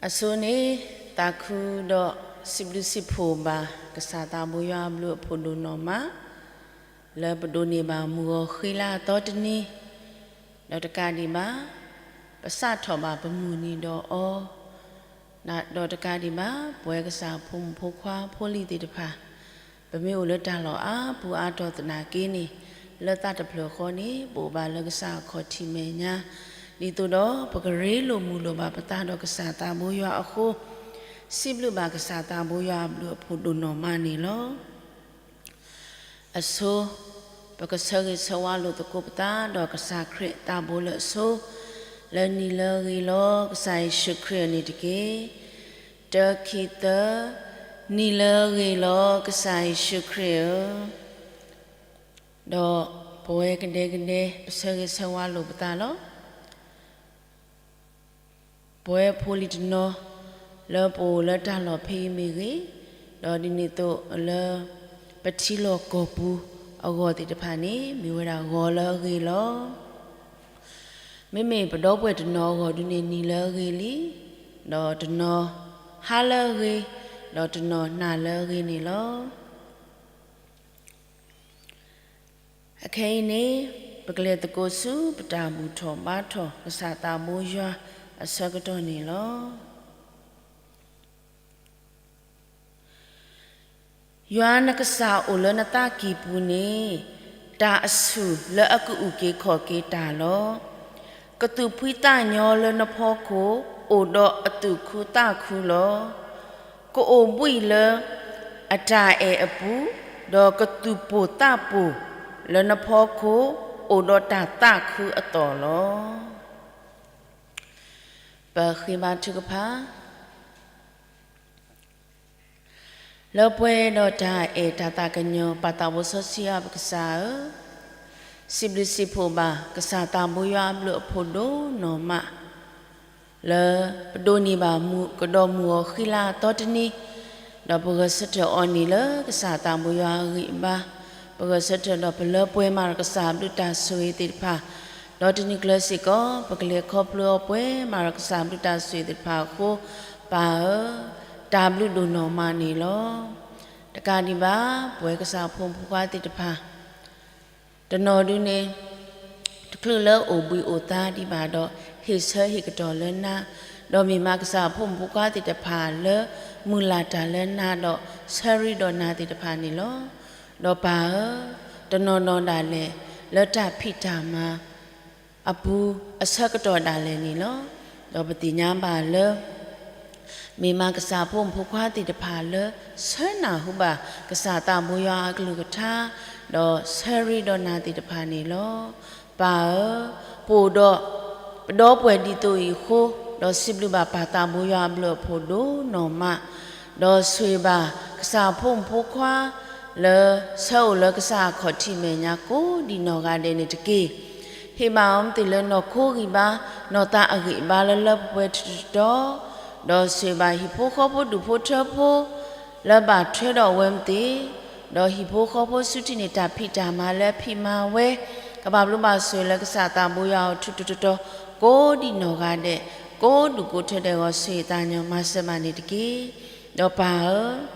အဆိန့ၣ် သးခုဒီးစံးဘျုးစံးဖှိၣ်ဘၣ် ကစၢ်သးဘိယွၤအဘျုးအဖှိၣ်ဒိၣ်နီၢ်မး လၢပဒိးန့ၢ်ဘၣ်မုၢ်ဂီၤဃံလၤအသီတနံၤ, ဒီးတကးဒံးဘၣ် ပစးထီၣ်ဘၣ်ပမုၢ်နံၤဒီးအီၤ, ဒီးတကးဒံးဘၣ် ပဝဲကစၢ်အဖိမုၣ်ဖိခွါဖိလံၤသ့ၣ်တဖၣ် ပမ့ၢ်အိၣ်လၢတၢ်လီၢ်အါပူၤအါတီၤသနာ်က့န့ၣ်, လၢသးတဖျၢၣ်ဃီန့ၣ် ပအိၣ်ဘၣ်လၢကစၢ်အခီၣ်ထံးမဲာ်ညါ, ဒ်သိးဒီးပကရ့လိာ်မုာ်လိာ်ဘၣ်ပသးဒီးကစၢ်သးဘိယွၤအဃိ, စံးဘျုးဘၣ်ကစၢ်သးဘိယွၤအဘျုးအဖှိၣ်ဒိၣ်နီၢ်မးန့ၣ်လီၤ. အဆိ ပကဆၢဂ့ၤဆၢဝါလိာ်သကိးပသးဒီးကစၢ်ခရံာ်သးဘိလၢအဆိ, လၢနံၤလၢအဂ့ၤလီၤ ကစၢ်ယ့ၣ်ၡူးခရံာ်အန့ၣ်တက့ၢ်. တၢ ခံ သၢ, နံၤလၢအဂ့ၤလီၤ ကစၢ်ယ့ၣ်ၡူးခရံာ်ဧၢ. ဒီးပဝဲကဒဲကဒဲ ပဆၢဂ့ၤဆၢဝါလိာ်ပသးလီၤ. ပဝဲဖိလံၤတနီၤ လၢပအိၣ်လၢတၢ်လီၢ်ဖဲအံၤမ့ၢ်ဂ့ၤ, ဒီးဒ်န့ၣ်အသိးလၢ ပထံလီၢ်ကီၢ်ပူၤအဂီၢ်သ့ၣ်တဖၣ်န့ၣ် မ့ၢ်ဝဲဒၣ်ဂီၤလၢအဂ့ၤလီၤ. မ့မ့ၢ်ပဒီပုၢ်ဝဲၢ်တနီၤအဂီၢ်ဒုန့ၣ် နံၤလၢအဂ့ၤလံ, ဒီးတနီၤဟါလၢအဂ့ၤ, ဒီးတနီၤနၤလၢအဂ့ၤန့ၣ်လီၤ. အခဲအံၤန့ၣ် ပကလဲၤသကိးဆူပတၢ်ဘူၣ်ထီၣ်ဘါထီၣ်ကစၢ်သးဘိယွၤအဆၢကတီၢ်န့ၣ်လီၤ. ယွၤနကစၢ်အိၣ်လၢနသးကံၢ်ပူၤန့ၣ်, တၢ်အဆူၣ်လၢအကအုၣ်က့ၤခီၣ်က့ၤတၢ်လီၤ. ကသူၣ်ဖှံသးညီလၢနဖီခိၣ် အိၣ်ဒီးအသူၣ်ခုသးခုလီၤ. ကအိၣ်ဘှံးလၢအတၢ်အဲၣ်အပူၤ, ဒီးကသူၣ်ပိၢ်သးပိၢ်လၢနဖီခိၣ် အိၣ်ဒီးတၢ်သးခုအသိးလီၤ. ပဃ့ဘါထုကဖၣ်. လၢပှဲၤဒီးတၢ်အဲၣ်တၢ်သးကညီၤ ပၢ်သးဘိစီဆှံအပကစၢ်ဧၢ, စံးဘျုးစံးဖှိၣ်ဘၣ် ကစၢ်သးဘိယွၤအဘျုးအဖှိၣ်ဒိၣ်နီၢ်မး လၢပဒိးန့ၢ်ဘၣ်မုၢ်ကဒီးမုၢ်ဂီၤဃံလၤအသီတနံၤ, ဒီးပဂဲၤဆၢထၢၣ်အီၤန့ၣ်လၢကစၢ်သးဘိယွၤအဂံၢ်အဘါ, ပဂဲၤဆၢထၢၣ်ဒီးပလၢပှဲၤမးဒီးကစၢ်အဘျုးတၢ်ဆိၣ်ဂ့ၤသ့ၣ်တဖၣ်, ဒီးတနံၤကျၢၤစ့ၢ်ကီး ပကလဲၤခီဖျိအီၤပှဲၤမးဒီးကစၢ်အဘျုးတၢ်ဆိၣ်ဂ့ၤသ့ၣ်တဖၣ်အဃိ, ပၢ်ဧၢ, တၢ်ဘျုးဒိၣ်နီၢ်မးန့ၣ်လီၤ. တကးဒံးဘၣ် ပဝဲကစၢ်ဖိမုၣ်ဖိခွါသ့ၣ်တဖၣ် တနီၤဒုန့ၣ် တချုးလၢအိၣ်ဘှံးအိၣ်သါဒံးဘၣ်ဒီး ဟ့ၣ်ဆၢဟ့ၣ်ကတီၢ်လၢနၤ, ဒီးမ့ၢ်မးကစၢ်ဖိမုၣ်ဖိခွါသ့ၣ်တဖၣ်လၢ မုၢ်လၢ်တၢ်လၢနၤဒီး ဆၢရ့ဒီးနၤသ့ၣ်တဖၣ်န့ၣ်လီၤ. ဒီးပၢ်ဧၢ, တနီၤနီၤဒၣ်လဲာ် လၢတၢ်ဖံးတၢ်မၤ အပူၤအဆၢကတီၢ်ဒၣ်လဲာ်န့ၣ်လီၤ. ဒီးပသ့ၣ်ညါဘၣ်လၢ မ့ၢ်မးကစၢ်ဖိမုၣ်ဖိခွါသ့ၣ်တဖၣ်လၢ ဆၢနၢ်ဟူဘၣ်ကစၢ်သးဘိယွၤအကလုၢ်ကထါ, ဒီးဆၢရ့ဒီးနၤသ့ၣ်တဖၣ်န့ၣ်လီၤ. ပၢ်ဧၢ, ပအိၣ်ဒီး ပဒီပုၢ်ဝဲၢ်ဒ်သိးအံၤအဃိ, ဒီးစံးဘျုးဘၣ်ပၢ်သးဘိယွၤအဘျုးအဖှိၣ်ဒိၣ်နီၢ်မး, ဒီးဆိၣ်ဂ့ၤဘၣ်ကစၢ်ဖိမုၣ်ဖိခွါ လၢဆၢအိၣ်လၢကစၢ်အခီၣ်ထံးမဲာ်ညါကိးဒံးနီၢ်ဂၤဒဲးန့ၣ်တက့ၢ်. ဟ့ၣ်ဘၣ်အီၤမ့ၢ်သ့ၣ်လၢနီၢ်ခိဂံၢ်ဘါ, နီၢ်သးအဂံၢ်အဘါလၢလၢပှဲၤပှဲၤတတီၤတီၤ, ဒီးဆိၣ်ဂ့ၤဘၣ်ဟံၣ်ဖိဃီဖိဒူၣ်ဖိထၢဖိ လၢဘၣ်ထွဲဒီးအဝဲမ့ၢ်သ့ၣ်, ဒီးဟံၣ်ဖိဃီဖိစုထံၣ်န့ၢ်တၢ်ဖံးတၢ်မၤလၢအဖံးမၤဝဲ, ကဘၣ်ဘျုးဘၣ်ဆိၣ်ဂ့ၤလၢကစၢ်သးဘိယွၤအအိၣ်ထူးထူးတီၤတီၤ ကိးဒံးနီၢ်ဂၤဒဲး, ကိးဒူၣ်ကိးထၢဒဲးအဂီၢ် ဆိၣ်ဂ့ၤသးကညီၤမၤစၢၤဘၣ်န့ၣ်တက့ၢ်. ဒီးပၢ်ဧၢ,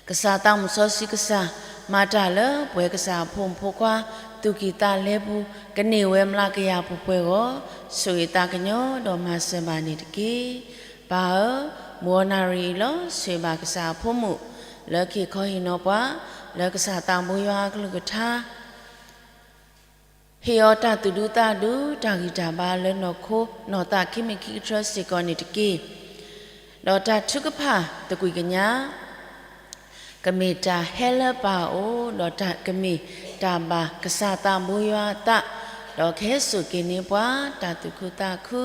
ကစၢ်သးမုၣ်စီဆှံကစၢ်, မၤတၢ်လၢပဝဲကစၢ်အဖိမုၣ်ဖိခွါ သူၣ်ကံၢ်သးလဲပူၤ, ကန့ၢ်ဝဲမျးကယၤပှဲၤပှဲၤအဂီၢ်, ဆိၣ်ဂ့ၤသးကညီၤဒီးမၤစၢၤဘၣ်န့ၣ်တက့ၢ်. ပၢ်ဧၢ, မုၢ်အီနၣ်ရံၣ်အံၤလီၤ ဆိၣ်ဂ့ၤဘၣ်ကစၢ်အဖိမုၣ် လၢကဟ့ၣ်ခီဟ့ၣ်နီၤပှၤ လၢကစၢ်သးဘိယွၤအကလုၢ်ကထါ ဟ့ၣ်အီၤတၢ်သူၣ်ဒူသးဒူ တၢ်ဂံၢ်တၢ်ဘါလၢနီၢ်ခိနီၢ်သးခံမံၤခံကတြၢစ့ၢ်ကီးန့ၣ်တက့ၢ်. ဒီးတၢ်ထုကဖၣ်သကွံၢ်ကညး ကမ့ၢ်တၢ်ဟဲလၢပၢ်အအိၣ်, ဒီးတၢ်ကမ့ၢ်တၢ်ဘၣ်ကစၢ်သးဘိယွၤအသး, ဒီးကဟဲစိာ်က့ၤန့ၢ်ပှၤ တၢ်သူၣ်ခုသးခု,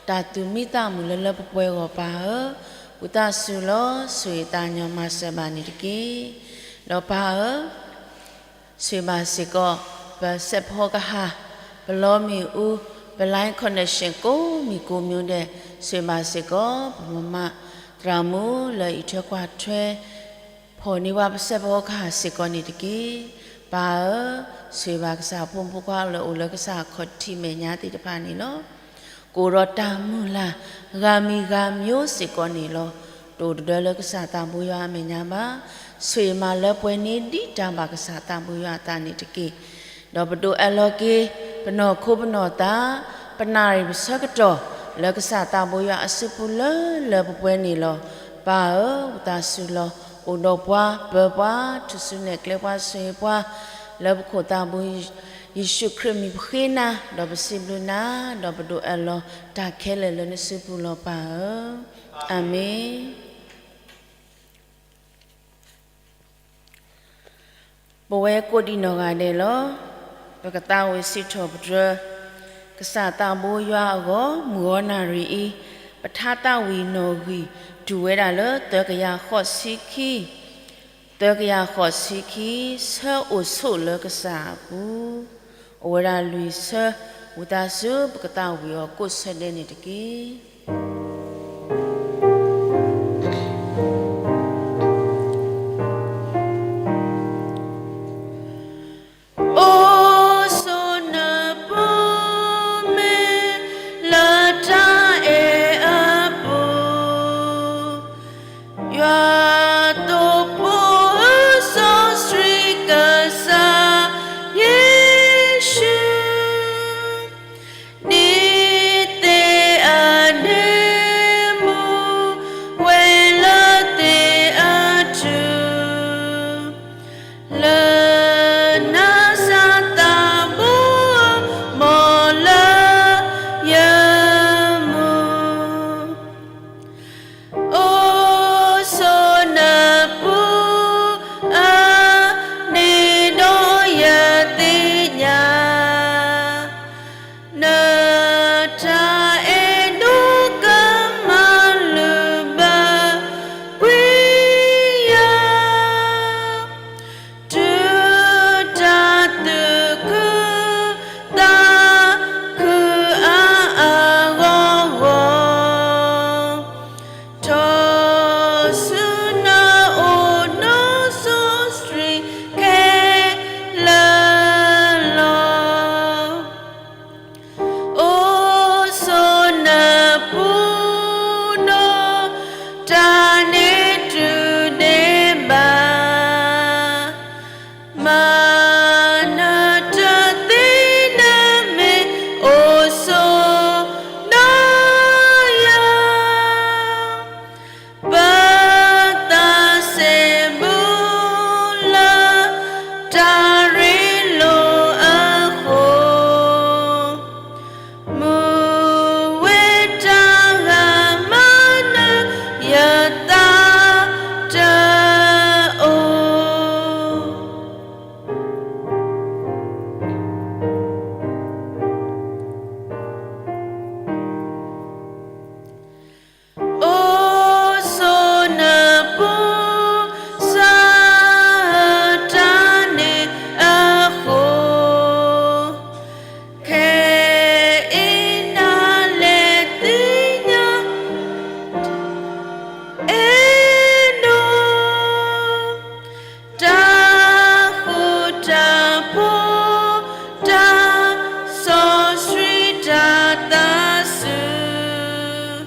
တၢ်သူၣ်မံသးမုာ်လၢလၢပှဲၤပှဲၤအဂီၢ်ပၢ်ဧၢ, ဝံသးစူၤလီၤ ဆိၣ်ဂ့ၤသးကညီၤမၤစၢၤဘၣ်န့ၣ်တက့ၢ်. ဒီးပၢ်ဧၢ ဆိၣ်ဂ့ၤဘၣ်စ့ၢ်ကီး ပစဲးဖီကဟၣ်, ပလီမ့ၣ်အူ, ပ line connection ကိးမံၤကိးမံၤဒဲး, ဆိၣ်ဂ့ၤဘၣ်စ့ၢ်ကီး ပမၤမး သရၣ်မုၣ်လၢအံးထွဲကွၢ်ထွဲ ဖီၣ်န့ၢ်ပှၤပစဲးဖီကဟၣ်စ့ၢ်ကီးန့ၣ်တက့ၢ်. ပၢ်ဧၢ, ဆိၣ်ဂ့ၤဘၣ်ကစၢ်ဖိမုၣ်ဖိခွါလၢအိၣ်လၢကစၢ်အခီၣ်ထံးမဲာ်ညါသ့ၣ်တဖၣ်န့ၣ်လီၤ. ကအိၣ်ဒီးတၢ်မုၢ်လၢ် ဂၤမံၤဂၤမံၤစ့ၢ်ကီးန့ၣ်လီၤ. တအိၣ်တဒၢလၢကစၢ်သးဘိယွၤအမဲာ်ညါဘၣ်. ဆိၣ်ဂ့ၤမၤလၢပှဲၤန့ၢ်ဒ်တၢ်ဘၣ်ကစၢ်သးဘိယွၤအသးန့ၣ်တက့ၢ်. ဒီးပဒိးအၢၣ်လီၤက့ၤ ပနီၢ်ခိပနီၢ်သး ပနၣ်ရံၣ်ပဆၢကတီၢ် လၢကစၢ်သးဘိယွၤအစုပူၤလၢလၢပှဲၤပှဲၤန့ၣ်လီၤ. ပၢ်ဧၢ, ဝံသးစူၤလီၤ. အိၣ်ဒီးပှၤ, ပၢၤပှၤ, ထူၣ်စုနဲၣ်ကျဲပှၤ, ဆိၣ်ဂ့ၤပှၤ လၢပခိၣ်သးဘိ ယ့ၣ်ၡူးခရံာ်မံၤပဃ့နၤ, ဒီးပစံးဘျုးနၤ, ဒီးပဒိးအၢၣ်လီၤတၢ်ခဲလၢာ်လၢနစုပူၤလီၤ ပၢ်ဧၢ. အၤမ့ၣ်. ပဝဲကိးဒံးနီၢ်ဂၤဒဲးလီၤ. ပကသးဝံၣ်စံးထီၣ်ပတြၢၤ ကစၢ်သးဘိယွၤအဂီၢ် မုၢ်ဂီၤနၣ်ရံၣ်အံၤ ပထါသးဝံၣ်နီၣ်ဂံၢ် တုၤဝဲဒၣ်လၢသၢကယၤဃိးဆံခံ သၢကယၤဃိးဆံခံ ဆၢအိၣ်ဆိးလၢကစၢ်အပူၤ, အိၣ်ဝဲဒၣ်လွံၢ်ဆၢ, ဝံသးစူၤ ပကသးဝံၣ်အီၤကိးဆၢဒဲးန့ၣ်တက့ၢ်. အိၣ်ဆိးနၢ်ပူၤမ့ၢ်လၢတၢ်အဲၣ်အပူၤ, ယွၤသိဖိစီဆှံကစၢ်ယ့ၣ်ၡူး, ဒ်သ့ၣ်အန့ၣ်မူဝဲလၢသ့ၣ်အထူၣ် လၢနစၢ်သးဘိ မ်လၢယမူ, အိၣ်ဆိးနၢ်ပူၤအါန့ၣ်ဒီးယသ့ၣ်ညါ နတၢ်အဲၣ်ဒိးကမၤလုၢ်ဘၢကွံာ်ယၤ တုၤတၢ်သူၣ်ခုသးခုအါအါဂီၢ်ဂီၢ်, ထီၣ်ဆူနအိၣ်ဒီးစီဆှံခဲလၢာ်လီၤ. အိၣ်ဆိးနၢ်ပူၤဒီး တၢ်န့ၣ်တုၤဒဲးဘၣ်, မၤနၢၤတသ့နမ့ၢ်အိၣ်ဆိးဒီးယၤ ပသးစဲဘူးလၢတၢ်ရ့လိာ်အဃိ, မူဝဲတၢ်ဂၤမၤနၢၤယသးတအိၣ်. အိၣ်ဆိးနၢ်ပူၤ စၢ်တၢ်န့ၣ်အဃိ, ခဲအံၤနၤလဲၤသ့ၣ်ညါ အဲၣ်ဒိး တၢ်ဃူတၢ်ဖိး တၢ်စီဆှံတၢ်သးစူၤ,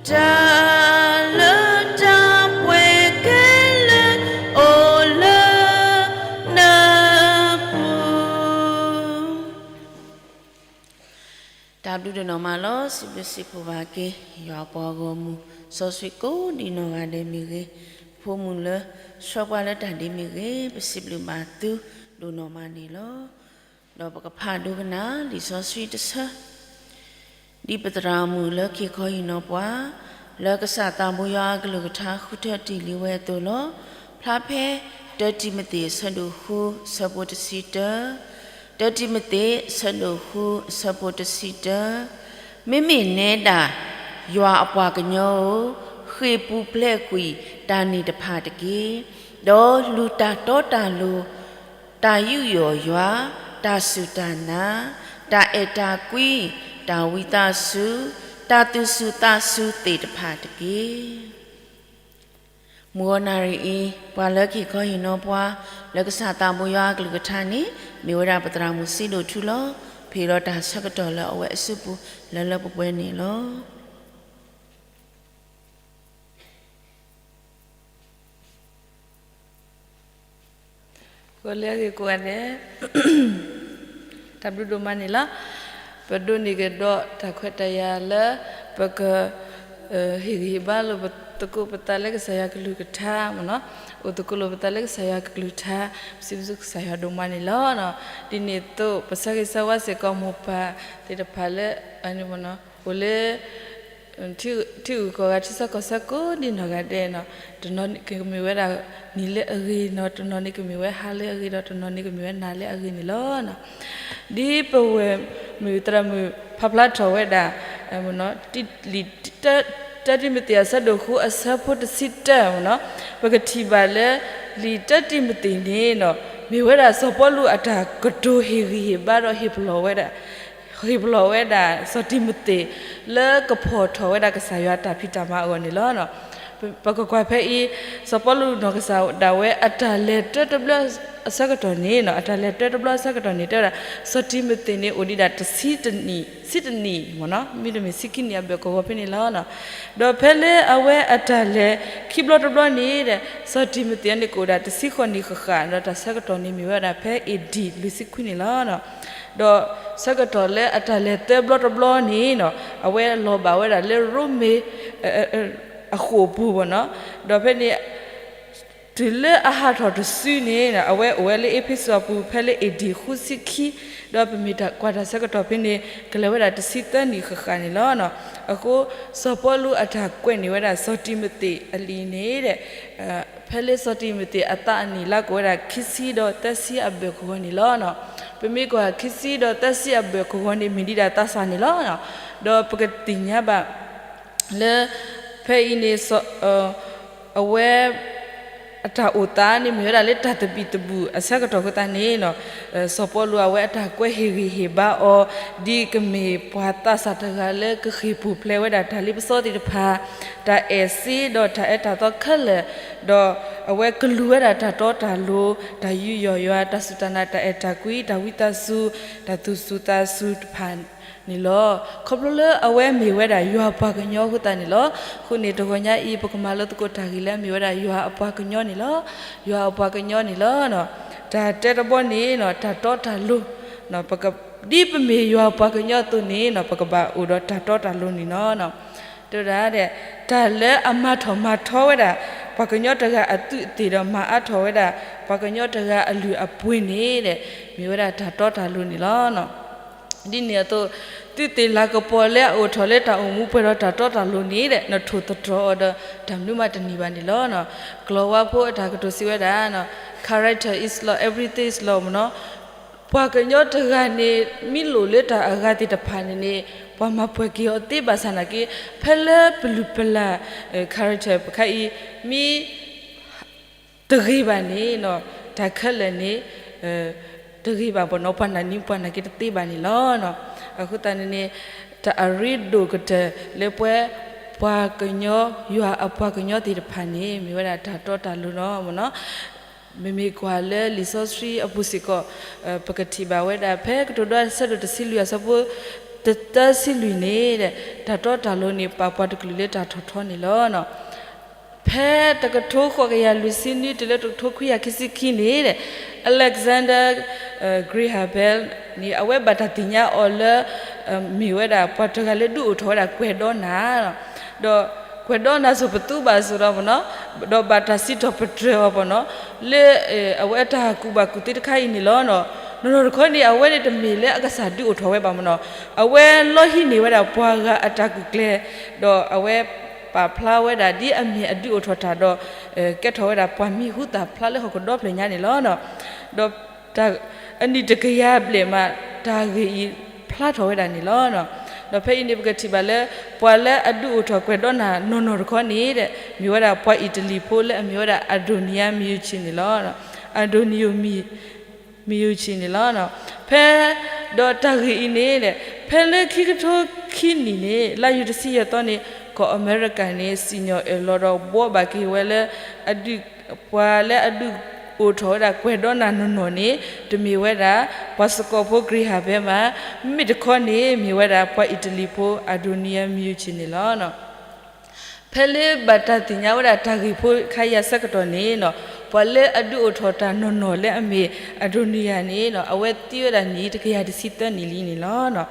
တၢ်လၢတၢ်ပှဲၤခဲလၢာ်အိၣ်လၢနပူၤ. တၢ်ဘျုးဒိၣ်နီၢ်မးလီၤ. စံးဘျုးစံးဖှိၣ်ဘၣ်က့ၤ ယွၤအပှၤဂီၢ်မုၢ် စီဆှံကိးဒံးနီၢ်ဂၤဒဲးမ့ၢ်ဂ့ၤ, ဖိမုၣ်လၢဆှၢပှၤလၢတၢ်ဒ့မ့ၢ်ဂ့ၤ, ပစံးဘျုးဘၣ်သုဒိၣ်နီၢ်မးန့ၣ်လီၤ. ဒီးပကဖးဒိကနၣ်လံာ်စီဆှံတဆၢ ဒ်ပသရၣ်မုၣ်လၢခံခီဟံၣ်နီၤပှၤ လၢကစၢ်သးဘိယွၤအကလုၢ်ကထါဃုထၢတ့ၢ်လံဝဲအသိးလီၤ. ဖျါဖဲ တၢတံၤမသ့း အဆၢဒိၣ်ဃု အဆၢဖိတဆံတၢ, တၢတံၤမသ့း အဆၢဒိၣ်ဃု အဆၢဖိတဆံတၢ, မ့မ့ၢ်နဲဒၣ် ယွၤအပှၤကညီဧၢ, ဃ့ၢ်ပူၤဖျဲးကွံာ်တၢ်န့ၣ်တဖၣ်တက့ၢ်. ဒီးလူၤတၢ်တီတၢ်လိၤ တၢ်ယူးယီၣ်ယွၤ, တၢ်စူၢ်တၢ်နာ်, တၢ်အဲၣ်တၢ်ကွံ, တၢ်ဝံသးစူၤ, တၢ်သူၣ်စူၤသးစူၤသ့ၣ်တဖၣ်တက့ၢ်. မုၢ်ဂီၤနၣ်ရံၣ်အံၤ ပှၤလၢခံခီဟံၣ်နီၤပှၤ လၢကစၢ်သးဘိယွၤအကလုၢ်ကထါန့ၣ် မ့ၢ်ဝဲဒၣ်ပသရၣ်မုၣ်စံးဒိၣ်ထူလီၤ. ဖံးဒီးတၢ်ဆၢကတီၢ်လၢအဝဲအစုပူၤလၢလၢပှဲၤပှဲၤန့ၣ်လီၤ. ဂီၤလၢအဂ့ၤကိးဂၤဒဲး, တၢ်ဘျုးဒိၣ်မးန့ၣ်လီၤ. ပဒိးန့ၢ်ကဒီးတၢ်ခွဲးတၢ်ယာ်လၢ ပက ဟ့ၣ်ဂံၢ်ဟ့ၣ်ဘါလိာ်ပသကိးပသးလၢကစၢ်ယွၤကလုၢ်ကထါမ့ၢ်နီၤ, အိၣ်သကိးလိာ်ပသးလၢကစၢ်ယွၤကလုၢ်ကထါ, ပစံးဘျုးကစၢ်ယွၤဒိၣ်မးန့ၣ်လီၤ. ဒ်န့ၣ်အသိး ပဆၢဂ့ၤဆၢဝါစ့ၢ်ကီးမိၢ်ပၢ်သ့ၣ်တဖၣ်လၢ အိၣ်လၢ ထံဂုၤကီၢ်ဂၤ ထံဆၢကီၢ်ဆၢကိးဒ်နီၢ်ဂၤဒဲးနီၤ, တနီၤန့ၣ်ကမ့ၢ်ဝဲဒၣ် နံၤလၢအဂ့ၤနီၤ, တနီၤန့ၣ်ကမ့ၢ်ဝဲဟါလၢအဂ့ၤဒီး တနီၤန့ၣ်ကမ့ၢ်ဝဲနၤလၢအဂ့ၤန့ၣ်လီၤ. ဒ်ပဝဲၢ်မုၢ်သရၣ်မုၣ်ဖးဖျါထီၣ်ဝဲဒၣ် လံာ်တၢတံၤမသ့းအဆၢဒိၣ်ဃုအဆၢဖိတဆံတၢမ့ၢ်နီၤ, ပကထံၣ်ဘၣ်လၢ လံာ်တၢတံၤမသ့းန့ၣ်နီၤ, မ့ၢ်ဝဲဒၣ်စီၤပီလူးအတၢ်ကတိၤဟ့ၣ်ဂံၢ်ဟ့ၣ်ဘါဒီးဟ့ၣ်ပလီၢ်ဝဲဒၣ် ဟ့ၣ်ပလီၢ်ဝဲဒၣ် စီၤတံၤမသ့း လၢကဖီၣ်ထီၣ်ဝဲဒၣ်ကစၢ်ယွၤအတၢ်ဖံးတၢ်မၤအဂီၢ်န့ၣ်လီၤ. ပကကွၢ်ဖဲအံၤ စီၤပီလူးနီၢ်ကစၢ်ဒၣ်ဝဲအတၢ်လဲၤတၢတဘျီအဆၢကတီၢ်န့ၣ်နီၤ, အတၢ်လဲၤတၢတဘျီအဆၢကတီၢ်န့ၣ် တဲဝဲဒၣ် စီၤတံၤမသ့းန့ၣ် အိၣ်ဒံးဒၣ်တဆံတနံၣ်, ဆံတနံၣ်မ့ၢ်နီၤ, မ့တမ့ၢ်ဆံခံနံၣ်အဘၢၣ်ကဝီၤဖဲန့ၣ်လီၤ. ဒီးဖဲလၢအဝဲအတၢ်လဲၤခံဘျီတဘျီန့ၣ်ဒီး စီၤတံၤမသ့းန့ၣ်ကအိၣ်ဒၣ်တဆံဃိးနံၣ်ဃၣ်ဃၣ်, ဒီးတၢ်ဆၢကတီၢ်န့ၣ်မ့ၢ်ဝဲဒၣ်ဖဲ A D လွံၢ်ဆံခွံန့ၣ်လီၤ. ဒီးဆၢကတီၢ်လၢအတၢ်လဲၤသၢဘျီတဘျီန့ၣ်နီၤ, အဝဲလီၤဘၣ်ဝဲဒၣ်လၢရိမ့ၤ အဃိာ်ပူၤမ့ၢ်နီၤ, ဒီးဖဲန့ၣ် တုၤလၢအဟးထီၣ်တစုန့ၣ် အဝဲအိၣ်ဝဲလၢအ့းဖ့းစူးအပူၤဖဲလၢ A D ဃုဆံခံ, ဒီးပမ့ၢ်ကွၢ်တၢ်ဆၢကတီၢ်ဖဲန့ၣ် ကလဲၤဝဲဒၣ်တဆံသၢနံၣ်ဃၣ်ဃၣ်န့ၣ်လီၤ. အဃိ စီၤပီလူးအတၢ်ကွဲးန့ၢ်ဝဲဒၣ်စီၤတံၤမသ့းအလံာ်န့ၣ်ဒီး ဖဲလၢစီၤတံၤမသ့းအသးအနံၣ်လါကအိၣ်ဝဲဒၣ်ခံဆံဒီးသၢဆံအဘၢၣ်ကဝီၤန့ၣ်လီၤ. ပမ့ၢ်ကွၢ်ခံဆံဒီးသၢဆံအဘၢၣ်ကဝီၤန့ၣ် မ့ၢ်ဒံးဒၣ်သးစၢ်န့ၣ်လီၤ. ဒီးပကသ့ၣ်ညါဘၣ် လၢ ဖဲအံၤန့ၣ် အဝဲ အတၢ်အိၣ်သးန့ၣ်မ့ၢ်ဝဲဒၣ်လၢတၢ်သဘံၣ်သဘုၣ်အဆၢကတီၢ်အဃိသတးန့ၣ် စီၤပီလူးအဝဲအတၢ်ကွဲးဟ့ၣ်ဂံၢ်ဟ့ၣ်ဘါအီၤ ဒ်ကမ့ၢ်ပှၤသးစၢ်တဂၤလၢကဃ့ၢ်ပူၤဖျဲးဝဲဒၣ်တၢ်လ့ပစီသ့ၣ်တဖၣ်, တၢ်အဲၣ်စ့ဒီးတၢ်အၢတၢ်သီခဲလၢာ်, ဒီးအဝဲကလူၤဝဲဒၣ်တၢ်တီတၢ်လိၤ, တၢ်ယူးယီၣ်ယွၤ, တၢ်စူၢ်တၢ်နာ်, တၢ်အဲၣ်တၢ်ကွံ, တၢ်ဝံသးစူၤ, တၢ်သူၣ်စူၤသးစူၤတဖၣ်န့ၣ်လီၤ. ခီဖျိလၢအဝဲမ့ၢ်ဝဲဒၣ်ယွၤအပှၤကညီအဃိသတးန့ၣ်လီၤ. အဃိန့ၣ်တဂီၤညါအံၤ ပကမၤလိသကိးတၢ်ဂ့ၢ်လၢအမ့ၢ်ဝဲဒၣ်ယွၤအပှၤကညီန့ၣ်လီၤ. ယွၤအပှၤကညီန့ၣ်လီၤ. တၢ်တဲတဘီန့ၣ် တၢ်တီတၢ်လိၤ, ဒ်ပမ့ၢ်ယွၤအပှၤကညီအသိးန့ၣ် ပကဘၣ်အိၣ်ဒီးတၢ်တီတၢ်လိၤန့ၣ်လီၤ. တဲဝဲဒၣ် တၢ်လၢအမၤထီၣ်မၤထီဝဲဒၣ် ပှၤကညီတဂၤအသူးအသ့ၣ်ဒီးမၤအါထီၣ်ဝဲဒၣ် ပှၤကညီတဂၤအလုၢ်အပှ့ၤန့ၣ် မ့ၢ်ဝဲဒၣ်တၢ်တီတၢ်လိၤန့ၣ်လီၤ. ဒ်န့ၣ်အသိး သုးသ့ၣ်လၤကပီၤလၢအအိၣ်ထီၣ်လၢတၢ်အိၣ်မူပှဲၤဒီးတၢ်တီတၢ်လိၤန့ၣ် နထိၣ်သတြီၤအီၤဒီးတၢ်မနုၤမးတန့ၢ်ဘၣ်န့ၣ်လီၤ. ကလီၤဝါဖိအတၢ်ကတိၤစံးဝဲဒၣ် character is law, everything is law မ့ၢ်နီၤ. ပှၤကညီတဂၤန့ၣ် မ့ၢ်လိၣ်လၢတၢ်အဂၤသ့ၣ်တဖၣ်န့ၣ်န့ၣ် ပှၤမၤပှဲၤက့ၤအီၤသ့ဘၣ်ဆၣ်နာ်က့ ဖဲလၢပလုၢ်ပလၢ် character ပခါအံၤ မ့ၢ် တဂ့ၤဘၣ်န့ၣ် တၢ်ခဲလၢာ်န့ၣ် တဂ့ၤဘၣ်ဘၣ်နီၤ, ပှၤနာ်န့ၣ် ပှၤနာ်က့ၤတသ့ဘၣ်န့ၣ်လီၤ. အဃိသတးန့ၣ်န့ၣ် တၢ်အရ့ဒိၣ်ကတၢၢ်လၢပှၤ ပှၤကညီ ယွၤအပှၤကညီသ့ၣ်တဖၣ်န့ၣ် မ့ၢ်ဝဲဒၣ်တၢ်တီတၢ်လိၤလီၤမ့ၢ်နီၤ. မ့မ့ၢ်ကွၢ်လၢလံာ်စီဆှံအပူၤစ့ၢ်ကီး ပကထံၣ်ဘၣ်ဝဲဒၣ် ဖဲကတိၤဒိအဆၢဒိၣ်တဆံလွံၢ်အဆၢဖိ တသၢဆံလွံၢ်န့ၣ် တၢ်တီတၢ်လိၤန့ၣ် ပာ်ပှၤတကလုာ်လၢတၢ်ထီၣ်ထီန့ၣ်လီၤ. ဖဲတကထိဃိးကယၤလွံၢ်ဆံနွံတုၤလၢတကထိခွံကယၤခံဆံခံန့ၣ် Alexander Graham Bell န့ၣ် အဝဲဘၣ်တၢ်သ့ၣ်ညါအီၤလၢ မ့ၢ်ဝဲဒၣ်ပှၤတဂၤလၢဒုးအိၣ်ထီၣ်ဝဲဒၣ်ကွဲၤဒီနၢ် ဒီးကွဲၤဒီနၢ်စိၤပသူဘၣ်စိၤဒီးမ့ၢ်နီၤ, ဒီးဘၣ်တၢ်စံးထီၣ်ပတြၢၤအီၤမ့ၢ်နီၤ, လၢအဝဲအတၢ်ကူၣ်ဘၣ်ကူၣ်သ့တခါအံၤန့ၣ်လီၤ. နီၢ်နီၢ်တခီန့ၣ် အဝဲန့ၣ်တမ့ၢ်လၢအကစၢ်ဒုးအိၣ်ထီၣ်ဝဲဘၣ်မ့ၢ်နီၤ, အဝဲလီၤဟံးန့ၢ်ဝဲဒၣ်ပှၤဂၤအတၢ်ကူၣ်ကျဲၤ, ဒီးအဝဲပာ်ဖျါဝဲဒၣ်ဒ်အမ့ၢ်အဒုးအိၣ်ထီၣ်တၢ်ဒီး ကဲထီၣ်ဝဲဒၣ်ပှၤမံၤဟူသၣ်ဖျါလၢဟီၣ်ခိၣ်ဒီဖျၢၣ်ညါန့ၣ်လီၤ. ဒီး အနံၣ်တကယၤဘျဲၣ်မး တၢ်ဂ့ၢ်အံၤဖျါထီၣ်ဝဲဒၣ်န့ၣ်လီၤ. ဒီးဖဲအံၤန့ၣ် ပကထံၣ်ဘၣ်လၢ ပှၤလၢအဒုးအိၣ်ထီၣ်ကွဲၤဒီနၢ်နီၢ်နီၢ်တခီန့ၣ် မ့ၢ်ဝဲဒၣ်ပှၤအံၣ်တလံၤဖိလၢအမ့ၢ်ဝဲဒၣ် Antonio Meucci န့ၣ်လီၤ. Antonio Meucci န့ၣ်လီၤ. ဖဲ ဒီးတၢ်ဂ့ၢ်အံၤန့ၣ် ဖဲလၢခံကထိခံနံၣ်န့ၣ် လါယူၤတဆံယဲၢ်သီန့ၣ် ကီၢ်အမဲရကၤန့ၣ် စံၣ်ညီၣ်အၢၣ်လီၤဒီးဘှီဘၣ်က့ၤဝဲလၢ အဒုး ပှၤလၢအဒုး အိၣ်ထီၣ်ဝဲဒၣ်ကွဲၤဒီနၤနီၢ်နီၢ်န့ၣ် တမ့ၢ်ဝဲဒၣ် ပှၤစကီၢ်ဖိ Graham Bell ဘၣ်, မ့မ့ၢ်တခီန့ၣ် မ့ၢ်ဝဲဒၣ်ပှၤအံၣ်တလံၤဖိ Antonio Meucci န့ၣ်လီၤ. ဖဲလၢဘၣ်တၢ်သ့ၣ်ညါဝဲဒၣ်တၢ်ဂ့ၢ်ဖိခါအံၤအဆၢကတီၢ်န့ၣ်နီၤ, ပှၤလၢအဒုးအိၣ်ထီၣ်တၢ်နီၢ်နီၢ်လၢအမ့ၢ် Antonio န့ၣ်နီၤ, အဝဲသံဝဲဒၣ်နံၣ်တကယၤတဆံသၢနံၣ်လံန့ၣ်လီၤ.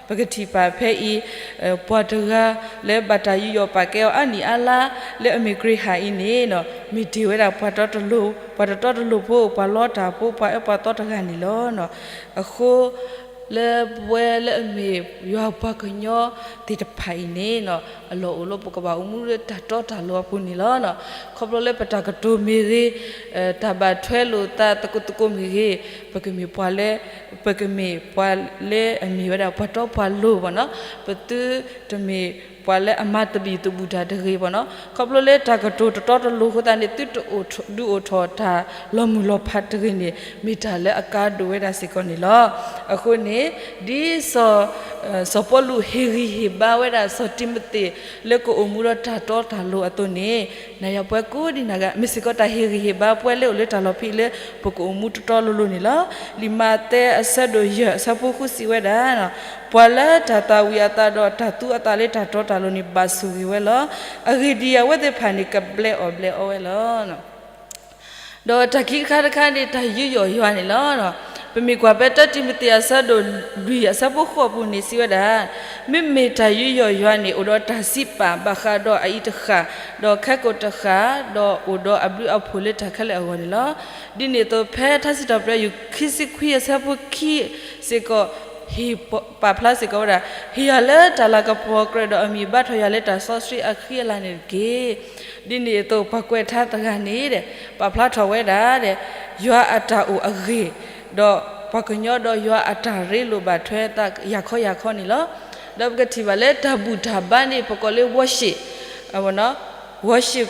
ပကထံၣ်ဘၣ်ဖဲအံၤ ပှၤတဂၤလၢဘၣ်တၢ်ယူးယီၣ်ပာ်ကဲအီၤအါနံၣ်အါလါ လၢအမ့ၢ် Graham အံၤန့ၣ်နီၤ, မ့ၢ်တ့ၢ်ဝဲဒၣ်ပှၤတီတလိၤ, ပှၤတတီတလိၤဖိ, ပှၤလီတၢ်ဖိ, ပှၤအၢပှၤသီတဂၤန့ၣ်လီၤ. အဃိ လၢပဝဲလၢအမ့ၢ်ယွၤပှၤကညီသ့ၣ်တဖၣ်အံၤန့ၣ်နီၤ, အလီၢ်အိၣ်လၢပကဘၣ်အိၣ်မူလၢတၢ်တီတၢ်လိၤအပူၤန့ၣ်လီၤ. ခီဖျိလၢပတၢ်ကတိၤမ့ၢ်ဂ့ၤ, တၢ်ဘၣ်ထွဲလိာ်သးသကိးသကိးမ့ၢ်ဂ့ၤ, ပကမ့ၢ်ပှၤလၢ, ပကမ့ၢ်ပှၤလၢအမ့ၢ်ဝဲဒၣ်ပှၤတီပှၤလိၤဘၣ်နီၤ, ပသုတမ့ၢ်ပှၤလၢအမၤသဘံၣ်သဘုၣ်တၢ်တဂ့ၤဘၣ်နီၤ. ခီဖျိလၢတၢ်ကတိၤတတီတလိၤအဃိသတးန့ၣ် သုတအိၣ်ဒုးအိၣ်ထီၣ်တၢ်လီၤမုၢ်လီၤဖးတဂ့ၤန့ၣ် မ့ၢ်တၢ်လၢအကါဒိၣ်ဝဲဒၣ်စ့ၢ်ကီးန့ၣ်လီၤ. အဃိန့ၣ် ဒ်စီၤ, စီၤပီလူးဟ့ၣ်ဂံၢ်ဟ့ၣ်ဘါဝဲဒၣ်စီၤတံၤမသ့း လၢကအိၣ်မူဒီးတၢ်တီတၢ်လိၤအသိးန့ၣ်, နၤယၤပှၤကိးဒံးနၤဂၤ မ့ၢ်စ့ၢ်ကီးတၢ်ဟ့ၣ်ဂံၢ်ဟ့ၣ်ဘါပှၤလၢအိၣ်လၢတၢ်လီၢ်ဖဲအံၤလၢ ပကအိၣ်မူတီတီလိၤလိၤန့ၣ်လီၤ. လံာ်မးသဲအဆၢဒိၣ်ယဲၢ်အဆၢဖိဃုစံးဝဲဒၣ်, ပှၤလၢတၢ်သၣ်ဝံၤအသးဒီးတၢ်သူအသးလၢတၢ်တီတၢ်လိၤန့ၣ် ဘၣ်ဆိၣ်ဂ့ၤဝဲလီၤ. အဂ့ၢ်ဒ်အံၤ, အဝဲသ့ၣ်တဖၣ်န့ၣ် ကဘျဲအီၣ်ဘျဲအီဝဲလီၤ. ဒီးတၢ်ခံခါတခါန့ၣ် တၢ်ယူးယီၣ်ယွၤန့ၣ်လီၤ. ပမ့ၢ်ကွၢ်ဖဲတၢတံၤမသ့းအဆၢဒိၣ်လွံၢ်အဆၢဖိဃိးအပူၤန့ၣ် စံးဝဲဒၣ်, မ့မ့ၢ်တၢ်ယူးယီၣ်ယွၤန့ၣ် အိၣ်ဒီးတၢ်စံးပာ်ဘၣ်ဃးဒီးအအံၤတဃၣ်, ဒီးခဲကိာ်တဃၣ်, ဒီးအိၣ်ဒီးအဘျုးအဖှိၣ်လၢတၢ်ခဲလၢာ်အဂီၢ်န့ၣ်လီၤ. ဒ်န့ၣ်အသိး ဖဲထါစံးထီၣ်ပတြၢၤ ယူၢ်ခံဆံခွံအဆၢဖိခံစ့ၢ်ကီး ဟ့ၣ်ပာ်ဖျါစ့ၢ်ကီးဝဲဒၣ်, ဟ့ၣ်ယၤလၢတၢ်လၤကပီၤကြၢးဒီးအမံၤဘါထီၣ်ယၤလၢတၢ်စီဆှံအဃံအလၤန့ၣ်တက့ၢ်. ဒ်န့ၣ်အသိး ပှၤကွဲးထါတဂၤန့ၣ်ဒီး ပာ်ဖျါထီၣ်ဝဲဒၣ်ဒီး ယွၤအတၢ်အိၣ်အဂ့ၢ်, ဒီးပှၤကညီဒီးယွၤအတၢ်ရ့လိာ်ဘၣ်ထွဲသးယၤခီယၤခီန့ၣ်လီၤ. ဒီးပကထံၣ်ဘၣ်လၢတၢ်ဘူၣ်တၢ်ဘါန့ၣ် ပကိးလၢ worship, worship,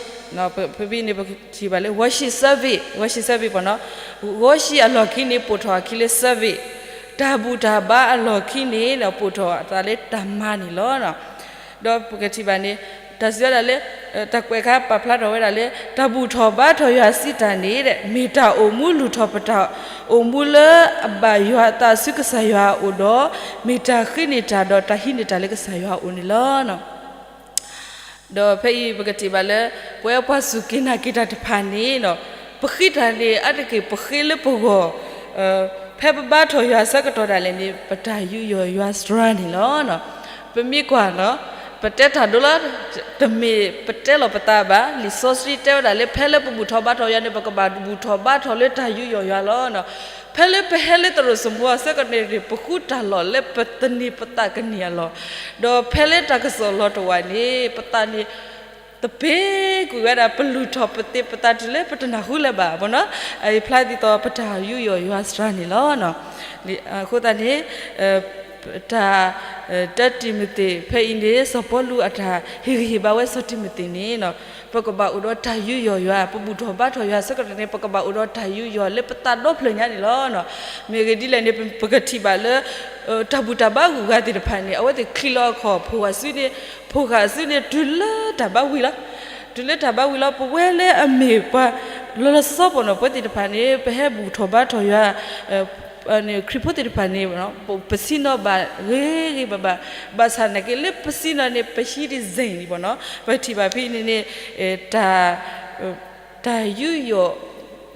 ဖဲဖဲန့ၣ် ပကထံၣ်ဘၣ်လၢ worship service, worship service ပနီၤ, worship အလီၢ်ခံန့ၣ် ပိာ်ထီၣ်အခံလၢ service, တၢ်ဘူၣ်တၢ်ဘါအလီၢ်ခံန့ၣ် ပိာ်ထီၣ်အသးလၢတၢ်မၤန့ၣ်လီၤ. ဒီးပကထံၣ်ဘၣ်န့ၣ် တၢ်စံးဝဲဒၣ်လၢ တၢ်ကွဲးခါပာ်ဖျါထီၣ်ဝဲဒၣ်လၢ တၢ်ဘူၣ်ထီၣ်ဘါထီၣ်ယွၤစံးတၢ်န့ၣ် မ့ၢ်တၢ်အိၣ်မူလုၢ်ထီၣ်ပတၢ်အိၣ်မူလၢအဘၣ်ယွၤအသးဆူကစၢ်ယွၤအအိၣ်ဒီး မ့ၢ်တၢ်ဃ့န့ၢ်တၢ်ဒီးတၢ်ဟံးန့ၢ်တၢ်လၢကစၢ်ယွၤအအိၣ်န့ၣ်လီၤ. ဒီးဖဲအံၤပကထံၣ်ဘၣ်လၢ ပဝဲပှၤစူၢ်က့ၤနာ်က့ၤတၢ်တဖၣ်န့ၣ် ပဃ့တၢ်န့ၣ် အါတက့ၢ်ပဃ့လၢပဂီၢ်, ဖဲပဘါထီၣ်ယွၤအဆၢကတီၢ်ဒၣ်လဲာ်န့ၣ် ပတၢ်ယူးယီၣ်ယွၤစှၤန့ၣ်လီၤ. ပမ့ၢ်ကွၢ်နီၤ, ပတဲတၢ်ဒိလီၤ, တမ့ၢ်ပတဲလီၤပသးဘၣ်. လံာ်စီဆှံတဲဝဲဒၣ်လၢ ဖဲလၢပဘူၣ်ထီၣ်ဘါထီၣ်ယွၤန့ၣ် ပကဘၣ်ဘူၣ်ထီၣ်ဘါထီၣ်လၢတၢ်ယူးယီၣ်ယွၤလီၤ. ဖဲလၢပဟဲလၢသရိာ်စမူအဆၢကတီၢ်န့ၣ် ပဃုတၢ်လီၢ်လၢပသန့ၤပသးကန့ၢ်အလီၢ်, ဒီးဖဲလၢတၢ်ကစီၣ်လီၤတဝာ်န့ၣ် ပသးန့ၣ် သပ့ၤကွံာ်ဝဲဒၣ် ပလုၢ်ထီၣ်ပသ့ပသးတုၤလၢပတနၢ်ဟူလၢၤဘၣ်ပနီၤ, အအံၤဖျါဒ်သိးပတၢ်ယူးယီၣ်ယွၤစှၤန့ၣ်လီၤ. အဃိသတးန့ၣ် တၢ်, တၢတံၤမသ့းဖဲအံၤန့ၣ် စီၤပီလူးအတၢ်ဟ့ၣ်ဂံၢ်ဟ့ၣ်ဘါဝဲစီၤတံၤမသ့းန့ၣ် ပကဘၣ်အိၣ်ဒီးတၢ်ယူးယီၣ်ယွၤ, ပဘူၣ်ထီၣ်ဘါထီၣ်ယွၤအဆၢကတီၢ်န့ၣ် ပကဘၣ်အိၣ်ဒီးတၢ်ယူးယီၣ်လၢပသးဒီဖျၢၣ်ညါန့ၣ်လီၤ. မ့ၢ်ဂ့ၢ်ဒ်လဲၣ်န့ၣ် ပကထံၣ်ဘၣ်လၢ တၢ်ဘူၣ်တၢ်ဘါဂုၤဂၤသ့ၣ်တဖၣ်န့ၣ် အဝဲသ့ၣ်ချံးလီၤအခီၣ် ဖိဂာ်စုန့ၣ်, ဖိဂာ်စုန့ၣ် တုၤလၢတၢ်ဘါဝံၤလီၤ. တုၤလၢတၢ်ဘါဝံၤလီၤ ပဝဲလၢအမ့ၢ်ပှၤ လီၤလီၤဆီဆီပနီၤ ပဝဲသ့ၣ်တဖၣ်န့ၣ် ပဟဲဘူၣ်ထီၣ်ဘါထီၣ်ယွၤ ခရံာ်ဖိသ့ၣ်တဖၣ်န့ၣ် ပဆ့ၣ်နီၤဘၣ်ဂ့ၤဂ့ၤဘၣ်ဘၣ်, ဘၣ်ဆၣ်နာ်က့လၢပဆ့ၣ်နီၤန့ၣ် ပဟံးဒံးစ့ၢ်န့ၣ်ပနီၤ ပထံၣ်ဘၣ်ဖဲန့ၣ်န့ၣ် တၢ် တၢ်ယူးယီၣ်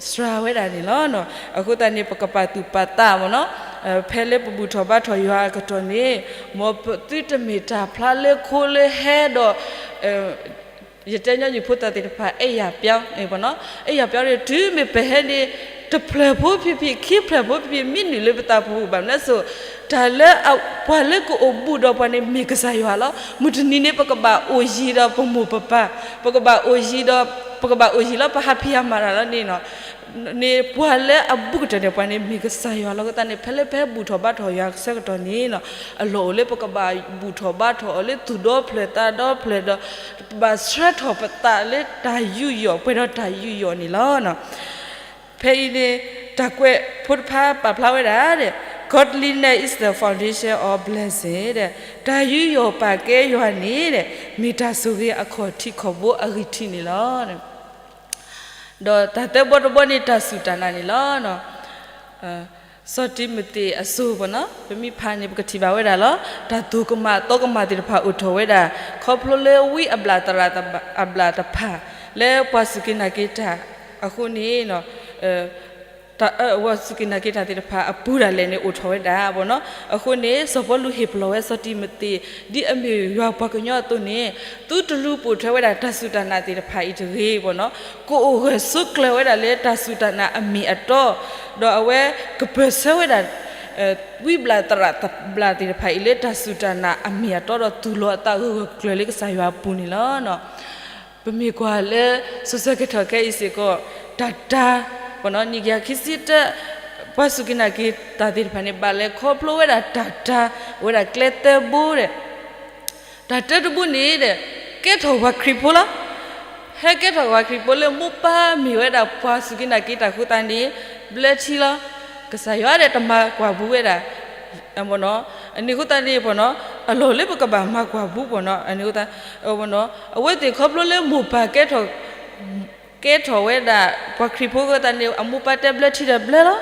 စှၤဝဲဒၣ်န့ၣ်လီၤ. အဃိသတးန့ၣ် ပကပာ်သူၣ်ပာ်သးမ့ၢ်နီၤ, ဖဲလၢပဘူၣ်ထီၣ်ဘါထီၣ်ယွၤအကတီၢ်န့ၣ် မ်ပသုတမ့ၢ်တၢ်ဖျါလၢခိလၢဟဲဒီး ယတဲညီနုၢ်ဖိသၣ်သ့ၣ်တဖၣ် အဲၣ်ယၤပျီ, အဲၣ်ယၤပျီန့ၣ် တုၤမ့ၢ်ပဟဲန့ၣ် တဖျၢၣ်ဖိဖံးဖံး ခံဖျၢၣ်ဖိဖံးဖံး မ့ၢ်နုာ်လၢပသးပူၤဘၣ်မနုၤလဲၣ်စိ တၢ်လၢပှၤလၢကအိၣ်ဘူးဒီးပှၤန့ၣ် မ့ၢ်ကစၢ်ယွၤလီၤ. မုၢ်တနံၤန့ၣ် ပကဘၣ်အိၣ်ယံၤဒီးပမိၢ်ပပၢ်, ပကဘၣ်အိၣ်ယံၤဒီး ပကဘၣ်အိၣ်ယံၤလၢပဟးဖံးဟးမၤတၢ်လီၤန့ၣ် န့ၣ်ပှၤလၢအဘူးကတၢၢ်န့ၣ် ပှၤန့ၣ်မ့ၢ်ကစၢ်ယွၤလီၤ. အဃိသတးန့ၣ် ဖဲလၢပဟဲဘူၣ်ထီၣ်ဘါထီၣ်ယွၤအဆၢကတီၢ်န့ၣ် အလီၢ်အိၣ်လၢပကဘၣ်ဘူၣ်ထီၣ်ဘါထီၣ်အီၤလၢသူၣ်ဒီဖျၢၣ်သးဒီဖျၢၣ်ဒီး ပဘၣ်ဆှၢထီၣ်ပသးလၢတၢ်ယူးယီၣ် ပှဲၤဒီးတၢ်ယူးယီၣ်န့ၣ်လီၤ. ဖဲအံၤန့ၣ် တၢ်ကွဲးဖိတဖၣ်ပာ်ဖျါဝဲဒၣ် Godliness is the foundation of blessing တၢ်ယူးယီၣ်ပာ်ကဲယွၤန့ၣ် မ့ၢ်တၢ်ဆိၣ်ဂ့ၤအခီၣ်ထံးခီၣ်ဘိအဂံၢ်ထံးန့ၣ်လီၤ. ဒီးတၢ်သၢဘီတဘီန့ၣ် တၢ်စူၢ်တၢ်နာ်န့ၣ်လီၤ. စီၤတံၤမသ့းအစိၤဘၣ်နီၤ ပမ့ၢ်ဖးန့ၣ် ပကထံၣ်ဘၣ်ဝဲဒၣ်လီၤ. တၢ်သိၣ်ကမၣ်သီကမၣ်သ့ၣ်တဖၣ်အိၣ်ထီၣ်ဝဲဒၣ် ခီဖျိလၢဝံအဘျၣ်သရၣ်အဘျၣ်တဖၣ် လၢပှၤစူၢ်က့ၤနာ်က့ၤတၢ်အဃိန့ၣ် ပှၤစူၢ်က့ၤနာ်က့ၤတၢ်သ့ၣ်တဖၣ်အပူၤဒၣ်လဲာ်န့ၣ် အိၣ်ထီၣ်ဝဲဒၣ်ဘၣ်နီၤ. အဃိန့ၣ် စီၤပီလူးဟ့ၣ်ပလီၢ်ဝဲစီၤတံၤမသ့း ဒ်အမ့ၢ်ယွၤပှၤကညီအသိးန့ၣ် သုတလူၤပိာ်ထွဲဝဲဒၣ်တၢ်စူၢ်တၢ်နာ်သ့ၣ်တဖၣ်အံၤတဂ့ၤဘၣ်နီၤ. ကအိၣ်ဂၢၢ်ဆိးကျၢၤဝဲဒၣ်လၢတၢ်စူၢ်တၢ်နာ်အမ့ၢ်အတီ, ဒီးအဝဲကပၢၢ်ဆၢဝဲဒၣ် ဝံဘျၣ်သရၣ်ဘျၣ်သ့ၣ်တဖၣ်အံၤလၢတၢ်စူၢ်တၢ်နာ်အမ့ၢ်အတီ ဒီးသူၣ်လီၤအသးဂၢၢ်ဂၢၢ်ကျၢၤကျၢၤလၢကစၢ်ယွၤအပူၤန့ၣ်လီၤ. ပမ့ၢ်ကွၢ်လၢ စိၤဆၢကတီၢ်ခဲအံၤစ့ၢ်ကီး တၢ်တၢ် နံၣ်ကယၤခံဆံတၢ ပှၤစူၢ်က့ၤနာ်က့ၤတၢ်သ့ၣ်တဖၣ်န့ၣ် ဘၣ်လဲၤခီဖျိဝဲဒၣ်တၢ်တၢ် အိၣ်ဝဲဒၣ်ကျဲသၢဘိဒီး တၢ်တၢတဘိန့ၣ်ဒီး ကဲထီၣ်ပှၤခရံာ်ဖိလီၤ. ဟဲကဲထီၣ်ပှၤခရံာ်ဖိလၢမိၢ်ပၢ်မ့ၢ်ဝဲဒၣ်ပှၤစူၢ်က့ၤနာ်က့ၤတၢ်အဃိသတးန့ၣ် ဘျၢထံလီၤ. ကစၢ်ယွၤဒီးတမၤကွၢ်ဘူးဝဲဒၣ် အန့ၣ်အဃိသတးန့ၣ် အလီၢ်လၢပကဘၣ်မၤကွၢ်ဘူးဘၣ်နီၤ. အန့ၣ်အဃိသတး အဝဲသ့ၣ်ခီဖျိလၢမိၢ်ပၢ်ကဲထီၣ် ကဲထီၣ်ဝဲဒၣ် ပှၤခရံာ်ဖိအဃိသတးန့ၣ် အမိၢ်ပၢ်တဲဘျၢထံဒီးဘျၢလီၤ.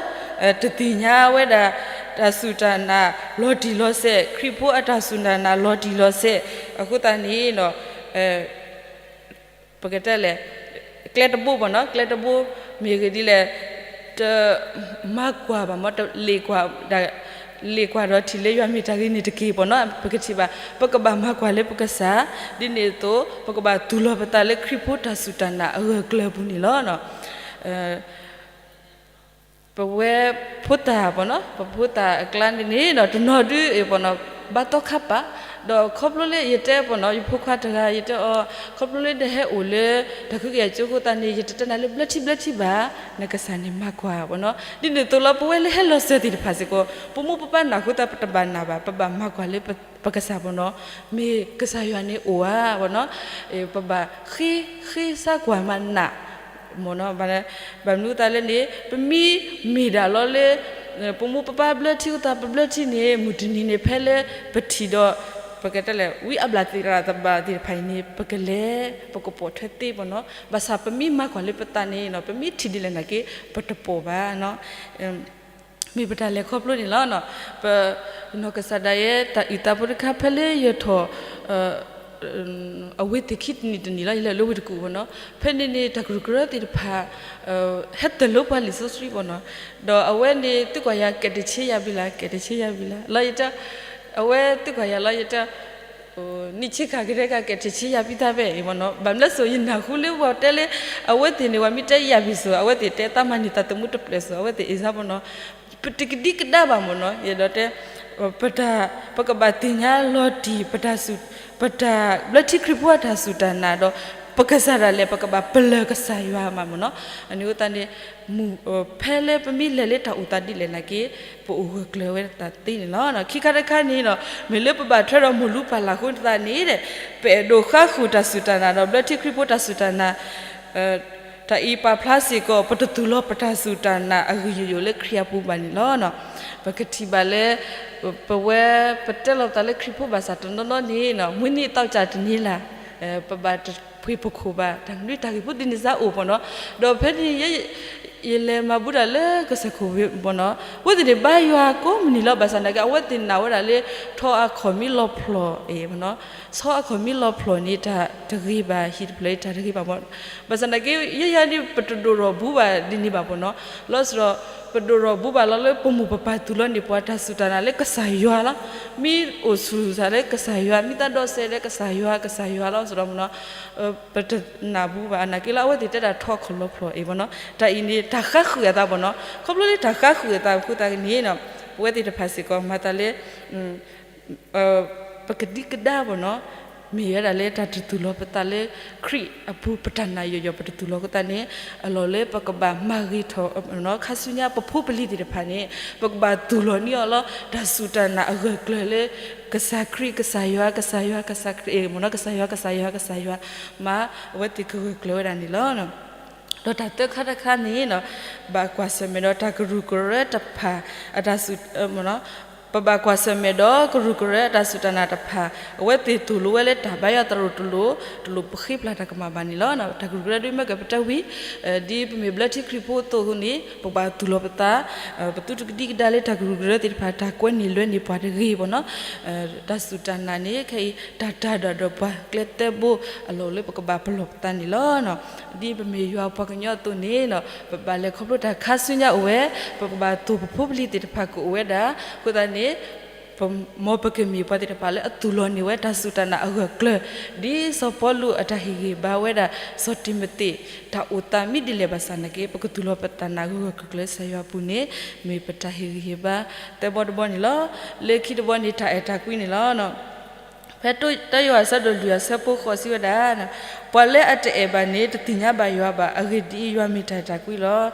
တသ့ၣ်ညါဝဲဒၣ် တၢ်စူၢ်တၢ်နာ်လီၤတံၢ်လီၤဆဲး, ခရံာ်ဖိအတၢ်စူၢ်တၢ်နာ်လီၤတံၢ်လီၤဆဲး အဃိသတးန့ၣ် ပကတဲလဲၣ် ကျဲတဘိဘၣ်နီၤ, ကျဲတဘိ မ့ၢ်ဂ့ၢ်ဒ်လဲၣ် တမၤကွၢ်ဘၣ်မ့ၢ် တလ့ၣ်ကွၢ် လ့ၣ်ကွၢ်ဒီးထံၣ်လၢယွၤမ့ၢ်တၢ်ဂ့ၤန့ၣ်တက့ၢ်ဘၣ်နီၤ. ပကထံၣ်ဘၣ် ပကဘၣ်မၤကွၢ်လၢပကစၢ်, ဒ်န့ၣ်အသိး ပကဘၣ်သူၣ်လီၤပသးလၢခရံာ်ဖိတၢ်စူၢ်တၢ်နာ်အဂၢၢ်ကျၢၤအပူၤန့ၣ်လီၤ. ပဝဲဖိသၣ်ဘၣ်နီၤ, ပဖိသၣ်အကျါန့ၣ်န့ၣ်ဒီး တနီၤဒုးဘၣ်နီၤ ဘါသီခါပာ်, ဒီးခီဖျိလၢယတဲဘၣ်နီၤ ယဖိခွါတဂၤ ယတဲအီၤ ခီဖျိလၢနဟဲအိၣ်လၢ တၢ်ခုကယၤကၠိအဃိသတးန့ၣ် ယတတဲနၤလၢဘျၢထံဘျၢထံဘၣ်, နကစၢ်န့ၣ်မၤကွၢ်ဘၣ်နီၤ. ဒ်န့ၣ်အသိးလီၤ ပဝဲလၢဟဲလီၤစၢၤသ့ၣ်တဖၣ်စ့ၢ်ကီး ပမိၢ်ပပၢ်နာ်အဃိသတး ပတဘၣ်နာ်ဘၣ်, ပဘၣ်မၤကွၢ်လၢပကစၢ်ဘၣ်နီၤ, မ့ၢ်ကစၢ်ယွၤန့ၣ်အိၣ်ဧါဘၣ်နီၤ, ပဘၣ်ဃ့ ဃ့စၢ်ကွၢ်မၤနး မ့ၢ်နီၤ, ဘၣ်မနုၤအဃိသတးလဲၣ်န့ၣ် ပမ့ၢ်မ့ၢ်ဒၣ်လီၤလၢ ပမိၢ်ပပၢ်ဘျၢထံအဃိသတး ပဘျၢထံန့ၣ် မုၢ်တနံၤန့ၣ် ဖဲလၢပထံၣ်ဒီး ပကတဲလဲၣ် ဝံအဘျၣ်သရၣ်ဘျၣ်သ့ၣ်တဖၣ်အံၤန့ၣ် ပကလဲၤ ပကပိာ်ထွဲသ့ဘၣ်နီၤ. ဘၣ်ဆၣ်ပမ့ၢ်မၤကွၢ်လၢပသးန့ၣ်နီၤ ပမ့ၢ်ထံၣ်ဒ်လဲၣ်နာ်က့ ပတပိာ်ဘၣ်နီၤ. မ့ၢ်ပတၢ်လဲၤခီဖျိန့ၣ်လီၤ. ပနီၢ်ကစၢ်ဒၣ်ယဲ တၢ်အုၣ်သးဖိတခါ ဖဲလၢယထီၣ် အဝ့ၢ်သ့ၣ်ခံတနံၣ်တနံၣ်လီၤ, ယလဲၤလၢဝ့ၢ်တကူၣ်ဘၣ်နီၤ, ဖဲန့ၣ်န့ၣ် တၢ်ကရူၢ်ကရၢသ့ၣ်တဖၣ် ဟဲတၢၢ်လၢပှၤလံာ်စီဆှံဘၣ်နီၤ, ဒီးအဝဲန့ၣ် သုကွၢ်ယၤ ကဲးတဆ့ယၤဘံလး ကဲးတဆ့ယၤဘံလး လီၤယတဲ, အဝဲသုကွၢ်ယၤလီၤယတဲ နံၣ်ဆံခါကဒဲက ကဲးတဆ့ယၤဘံသးဖဲအံၤဘၣ်နီၤ, ဘၣ်မနုၤစိၤ ယနၢ်ဟူလၢပှၤတဲလၢ အဝဲသ့ၣ်န့ၣ် ပှၤမ့ၢ်တဲယၤဘံစိၤ အဝဲသ့ၣ်တဲသးမၤန့ၢ်သးသမူတဖျၢၣ်စိၤ အဝဲသ့ၣ်အ့ၣ်စၢ်ဘၣ်နီၤ, ပတကဒံကဒါဘၣ်မ့ၢ်နီၤ, ယအဲၣ်ဒိးတဲ ပတၢ် ပကဘၣ်သ့ၣ်ညါလီၤတံၢ် ပတၢ်စူၢ် ပတၢ်ဘျၢထံခရံာ်ဖိအတၢ်စူၢ်တၢ်နာ်ဒီး ပကစၢ်ဒၣ်လဲာ် ပကဘၣ်ပလၢၢ်ကစၢ်ယွၤမးမ့ၢ်နီၤ, အန့ၣ်အဃိသတးန့ၣ် မုၢ် ဖဲလၢပမ့ၢ်လဲၤလၢတၢ်အိၣ်သးဒ်လဲၣ်နာ်က့ ပအိၣ်ဂၢၢ်ကျၢၤဝဲဒၣ်သ့န့ၣ်လီၤ. ခံခါတခါန့ၣ်ဒီး မ့ၢ်လၢပဘၣ်ထွဲဒီးမိၢ်လူၤပၢ်လၢ်အဃိသတးန့ၣ်ဒီး ပအဲၣ်ဒိးဃါဃုာ်တၢ်စူၢ်တၢ်နာ်ဒီး ဘျၢထံခရံာ်ဖိတၢ်စူၢ်တၢ်နာ် တၢ်အံၤပာ်ဖျါစ့ၢ်ကီး ပတသူၣ်လီၤပတၢ်စူၢ်တၢ်နာ်အဂ့ၢ်ယိာ်ယိာ်လၢခရံာ်အပူၤဘၣ်န့ၣ်လီၤ. ပကထံၣ်ဘၣ်လၢ ပဝဲပတဲလီၤပသးလၢခရံာ်ဖိဘၣ်ဆၣ်တနီၤနီၤန့ၣ် မုၢ်နံၤသီကၠၢ်တနံၤလၢ် ပဘၣ်တဖှ့ၣ်ပခိၣ်ဘၣ် တၢ်ကဒုတၢ်ဂ့ၢ်ဖိသ့ၣ်န့ၣ်စ့ၢ်အိၣ်ဘၣ်နီၤ, ဒီးဖဲန့ၣ် ယလဲၤမၤဘူးတၢ်လၢကစၢၢ်ခိၣ်ဘၣ်နီၤ, အဝဲသ့ၣ်န့ၣ်ဘါယွၤကိးမုၢ်နံၤလီၤ. ဘၣ်ဆၣ်သနာ်က့ အဝဲသ့ၣ်နာ်ဝဲဒၣ်လၢ ထီအခီၣ်မ့ၢ်လီၤဖျိးအံၤဘၣ်နီၤ, ဆီအခီၣ်မ့ၢ်လီၤဖျိးန့ၣ် တၢ်တဂ့ၤဘၣ်, ဟံၣ်တဖျၢၣ်အံၤတၢ်တဂ့ၤဘၣ်မး, ဘၣ်ဆၣ်သနာ်က့ ယဲယၤန့ၣ် ပတဒိၣ်ထီၣ်ဘူးဘၣ်ဒ်န့ၣ်ဘၣ်ဘၣ်နီၤ, လီၤစ့ၢ်ဒီး ပဒိၣ်ထီၣ်ဘူးဘၣ်လီၤလၢပမိၢ်ပပၢ်သူၣ်လီၤန့ၢ်ပှၤတၢ်စူၢ်တၢ်နာ်လၢကစၢ်ယွၤလီၤ. မ့ၢ်အိၣ်ဆူၣ်စ့ၢ်လၢကစၢ်ယွၤ, မ့ၢ်သးဒီးစဲးလၢကစၢ်ယွၤ, ကစၢ်ယွၤလီၤစ့ၢ်ဒီးမးနီၤ, ပတနာ်ဘူးဘၣ်, နာ်က့လၢအဝဲသ့ၣ်တဲဒၣ်ထီအခီၣ်လီၤဖျိးအံၤဘၣ်နီၤ, တၢ်အံၤန့ၣ် တၢ်ဃါဃုာ်အသးဘၣ်နီၤ, ခီဖျိလၢတၢ်ဃါဃုာ်အသးအဃိသတးန့ၣ်နီၤ, ပဝဲသ့ၣ်တဖၣ်စ့ၢ်ကီး မၤသးလၢ ပကဒံကဒါဘၣ်နီၤ, မ့ၢ်ဝဲဒၣ်လၢတၢ်တသူၣ်လီၤပသးလၢခရံာ်အပူၤ ပတၢ်နာ်ယိာ်ယိာ် ပတသူၣ်လီၤအဃိသတးန့ၣ်, အလီၢ်လၢပကဘၣ်မၤဂ့ၤထီၣ် ခါဆူညါပဖိပလံၤသ့ၣ်တဖၣ်န့ၣ် ပကဘၣ်သူၣ်လီၤန့ၢ်အီၤလီၤ. တၢ်စူၢ်တၢ်နာ်အဂၢၢ်ကျၢၤလၢ ကစၢ်ခရံာ် ကစၢ်ယွၤ ကစၢ်ယွၤ ကစၢ်ခရံာ် မ့ၢ်နီၤ, ကစၢ်ယွၤ ကစၢ်ယွၤ ကစၢ်ယွၤ မး အဝဲသ့ၣ်ကဂၢၢ်ကျၢၤဝဲဒၣ်န့ၣ်လီၤ. ဒီးတၢ်သၢခါတခါန့ၣ်နီၤ, ဘၣ်ကွၢ်ဆၢၣ်မဲာ်ဒီးတၢ်ကရူၢ်ကရၢတဖၣ် အတၢ်စူၢ် မ့ၢ်နီၤ, ပဘၣ်ကွၢ်ဆၢၣ်မဲာ်ဒီးကရူၢ်ကရၢအတၢ်စူၢ်တၢ်နာ်တဖၣ်, အဝဲသ့ၣ်သိၣ်လိဝဲလၢတၢ်ဘါယွၤသရိာ်တလိၣ်, တလိၣ်ပဃ့ပျၢ်တၢ်ကမၣ်ဘၣ်န့ၣ်လီၤ. တၢ်ကရူၢ်ကရၢဒ်မ့ၢ်ကပတဲဝံၤ, ဒ်ပမ့ၢ်ဘျၢထံခရံာ်ဖိအသိးအဃိန့ၣ် ပကဘၣ်သူၣ်လီၤပသး, ပသုတကဒံကဒါလၢတၢ်ကရူၢ်ကရၢသ့ၣ်တဖၣ် တၢ်ကွဲန့ၢ်လွဲန့ၢ်ပှၤတဂ့ၤဘၣ်နီၤ. တၢ်စူၢ်တၢ်နာ်န့ၣ် ခဲအံၤ တၢ်တၢ်ဒၣ်ဒီးပှၤကျဲသၢဘိအလီၢ်လၢပကဘၣ်ပလီၢ်ပသးန့ၣ်လီၤ. ဒ်ပမ့ၢ်ယွၤပှၤကညီအသိးန့ၣ် ပဘၣ်လဲၤခီဖျိတၢ်ခါဆူညါအိၣ်ဝဲ, ပကဘၣ်သိၣ်ပဖိပလံၤသ့ၣ်တဖၣ်ကအိၣ်ဝဲဒၣ်, အဃိသတးန့ၣ် မ်ပကမ့ၢ်ပှၤသ့ၣ်တဖၣ်လၢအသူၣ်လီၤန့ၢ်ဝဲတၢ်စူၢ်တၢ်နာ်အဂၢၢ်အကျၢၤ, ဒ်စီၤပီလူးအတၢ်ဟ့ၣ်ဂံၢ်ဘါဝဲဒၣ် စီၤတံၤမသ့း တၢ်အိၣ်သးမ့ၢ်ဒ်လဲၣ်ဘၣ်ဆၣ်နာ်က့ ပကသူၣ်လီၤပသးနာ်ဂၢၢ်ဂၢၢ်ကျၢၤကျၢၤလၢကစၢ်ယွၤအပူၤန့ၣ် မ့ၢ်ပတၢ်ဟ့ၣ်ဂံၢ်ဟ့ၣ်ဘါ သၢဘီတဘီန့ၣ်လီၤ. လၢခံတဘီန့ၣ် တၢ်အဲၣ်တၢ်ကွံန့ၣ်လီၤ. ဖဲတၢယိၤဟၣ်အဆၢဒိၣ်လွံၢ်အဆၢဖိဃိးစံးဝဲဒၣ်, ပှၤလၢအတအဲၣ်ဘၣ်န့ၣ် တသ့ၣ်ညါဘၣ်ယွၤဘၣ်, အဂ့ၢ်ဒ်အံၤ, ယွၤမ့ၢ်တၢ်အဲၣ်တၢ်ကွံ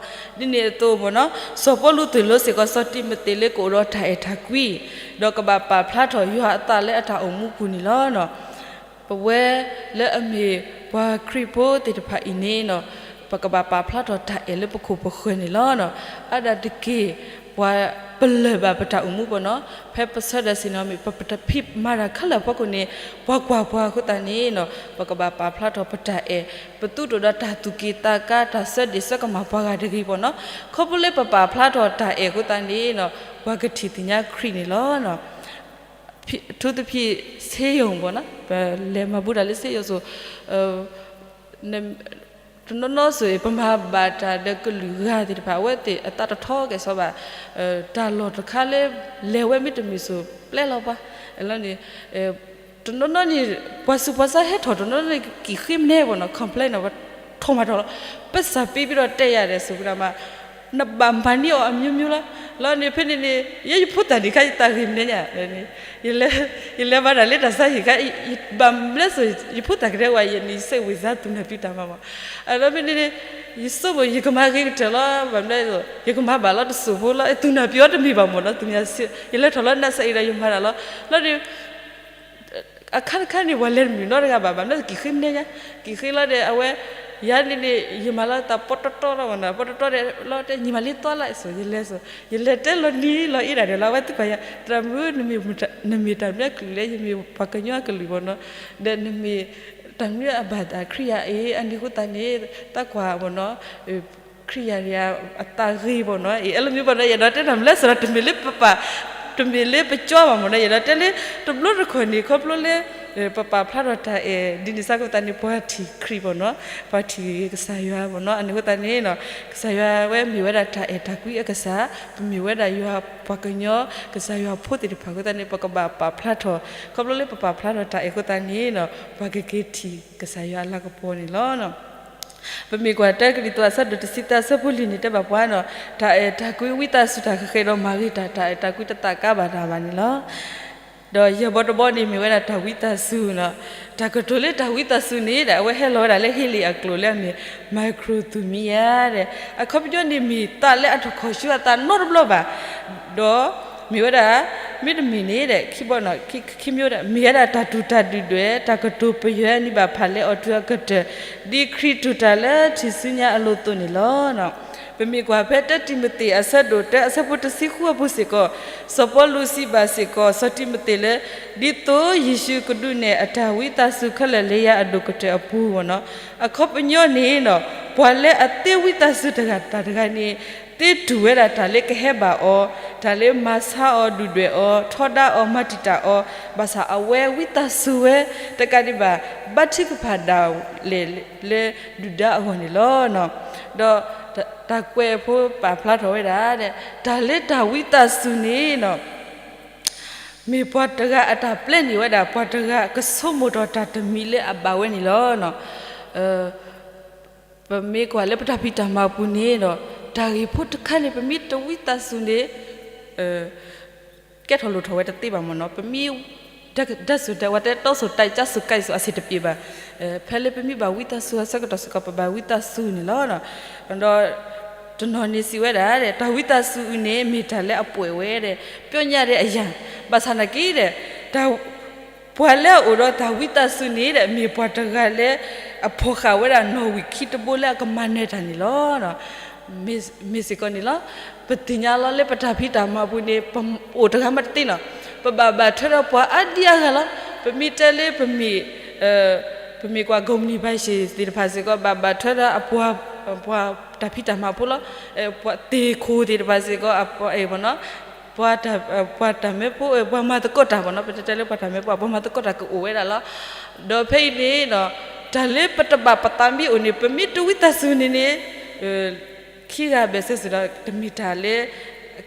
လီၤ. ဒ်န့ၣ်အသိးမ့ၢ်နီၤ စီၤပီလူးသိၣ်လိစ့ၢ်ကီး စီၤတံၤမသ့းလၢကအိၣ်ဒီးတၢ်အဲၣ်တၢ်ကွံ, ဒီးကဘၣ်ပာ်ဖျါထီၣ်ယွၤအသးလၢအတၢ်အိၣ်မူပူၤန့ၣ်လီၤ. ပဝဲလၢအမ့ၢ်ပှၤခရံာ်ဖိသ့ၣ်တဖၣ်အံၤန့ၣ် ပကဘၣ်ပာ်ဖျါထီၣ်တၢ်အဲၣ်လၢပခိၣ်ပဃၢၤန့ၣ်လီၤ. အါဒၣ်တက့ၢ် ပှၤပလၢၢ်ဘၣ်ပတၢ်အိၣ်မူဘၣ်နီၤ, ဖဲပဆၢဒၣ်စ့ၢ်နီၤ မ့ၢ်ပတဖံးမၤတၢ်ခဲလၢာ်အဖီခိၣ်န့ၣ် ပှၤကွၢ်ပှၤအဃိသတးန့ၣ် ပကဘၣ်ပာ်ဖျါထီၣ်ပတၢ်အဲၣ်, ပသူၣ်ထီၣ်ဒီးတၢ်သူၣ်က့ၣ်သးကါ တၢ်ဆၢဒ့ၣ်ဆၢကမၣ်ပှၤဂၤတဂ့ၤဘၣ်နီၤ. ခီဖျိလၢပပာ်ဖျါထီၣ်တၢ်အဲၣ်အဃိသတးန့ၣ် ပှၤကထံၣ်သ့ၣ်ညါခရံာ်န့ၣ်လီၤ. အထူးသဖြင့် ဆေးရုံပေါ့နော်, ပလဲၤမၤဘူးတၢ်လၢ ဆေးရုံ စိၤ, တနီၤနီၤစိၤ ပမၤဘၣ်တၢ်ဒီးကလုာ်ဂၤသ့ၣ်တဖၣ် အဝဲသ့ၣ်အသးတထီကဲၣ်ဆိးဘၣ်, တၢ်လီၢ်တခါလၢ လဲၤဝဲမ့တမ့ၢ်စိၤ ပျဲလီၤပှၤ, လီၤန့ၣ် တနီၤနီၤန့ၣ် ပှၤဆူးပှၤဆါဟဲထီၣ် တနီၤနီၤန့ၣ် က့ၤဃ့မနဲဘၣ်နီၤ complain နီၤ ပထီၣ်မၤထီၣ်လီၤ, ပစၢ်ပ့ၤဘ့ၣ်ဒီးတဲယၤဒီး စံးဝဲဒၣ်မး နဘၣ်မၤန့ၢ်အီၤအမျိုးမျိုးလီၤ. လီၤန့ၣ် ဖဲန့ၣ်န့ၣ် ယဲယဖိသၣ်န့ၣ်ခါ ယသးဂ့ၤမနဲညါ, ယလဲၤမၤတၢ်လၢတၢ်ဆါဟံၣ်ခါ ဘၣ်မနုၤလဲၣ်စိၤ ယဖိသၣ်ကတဲဝဲ ယန့ၣ် ယစိတ်ဝင်စား သူနာပြုတာ မးမး, အဒီးဖဲန့ၣ်န့ၣ် ယစိမိၣ်ယကမၤဂ့ၤကတၢၢ်လီၤ, ဘၣ်မနုၤလဲၣ် ယကမၤဘၣ်လီၤတစိၢ်ဖိလီၤ, သူနာပြုအီၤတမ့ၢ်ဘၣ်မးနီၤ, သူနာပြု ယလဲၤထီၣ်လၢနးစဲအံၤဒီး ယမၤတၢ်လီၤ. လီၤန့ၣ် အခါတခါန့ၣ် ပှၤလဲၤတမုာ်နီတဂၤဘၣ်, ဘၣ်မနုၤလဲၣ် က့ၤဃ့မနဲညါ, က့ၤဃ့လီၤဒီး အဝဲ ယၤန့ၣ်န့ၣ် ယမၤလီၤသးပီတီတီလီၤမးနီၤ, ပီတီတီဒီး လီၤတဲ ညီမလေး သွားလိုက် စိၤ ယလဲၤစိၤ ယလဲၤတဲလီၤနံၤလီၤအ့ဒၣ်ဒီးလီၤ အဝဲသ့ၣ်ကွၢ်ယၤ သရၣ်မုၣ် နမ့ၢ်တၢ်မနုၤအကလုာ်လဲၣ်, ယမ့ၢ်ပှၤကညီအကလုာ်မးနီၤ, ဒီးနမ့ၢ်တၢ်မနုၤအဘၣ်သးခရံာ်ယၤအံၤ အန့ၣ်အဃိသတးန့ၣ် သးကွၢ်မးနီၤ ခရံာ်ယၤန့ၣ် အသးဂ့ၤမးနီၤ, အ့ အဲၣ်လၢမ့ၢ်ဘၣ်နီၤ ယအဲၣ်ဒိးတဲတၢ်မနုၤလဲၣ်စိၤဒီး တမ့ၢ်လၢပပာ် တမ့ၢ်လၢပကၠီဘၣ်မးနီၤ, ယအဲၣ်ဒိးတဲလၢ တဘျီတခီၣ်န့ၣ် ခီဖျိလၢ ပပာ်ဖျါထီၣ်တၢ်အဲၣ် ဒ်န့ၣ်စ့ၢ်ကီးသတးန့ၣ် ပှၤထံၣ်ခရံာ်မးနီၤ, ပှၤထံၣ်ကစၢ်ယွၤမးနီၤ, အန့ၣ်အဃိသတးန့ၣ် ကစၢ်ယွၤဝဲမ့ၢ်ဝဲဒၣ်တၢ်အဲၣ်တၢ်ကွံအကစၢ်, ပမ့ၢ်ဝဲဒၣ်ယွၤပှၤကညီ ကစၢ်ယွၤဖိသ့ၣ်တဖၣ်အဃိသတးန့ၣ် ပကဘၣ်ပာ်ဖျါထီၣ်, ခီဖျိလၢပပာ်ဖျါထီၣ်တၢ်အဲၣ်အဃိသတးန့ၣ် ပှၤကက့ၤထံၣ်ကစၢ်ယွၤအလၤကပီၤန့ၣ်လီၤ. ပမ့ၢ်ကွၢ်တၢကရံၣ်သူး အဆၢဒိၣ်တဆံသၢ အဆၢဖိလွံၢ်န့ၣ် တဲဘၣ်ပှၤနီၤ, တၢ်အဲၣ်တၢ်ကွံဝံသးစူၤ တၢ်ဃဲၤဃဲၤဒီးမၤဂ့ၤတၢ်, တၢ်အဲၣ်တၢ်ကွံတသးကါဘၣ်တၢ်ဘၣ်န့ၣ်လီၤ. ဒီးယဲၢ်ဘီတဘီန့ၣ် မ့ၢ်ဝဲဒၣ်တၢ်ဝံသးစူၤနီၤ, တၢ်ကတိၤလၢတၢ်ဝံသးစူၤန့ၣ်ဒီး အဝဲဟဲလီၤဝဲဒၣ်လၢ ဟ့လ့ၣ်အကျိာ်လၢအမ့ၢ် microthymia ဒီး အခီပညီန့ၣ်မ့ၢ်သးလၢအတခီၣ်ဆူအသးနီတဘျီဘၣ်, ဒီးမ့ၢ်ဝဲဒၣ် မ့တမ့ၢ်န့ၣ်ဒီး ခံဘီနီၤ ခံမံၤဝဲဒၣ် မ့ၢ်ဝဲဒၣ်တၢ်တူၢ်တၢ်ဒုၣ်ဒွဲၣ် တၢ်ကတိၤပယွဲအနံၤဘၣ်ဖးလဲအီၤတုၤအကတၢၢ် ဒ်ခရံာ်တူၢ်တၢ်လၢထံၣ်ဆူညါအလိၤအသိးန့ၣ်လီၤ. ပမ့ၢ်ကွၢ်ဖဲတၢတံၤမသ့း အဆၢဒိၣ်တၢ အဆၢဖိတဆံဃုအပူၤစ့ၢ်ကီး, စီၤပီလူးစံးဘၣ်စ့ၢ်ကီး စီၤတံၤမသ့းလၢ ဒ်သိးယ့ၣ်ၡူးကဒုးနဲၣ်အတၢ်ဝံသးစူၤခဲလၢာ်လၢယၤအဒိၣ်ကတၢၢ်အပူၤမ့ၢ်နီၤ, အခီပညီန့ၣ်နီၤ ပှၤလၢအသ့ဝံသးစူၤတဂၤတၢ်တဂၤန့ၣ် သ့တူၢ်ဝဲဒၣ်တၢ်လၢကဟဲဘၣ်အီၤ, တၢ်လၢမၤဆါအီၤဒုၣ်ဒွဲၣ်အီၤ ထီဒါအီၤမၤတံာ်တာ်အီၤ, ဘၣ်ဆၣ်အဝဲဝံသးစူၤဝဲ တကးဒံးဘၣ် ဘါထုကဖၣ်ဒၣ်လဲာ်လၢဒုၣ်ဒါအဂီၢ်န့ၣ်လီၤ. ဒီးတၢ်ကွဲးဖိပာ်ဖျါထီၣ်ဝဲဒၣ် တၢ်လၢတၢ်ဝံသးစူၤန့ၣ်နီၤ မ့ၢ်ပှၤတဂၤအတၢ်ပျဲန့ၢ်ဝဲဒၣ် ပှၤတဂၤကဆိကမိၣ်ထီၣ်တၢ်တမံၤလၢအဘၣ်ဝဲန့ၣ်လီၤ. ပမ့ၢ်ကွၢ်လၢပတၢ်ဖံးတၢ်မၤပူၤန့ၣ်ဒီး တၢ်ဂ့ၢ်ဖိတခါန့ၣ် ပမ့ၢ်တဝံသးစူၤန့ၣ် ကဲထီၣ်လိၣ်ထီၣ်ဝဲတသ့ဘၣ်မ့ၢ်နီၤ. ပမ့ၢ် တၢ်စူၢ်တၢ်ဝါတဲ တောင်းဆိုတိုက်ကြားဆိုကံဆိုအဆင်တပြေဘၣ်. ဖဲလၢပမ့ၢ်ဘၣ်ဝံသးစူၤအဆၢကတီၢ်စ့ၢ်ကီး ပဘၣ်ဝံသးစူၤန့ၣ်လီၤ. ဒီးတနီၤန့ၣ်စံးဝဲဒၣ် တၢ်ဝံသးစူၤအံၤန့ၣ် မ့ၢ်တၢ်လၢအပှဲၤဝဲဒီး ပျီညါဒီးအယၤ ဘၣ်ဆၣ်နာ်က့ဒီး တၢ် ပှၤလၢအအိၣ်ဒီးတၢ်ဝံသးစူၤန့ၣ်ဒီး မ့ၢ်ပှၤတဂၤလၢ အဖီၣ်ဃာ်ဝဲဒၣ်နီၣ်ဝံာ်ခံတဘိလၢအကမၤနၢၤတၢ်န့ၣ်လီၤ. မ့ၢ်စ့ၢ်ကီးန့ၣ်လီၤ. ပသ့ၣ်ညါလီၤလၢပတၢ်ဖံးတၢ်မၤအပူၤန့ၣ် ပအိၣ်တဂၤမးတသ့နီၤ, ပဘၣ်ဘၣ်ထွဲဒီးပှၤအါဒံအါဂၤလီၤ. ပမ့ၢ်တဲလၢပမ့ၢ် ပမ့ၢ်ကွၢ်ကိးမုၢ်နံၤဘၣ်ဆ့ၣ်သ့ၣ်တဖၣ်စ့ၢ်ကီး ဘၣ်ဘၣ်ထွဲဒီးအပှၤ ပှၤတၢ်ဖံးတၢ်မၤဖိလီၤ. ပှၤသ့ၣ်ခိၣ်သ့ၣ်တဖၣ်စ့ၢ်ကီး ပှၤ ပှၤတၢ်မၢဖိ ပှၤမၤသကိးတၢ်ဘၣ်နီၤ, ပတဲတဲလၢပှၤတၢ်မၢဖိ ပှၤမၤသကိးတၢ်ကအိၣ်ဝဲဒၣ်လီၤ. ဒီးဖဲအံၤန့ၣ် တၢ်လၢပတဘၣ်ပသးမ့ၢ်အိၣ်န့ၣ် ပမ့ၢ်တဝံသးစူၤန့ၣ်န့ၣ် ခံဂၤဘၣ်ဆၢစ့ၢ်ဒီး တမ့ၢ်တၢ်လၢ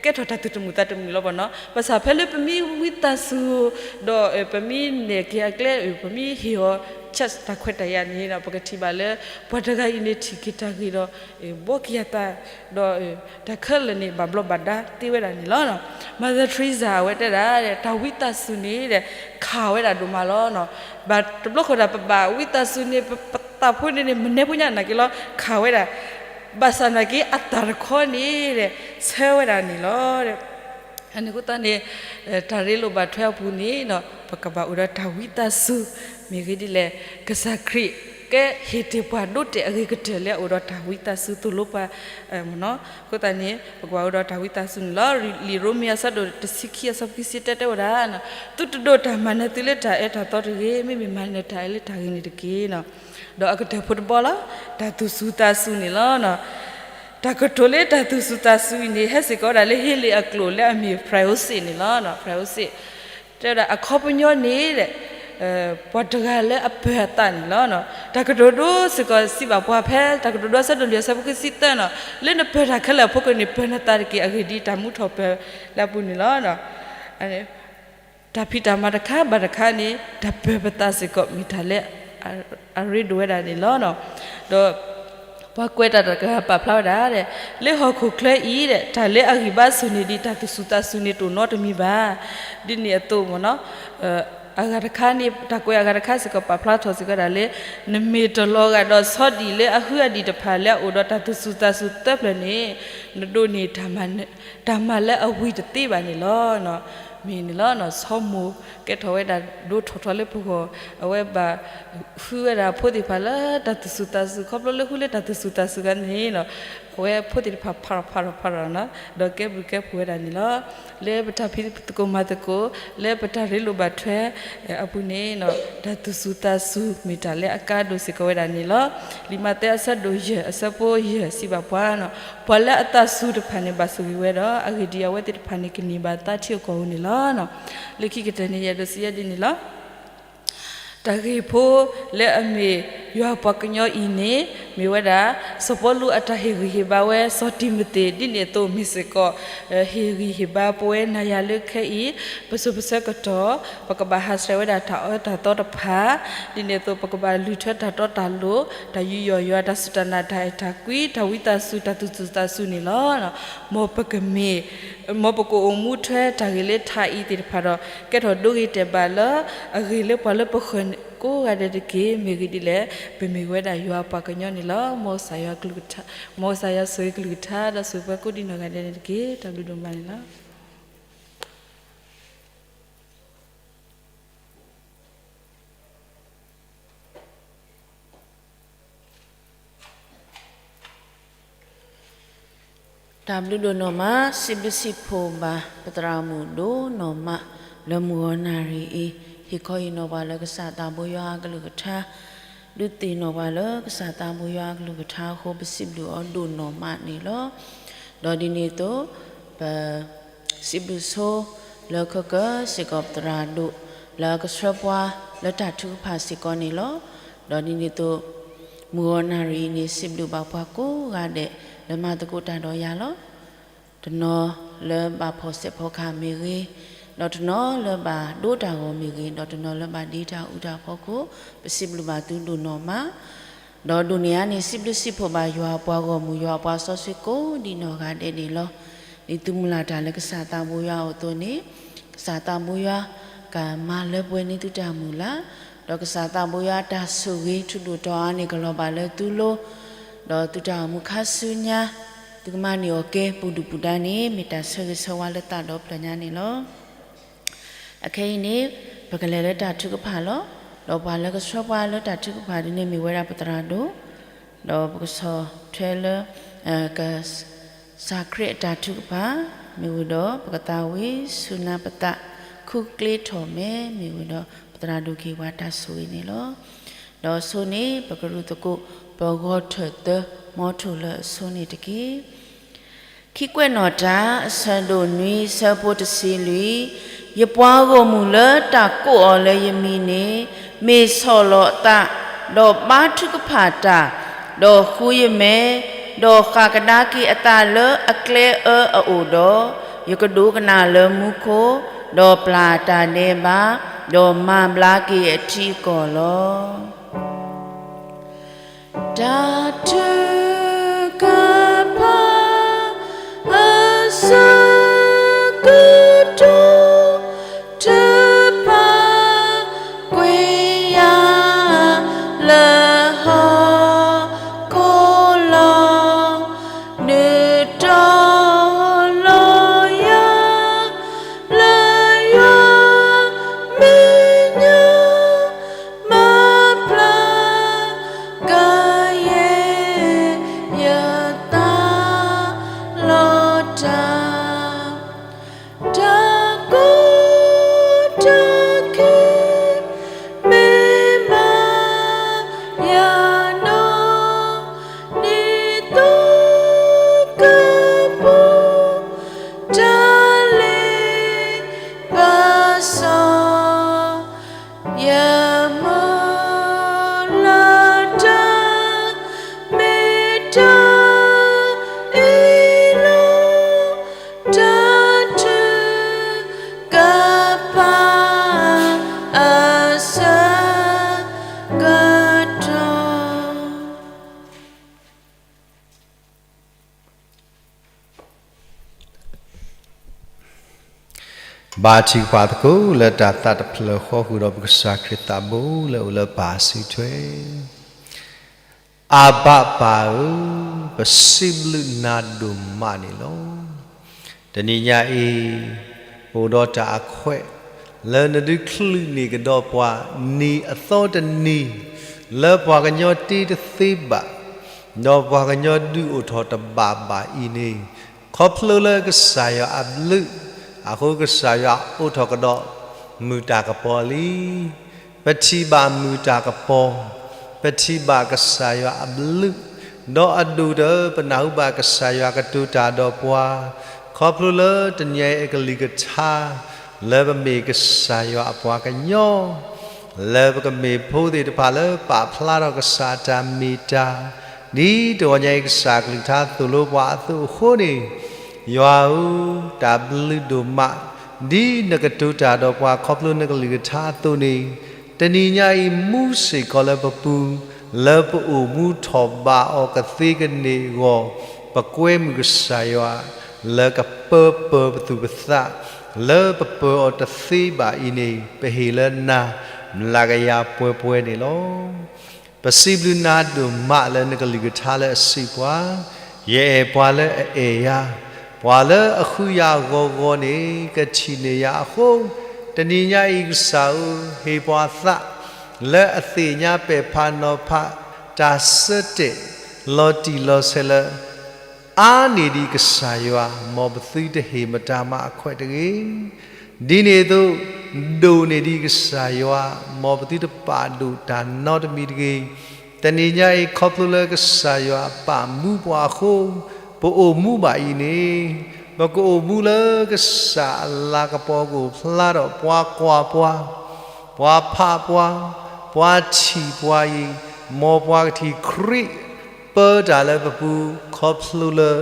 ကဲထီၣ်တၢ်သူၣ်တမုာ်သးတမုာ်လီၤဘၣ်နီၤ. ဘၣ်ဆၣ်ဖဲလၢပမ့ၢ်ဝံသးစူၤ ဒီးပမ့ၢ်နဲၣ်က့ၤအကျဲ ပမ့ၢ်ဟ့ၣ်အီၤ chance တၢ်ခွဲးတၢ်ယာ်န့ၣ်ဒီး ပကထံၣ်ဘၣ်လၢ ပှၤတဂၤအံၤန့ၣ်ထံၣ်က့ၤတၢ်ဂ့ၤဒီး ဘှီက့ၤအသး ဒီး တၢ်ခဲလၢာ်န့ၣ် ဘၣ်ဘျီးဘၣ်ဒါသ့ဝဲဒၣ်န့ၣ်လီၤ. Mother Teresa အဝဲတဲဒၣ် တၢ်ဝံသးစူၤန့ၣ် ခးဝဲဒၣ်ဒိၣ်မးလီၤ. ဘၣ်တဘျီဃီဒၣ် ပဘၣ်ဝံသးစူၤန့ၣ် ပသးဖိန့ၣ်န့ၣ် မနဲဖိညါနာ်က့ၤလီၤ ခးဝဲဒၣ် ဘၣ်ဆၣ်နာ်က့ၤ အတၢ်တခီန့ၣ် ဆၢဝဲဒၣ်န့ၣ်လီၤ. အန့ၣ်အဃိသတးန့ၣ် တၢ်ရ့လိာ်ဘၣ်ထွဲအပူၤန့ၣ် ပကဘၣ်အိၣ်ဒီးတၢ်ဝံသးစူၤ မ့ၢ်ဂ့ၤဒ်လဲၣ် ကစၢ်ခရံာ်ကဟ့ၣ်တ့ၢ်ပှၤဒိးတဲာ်အဂ့ၤကတၢၢ်လၢအအိၣ်ဒီးတၢ်ဝံသးစူၤသိၣ်လိပှၤ မ့ၢ်နီၤ. အဃိသတးန့ၣ် ပကဘၣ်အိၣ်ဒီးတၢ်ဝံသးစူၤန့ၣ်လီၤ. လံာ်ရိမ့ၤအဆၢဒိၣ်တဆံခံ အဆၢဖိခံဆံတၢတဲဝဲဒၣ် သုတဒိးတၢ်မၤနၢၤသုလၢတၢ်အၢတၢ်သီတဂ့ၤ, မ့မ့ၢ်မၤနၢၤတၢ်အၢလၢတၢ်ဂ့ၤန့ၣ်တက့ၢ်. ဒီးအကတၢၢ်ဖိတဘီလီၤ တၢ်သူၣ်စူၤသးစူၤန့ၣ်လီၤ. တၢ်ကတိၤလၢတၢ်သူၣ်စူၤသးစူၤအံၤန့ၣ် ဟဲစ့ၢ်ကီးဝဲဒၣ်လၢဟ့လ့ၣ်အကျိာ်လၢအမ့ၢ် ဖရၣ်အိစ့ၣ်န့ၣ်လီၤ. ဖရၣ်အိစ့ၣ် တဲဝဲဒၣ် အခီပညီန့ၣ် ပှၤတဂၤလၢအပၢၤအသးန့ၣ်လီၤ. တၢ်ကတိၤဒိစ့ၢ်ကီးစံးဘၣ်ပှၤဖဲ တၢ်ကတိၤဒိအဆၢဒိၣ်လွံၢ်အဆၢဖိခံဆံသၢနီၤ လၢနပၢၤတၢ်ခဲလၢာ်အဖီခိၣ်န့ၣ် ပၢၤနသးတက့ၢ် အဂ့ၢ်ဒ်အံၤ တၢ်မူထီၣ်ပၢၤလၢအပူၤန့ၣ်လီၤ. တၢ်ဖံးတၢ်မၤတခါဘၣ်တခါန့ၣ် တၢ်ပၢၤပသးစ့ၢ်ကီး မ့ၢ်တၢ်လၢအရ့ဒိၣ်ဝဲဒၣ်န့ၣ်လီၤ. ဒီး ပှၤကွဲးတၢ်တဂၤပာ်ဖျါဝဲဒၣ် လၢဟီၣ်ခိၣ်ချၢအံၤ တၢ်လၢအဂံၢ်ဘါဆူၣ်န့ၢ်ဒံးတၢ်သူၣ်စူၤသးစူၤန့ၣ် တအိၣ်နီတမံၤဘၣ်. ဒ်န့ၣ်အသိးမ့ၢ်နီၤ အဂၤတခါန့ၣ် တၢ်ကွဲးအဂၤတခါစ့ၢ်ကီး ပာ်ဖျါထီၣ်စ့ၢ်ကီးဒၣ်လၢ နမ့ၢ်တလီၤဂာ်ဒီးဆီဒံၣ်လၢအဟုအဒံၣ်တဖၣ်လၢအအိၣ်ဒီးတၢ်သူၣ်စူၤသးစူၤသၢဖျၢၣ်န့ၣ် နဒိးန့ၢ် တၢ်မၤလၢအဝံၤတသ့ဘၣ်န့ၣ်လီၤ. မ့ၢ်န့ၣ်လီၤ ဆီမိၢ်ကဲထီၣ်ဝဲဒၣ်ဒိထီၣ်ထီလၢပဂီၢ် အဝဲဘၣ် ဃုဝဲဒၣ်ဖိသ့ၣ်တဖၣ်လၢတၢ်သူၣ်စူၤသးစူၤ ခီဖျိလၢဃုလၢတၢ်သူၣ်စူၤသးစူၤဂၤန့ၣ် အဝဲဖိသ့ၣ်တဖၣ်ဖးထီၣ်ဖးထီၣ်ဖးထီၣ်နီၤ ဒီးကဲဘျုးကဲဖှိၣ်ဝဲဒၣ်န့ၣ်လီၤ. လၢပတၢ်ဖံးသကိးမၤသကိး လၢပတၢ်ရ့လိာ်ဘၣ်ထွဲအပူၤန့ၣ် တၢ်သူၣ်စူၤသးစူၤမ့ၢ်တၢ်လၢအကါဒိၣ်စ့ၢ်ကီးဝဲဒၣ်န့ၣ်လီၤ. လံာ်မးသဲအဆၢဒိၣ်ယဲၢ်အဆၢဖိယဲၢ်စံးဘၣ်ပှၤ ပှၤလၢအသးစူၤတဖၣ်န့ၣ် ဘၣ်ဆိၣ်ဂ့ၤဝဲဒီး အဂ့ၢ်ဒ်အံၤ အဝဲသ့ၣ်တဖၣ်န့ၣ် ကန့ၢ်ဘၣ်သါထံအကီၢ်ဧိၤန့ၣ်လီၤ. လၢခံကတၢၢ်န့ၣ် ယအဲၣ်ဒိးစံးယဲဒ်န့ၣ်လီၤ. တၢ်ဂ့ၢ်ဖိလၢအမ့ၢ်ယွၤပှၤကညီအံၤန့ၣ် မ့ၢ်ဝဲဒၣ် စီၤပီလူးအတၢ်ဟ့ၣ်ဂံၢ်ဟ့ၣ်ဘါဝဲ စီၤတံၤမသ့း ဒ်န့ၣ်အသိးမ့ၢ်စ့ၢ်ကီး ဟ့ၣ်ဂံၢ်ဟ့ၣ်ဘါပဝဲနၤယၤလၢခဲအံၤ ပစိၤပဆၢကတီၢ် ပကဘၣ်ဟးဆှဲးဝဲဒၣ်တၢ်အၢတၢ်သီတဖၣ် ဒ်န့ၣ်အသိး ပကဘၣ်လုၢ်ထၢတၢ်တီတၢ်လိၤ တၢ်ယူးယီၣ်ယွၤ တၢ်စူၢ်တၢ်နာ် တၢ်အဲၣ်တၢ်ကွံ တၢ်ဝံသးစူၤ တၢ်သူၣ်စူၤသးစူၤန့ၣ်လီၤ. မ်ပကမ့ၢ် မ်ပကအိၣ်မူထွဲတၢ်ဂ့ၤလၢထးအံၤသ့ၣ်တဖၣ်ဒီး ကဲထီၣ်ဒိဂ့ၤတဲာ်ဘၣ်လၢ အဂ့ၤလၢပှၤလၢပဃၢၤကိးဂၤဒဲးတက့ၢ်. မ့ၢ်ဂ့ၢ်ဒ်လဲၣ် ပမ့ၢ်ဝဲဒၣ်ယွၤအပှၤကညီန့ၣ်လီၤ. မ်ကစၢ်ယွၤကလုၢ်ကထါ မ်ကစၢ်ယွၤဆိၣ်ဂ့ၤကလုၢ်ကထါ ဒီးဆိၣ်ဂ့ၤပှၤကိးဒံနီၢ်ဂၤဒဲးန့ၣ်တက့ၢ်. တၢ်ဘျုးဒိၣ်မးန့ၣ်လီၤ. တၢ်ဘျုးဒိၣ်နီၢ်မး စံးဘျုးစံးဖှိၣ်ဘၣ်ပသရၣ်မုၣ်ဒိၣ်နီၢ်မး လၢမုၢ်ဂီၤနၣ်ရံၣ်အံၤ ဟ့ၣ်ခီဟ့ၣ်နီၤပှၤလၢကစၢ်သးဘိယွၤအကလုၢ်ကထါ ဒုးသ့ၣ်နီၣ်ပှၤလၢကစၢ်သးဘိယွၤအကလုၢ်ကထါအဃိ ပစံးဘျုးအီၤဒိၣ်နီၢ်မးန့ၣ်လီၤ. ဒီးဒ်န့ၣ်အသိး ပ စံးဘျုးဆိလၢခဲကၢစ့ၢ်ကီးပသရၣ်ဒိၣ် လၢအကဆှၢပှၤလၢတၢ်ထုကဖၣ်စ့ၢ်ကီးန့ၣ်လီၤ. ဒီးဒ်န့ၣ်အသိး မုၢ်ဂီၤနၣ်ရံၣ်အံၤန့ၣ် စံးဘျုးဘၣ်ပှၤကိးဂၤဒဲး လၢမၤသကိးတၢ်ဒီးယၤလီၤ. တနီၤလၢဘၣ်ဖီၣ်စဲးဖီကဟၣ်မ့ၢ်ဂ့ၤ, ဒီးတနီၤလၢဘၣ်ဒိတၢ်ဂီၤမ့ၢ်ဂ့ၤ, ဒီးတနီၤလၢဘၣ်ဒ့တၢ်အူတၢ်ဖီခိၣ်, ပစံးဘျုးဘၣ်သုဒိၣ်နီၢ်မး ဒီးဒိၣ်န့ၢ်အါန့ၣ် စံးဘျုးစံးဖှိၣ်ဘၣ်ယွၤအပှၤဂီၢ်မုၢ် ယွၤအပှၤစီဆှံကိးဒံနီၢ်ဂၤဒဲးန့ၣ်လီၤ. ဒ်သုမုၢ်လၢ်တၢ်လၢကစၢ်သးဘိယွၤအအိၣ်အသိးန့ၣ်, ကစၢ်သးဘိယွၤကမၤလၢပှဲၤန့ၢ်သုတၢ်မုၢ်လၢ်, ဒီးကစၢ်သးဘိယွၤတၢ်ဆိၣ်ဂ့ၤထူဒိၣ်တီၤအါန့ၣ် ကလီၤဘၣ်လၢသုလိၤ, ဒီးသုတၢ်အိၣ်မူခါဆူညါ သုကမၤန့ၢ်အီၤကဲပူၤဒုၣ်ပူၤဒါန့ၣ် မ့ၢ်တၢ်ဆၢဂ့ၤဆၢဝါလၢသးဒီဖျၢၣ်ညါန့ၣ်လီၤ. အခဲအံၤန့ၣ် ပကလဲၤလၢတၢ်ထုကဖၣ်လီၤ. ဒီးပှၤလၢကဆှၢပှၤလၢတၢ်ထုကဖၣ်ဒ်န့ၣ်မ့ၢ်ဝဲဒၣ်ပသရၣ်ဒိၣ်, ဒီးပကဆီၣ်ထွဲလၢ ကစၢ်ခရံာ်အတၢ်ထုကဖၣ် မ့ၢ်ဝံၤဒီး ပကသးဝံၣ်ဆူနၤ ပသးခုကျ့ထီၣ်မဲ မ့ၢ်ဝံၤဒီး ပသရၣ်ဒိၣ်က့ၤပှၤတၢ်ဆိၣ်ဂ့ၤန့ၣ်လီၤ. ဒီးအဆိန့ၣ် ပကရူၢ်သကိး ပဂီၤထၢၣ်သၢ မီထိၣ်လၢအဆိန့ၣ်တက့ၢ်. ခံကွဲးနီၣ်တၢ် အဆၢဒိၣ်နွံ ဆၢဖိတဆံလွံၢ်, ယပှၤဂီၢ်မုၢ်လၢတၢ်ကိးအီၤလၢယမံၤန့ၣ် မ့ၢ်ဆီၣ်လီၤအသး, ဒီးဘါထုကဖၣ်တၢ်, ဒီးဃုယမဲာ်, ဒီးဃၣ်ကဒါက့ၤအသးလၢအကျဲအၢအအိၣ်ဒီး, ယကဒိကနၣ်လၢမူခိၣ်, ဒီးပျၢ်တၢ်ဒဲးဘး, ဒီးမၤဘျါက့ၤအထံအကီၢ်လီၤ. တၢ်ထုကဖၣ် အဆၢကတီၢ် တပာ်ကွံာ်ယၤလၢဟီၣ်ခိၣ်လီၤ. နုာ်တီၤလီၤယၤ လၢယွၤမဲာ်ညါ မၤပျၢ်ကယဲၢ်ယသးလီၤတၢ်, တၢ်ကီတၢ်ခဲ မ့ၢ်မၤယၤနီၢ် ဒ်သိးကပူၤ တၢ်လ့ပစီ ယမုၢ်လၢ်တၢ် မ့ၢ်တၢ်အ့ၣ်လိာ် တၢ်ထုကဖၣ်အဆၢကတီၢ်. ဘါထုကဖၣ်သကိးလၢတၢ်သးတဖျၢၣ်ဃီဃုာ်ဒီး ပကစၢ်ခရံာ်သးဘိလၢအိၣ်လၢပၢ်စုထွဲ အဘၣ်ပၢ်ဧၢ, ပစံးဘျုးနၤဒိၣ်မးန့ၣ်လီၤ. တနံၤညါအံၤ ပအိၣ်ဒီးတၢ်အခွဲး လၢနဒုးချုးန့ၢ်ကဒီးပှၤ နံၤအသီတနံၤ လၢပှၤကညီတ့တသ့ဘၣ်, ဒီးပှၤကညီဒုးအိၣ်ထီၣ်တဘၣ်ဘၣ်အံၤန့ၣ်, ခီဖျိလၢကစၢ်ယွၤအဘျုးအဃိ ကစၢ်ယွၤအိးထီၣ်ကဒီး မုၢ်တၢ်ကပီၤလံ. ပထံၣ်ဘၣ်မုၢ်တၢ်ကပီၤ, ပထံၣ်ဘၣ်ကစၢ်ယွၤအဘျုး, ဒီးအဒိၣ်ဒီး ပနၢ်ဟူဘၣ်ကစၢ်ယွၤကတိၤတၢ်ဒီးပှၤ, ခီဖျိလၢတနံၤအံၤအကလုၢ်ကထါ လၢပမ့ၢ်ကစၢ်ယွၤအပှၤကညီ လၢပကမ့ၢ်ဖိသ့ၣ်တဖၣ်လၢပာ်ဖျါထီၣ်ကစၢ်အတၢ်မ့ၢ်တၢ်, ဒ်တဂီၤညါအံၤကစၢ်ကလုၢ်ကထါသိၣ်လိပှၤအသိးအဃိန့ၣ်, ယွၤဧၢ, တၢ်ဘျုးဒိၣ်မး, ဒ်နကတိၤတၢ်ဒီးပှၤခီဖျိနကလုၢ်ကထါအသိးန့ၣ်, တနံၤညါအံၤ မူစ့ၢ်ကီးလၢပပူၤ, လၢပအိၣ်မူထီၣ်ဘးအီၤကသ့ကန့ၢ်အဂီၢ်, ပကွဲမုာ်ကစၢ်ယွၤ လၢကပၢပၢၤပသူၣ်ပသး လၢပပၢၤအီၤတသ့ဘၣ်အံၤန့ၣ်, ပဟ့ၣ်လၢနၤ မျးကယၤပှဲၤပှဲၤန့ၣ်လီၤ. ပစံးဘျုးနၤဒိၣ်မးလၢနကလုၢ်ကထါလၢအစံးပှၤ, ယအဲၣ်ပှၤလၢအအဲၣ်ယၤ, ပှၤလၢအဃုယၤဂီၤဂီၤန့ၣ် ကထံၣ်န့ၢ်ယၤအဃိ, တနံၤညါအံၤကစၢ်ဧၢ, ဟ့ၣ်ပှၤသး လၢအသ့ၣ်ညါပဲာ်ဖးနီၤဖး တၢ်ဆၢတဲာ် လီၤတံၢ်လီၤဆဲးလၢ အါန့ၢ်ဒံးကစၢ်ယွၤ, မ်ပသုတဟ့ၣ်မတၤမၤအခွဲးတဂ့ၤ. ဒ်န့ၣ်အသိး, ဒိၣ်န့ၢ်ဒံးကစၢ်ယွၤ, မ်ပသုတပာ်ဒိၣ်တၢ်နီတမံၤတဂ့ၤ. တနံၤညါအံၤ ခီဖျိလၢကစၢ်ယွၤပာ်မူပှၤအဃိ, ပအိၣ်မူဘၣ်အံၤန့ၣ်, ပကအိၣ်မူလၢကစၢ်အလၤကပီၤကအိၣ်ဖျါထီၣ် ပှၤကွၢ်ပှၤ, ပှၤဖးပှၤ, ပှၤထံၣ်ပှၤအံၤ, မ်ပှၤကထံၣ်ခရံာ် ပၢတၢ်လၢပပူၤ ခီဖျိလၢ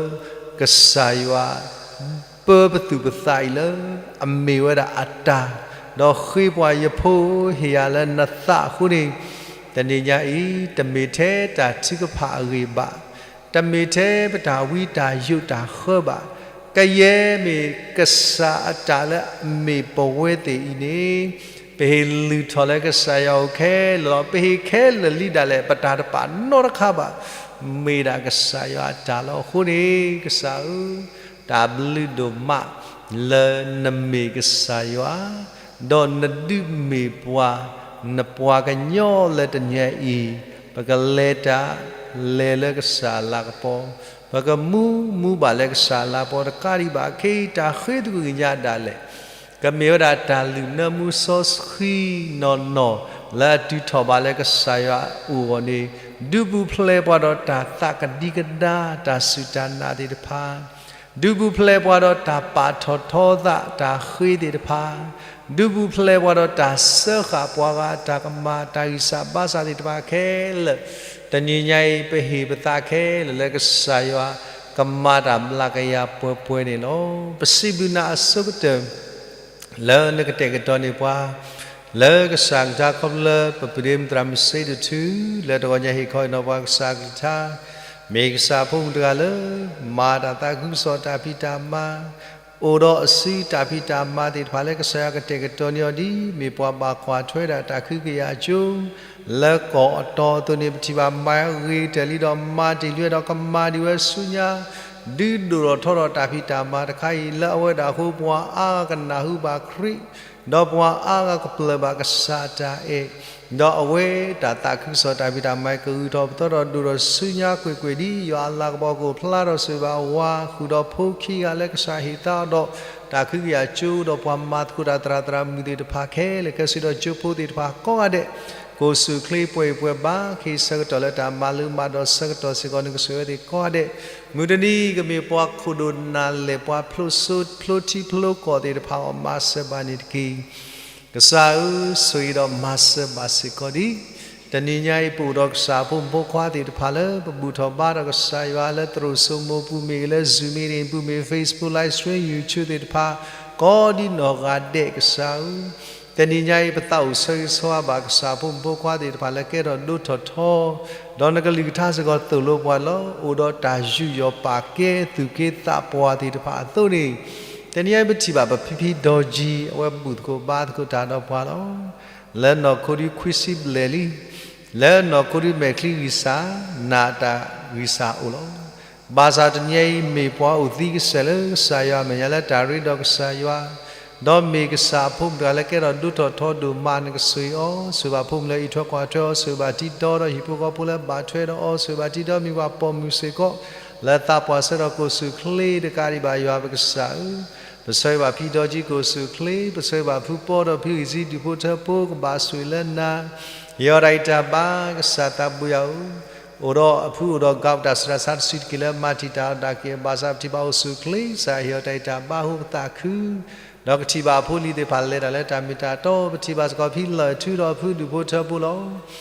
ကစၢ်ယွၤ ပၢပသူၣ်ပသးအံၤလၢ အမ့ၢ်ဝဲဒၣ်အတၢ်, ဒီးဃ့ပှၤယဖိ ဟ့ၣ်ယၤလၢနသးအဃိန့ၣ်, တနံၤညါအံၤ တမ့ၢ်ထဲတၢ်ထုကဖၣ်အဂ့ၢ်ဘၣ်, တမ့ၢ်ထဲပတၢ်ဝံတၢ်ယိးတၢ်ဃၢဘၣ်, ကယဲၢ်မ့ၢ်ကစၢ်အတၢ်လၢအမ့ၢ်ပဝဲသ့ၣ်အံၤန့ၣ်, ပဟ့ၣ်လုၢ်ထီၣ်လၢကစၢ်ယွၤအအိၣ်ခဲလၢာ်လီၤ. ပဟ့ၣ်ခဲလၢာ်လံဒၣ်လဲာ် ပတၢ်တပာ်နီတခါဘၣ်, မ့ၢ်ဒၣ်ကစၢ်ယွၤအတၢ်လီၤ. အဃိန့ၣ် ကစၢ်ဧၢ, တၢ်ဘျုးဒိၣ်မး လၢနမ့ၢ်ကစၢ်ယွၤ, ဒီးနဒုးမ့ၢ်ပှၤ, နပှၤကညီလၢတနံၤအံၤ, ပကလဲၤတၢ်လဲၤလၢကစၢ်အလၤကပီၤ, ပ ပကမူမူဘၣ်လၢကစၢ်အလၤကပီၤတကးဒံးဘၣ် ခဲအံၤတၢ်ဃ့သကွံာ်ကညးဒၣ်လဲာ် ကမ့ၢ်ဝဲဒၣ်တၢ်လုၢ်နၢမူစီဆှံနီၢ်နီၢ် လၢအတုၤထီၣ်ဘၣ်လၢကစၢ်ယွၤအအိၣ်အဂီၢ်န့ၣ်, ဒုးပူၤဖျဲးပှၤဒီးတၢ်သးကဒံကဒါ တၢ်စူၢ်တၢ်နာ်သ့ၣ်တဖၣ်, ဒုးပူၤဖျဲးပှၤဒီးတၢ်ပာ်ထီၣ်ထီသး တၢ်ဃ့သ့ၣ်တဖၣ်, ဒုးပူၤဖျဲးပှၤဒီးတၢ်စၢဃာ်ပှၤဂၤအတၢ်ကမၣ် တၢ်ဂံၢ်စၢ်ဘါစၢ်သ့ၣ်တဖၣ်ခဲလၢာ်, တနံၤညါအံၤ ပဟ့ၣ်ပသးခဲလၢာ်လၢကစၢ်ယွၤကမၤတၢ်မျးကယၤပှဲၤပှဲၤန့ၣ်လီၤ. ပစံးဘျုးနၤအဆိကတၢၢ် လၢနကတဲာ်ကတီၤန့ၢ်ပှၤ လၢကစၢ်ကလုၢ်ခီဖျိလၢ ပပုၢ်ဒ့မုၣ်သရၣ်မုၣ်စ့တထူ လၢတဂီၤညါဟ့ၣ်ခီအံၤနီၤပှၤကစၢ်အကလုၢ်ကထါ, မ့ၢ်ကစၢ်အဖိမုၣ်တဂၤလၢ မၤတၢ်သးခုကစီၣ်တၢ်ဖံးတၢ်မၤ, အိၣ်ဒီးအစုတၢ်ဖံးတၢ်မၤသ့ၣ်တဖၣ်လၢကစၢ်ယွၤကတဲာ်ကတီၤန့ၢ်အီၤဒ် မ့ၢ်ပှၤဘၣ်ကွၢ်ထွဲဒၣ်တၢ်ခုကယာ်အကၠိ လၢကီၢ်အတီအသိးန့ၣ် ပထံၣ်ဘၣ်မၤဂ့ၤကတၢၢ်လံဒီး မၤတ့ၢ်လံဝဲဒီးကမၤဒံးဝဲဆူညါ ဒုးဒိၣ်ထီၣ်ထီထီၣ်တၢ်ဖံးတၢ်မၤတခါအံၤ လၢအဝဲဒၣ်အဃိ ပှၤအါဂၤကနၢ်ဟူဘၣ်ခရံာ်, ဒီးပှၤအါဂၤကပျၢၢ်ဘၣ်ကစၢ်အတၢ်အဲၣ်, ဒီးအဝဲတၢ်သးခုကစီၣ်တၢ်ဖံးတၢ်မၤကဂုၤထီၣ်ပသီထီၣ်ဒိၣ်ထီၣ်ဆူညါကွ့ၢ်ကွ့ၢ်ဒ် ယွၤအလၤကပီၤကအိၣ်ဖျါထီၣ်ဆိၣ်ဂ့ၤဘၣ်ဝၤ ဃုာ်ဒီးဖိခံဂၤလၢကစၢ်ဟ့ၣ်သါအီၤဒီး တၢ်ခုကယာ်ကၠိ ဒီးပှၤမၤသကိးတၢ်သရၣ်သရၣ်မုၣ်သ့ၣ်တဖၣ်ခဲလၢာ် ကဲဆံးဒီးကၠိဖိသ့ၣ်တဖၣ်ကိးဂၤဒဲး ကအိၣ်ဆူၣ်အိၣ်ချ့ပှဲၤဂံၢ်ပှဲၤဘါ ကဟ့ၣ်ဆၢကတီၢ်လၢတၢ်မၤလၢမၤဒီးဆၢကတီၢ်စ့ၢ်ကီးနကဆိၣ်ဂ့ၤဝဲသ့ၣ်ကိးဂၤဒဲး, မုၢ်တနံၤကမ့ၢ်ပှၤခိၣ်ဒိၣ်နၢ်လဲၢ် ပှၤဖျိစိဖျိထံဖျိကီၢ်သ့ၣ်တဖၣ်အီၤ မၤစၢၤဘၣ်န့ၣ်တက့ၢ်. ကစၢ်ဧၢ, ဆိၣ်ဂ့ၤဒီးမၤစၢၤဘၣ်စ့ၢ်ကီးဒံး. တနံၤညါအံၤ ပအိၣ်ဒီးကစၢ်ဖိမုၣ်ဖိခွါသ့ၣ်တဖၣ်လၢ ပဘူၣ်ထီၣ်ဘါထီၣ်ကစၢ်ယွၤလၢသရိာ်စိမိၤပူၤမ့ၢ်ဂ့ၤ, လၢ Zoom meeting ပူၤမ့ၢ်ဂ့ၤ, Facebook live stream, YouTube သ့ၣ်တဖၣ် ကိးဒ်နီၢ်ဂၤဒဲးကစၢ်ဧၢ, တနံၤညါအံၤ ပသးအိၣ်ဆၢဂ့ၤဆၢဝါဘၣ်ကစၢ်ဖိမုၣ်ဖိခွါသ့ၣ်တဖၣ်လၢကဲထီၣ်ဒိၣ်ထီၣ်ထီ, ဒီးနကလုၢ်ကထါစ့ၢ်ကီးသိၣ်လိပှၤလီၤ. အိၣ်ဒီးတၢ်ယူးယီၣ်ပာ်ကဲသူၣ်က့သးပှၢ်သ့ၣ်တဖၣ်အသိးန့ၣ်, တနံၤညါအံၤ ပထံၣ်ဘၣ်ပဖံဖံဒီကၠံ အဝဲဘူၣ်သကိးဘါသကိးတၢ်ဒီးပှၤလီၤ. လၢနီၢ်ခိဒုးခွံဆံဘျဲၣ်လံ, လၢနီၢ်ခိဒုးမဲာ်ချံဂံၢ်စၢ်, နးတၢ်ဂံၢ်စၢ်အိၣ်လီၤ. ဘၣ်ဆၣ်တနံၤညါအံၤ မ့ၢ်ပှၤအိၣ်သံကစဲာ်လၢကစၢ်ယွၤအမဲာ်ညါလၢတၢ်ရ့ဒီးကစၢ်ယွၤ, ဒီးမ့ၢ်ကစၢ်အဖိမုၣ်တဂၤလၢကဲထီၣ်ဒိၣ်ထီၣ်ထီဒိၣ်မး နကဆိၣ်ဂ့ၤအီၤ, ဆိၣ်ဂ့ၤဘၣ်ဖိမုၣ်လၢအံးထွဲကွၢ်ထွဲအီၤ, ဆိၣ်ဂ့ၤဘၣ်တံၤဒီဒီးဟံၣ်ဖိဃီဖိလၢဘၣ်ထွဲဒီးအီၤ, ဆိၣ်ဂ့ၤဘၣ်တံၤဒီမ့ၢ်ပှၤပိာ်မုၣ်စ့ၢ်ကီး လၢသးပှၢ်ဆၢကတီၢ်ကအိၣ်ဆူၣ်အိၣ်ချ့တကးဒံးဘၣ် ယွၤပကစၢ်ဧၢ, ပဆၢဂ့ၤဘၣ်ဖံဒီကၠံကအိၣ်ဆူၣ်အိၣ်ချ့, ပဆၢဂ့ၤဘၣ်ဖုပီဒီးဖုဂံၢ်စံဒူၣ်ဖိထၢဖိကဘၣ်ဆိၣ်ဂ့ၤလၢနၤ, ဟ့ၣ်အီၤတၢ်ဂံၢ်တၢ်ဘါ ကစၢ်သးဘိယွၤဧၢ, အိၣ်ဒီးအဖုအိၣ်ဒီးကးတၢ်ဆူးတၢ်ဆါတစုတက့ၢ်လၢမၤတံာ်တာ်အီၤဒၣ်က့ၤ ဘၣ်ဆၣ်ပထံၣ်ဘၣ်အိၣ်ဆူၣ်အိၣ်ချ့ ကစၢ်ဟ့ၣ်အီၤတၢ်ဂံၢ်တၢ်ဘါအဃိပသးခု ဒီးကထံၣ်ဘၣ်အဖိလံၤသ့ၣ်တဖၣ်လဲၤတၢ်လၢတၢ်မ့ၢ်တၢ်တီ, ပထံၣ်ဘၣ်စ့ၢ်ကီးဖံလၢၢ်ထူဒီးအဖုဒူၣ်ဖိထၢဖိလီၤ.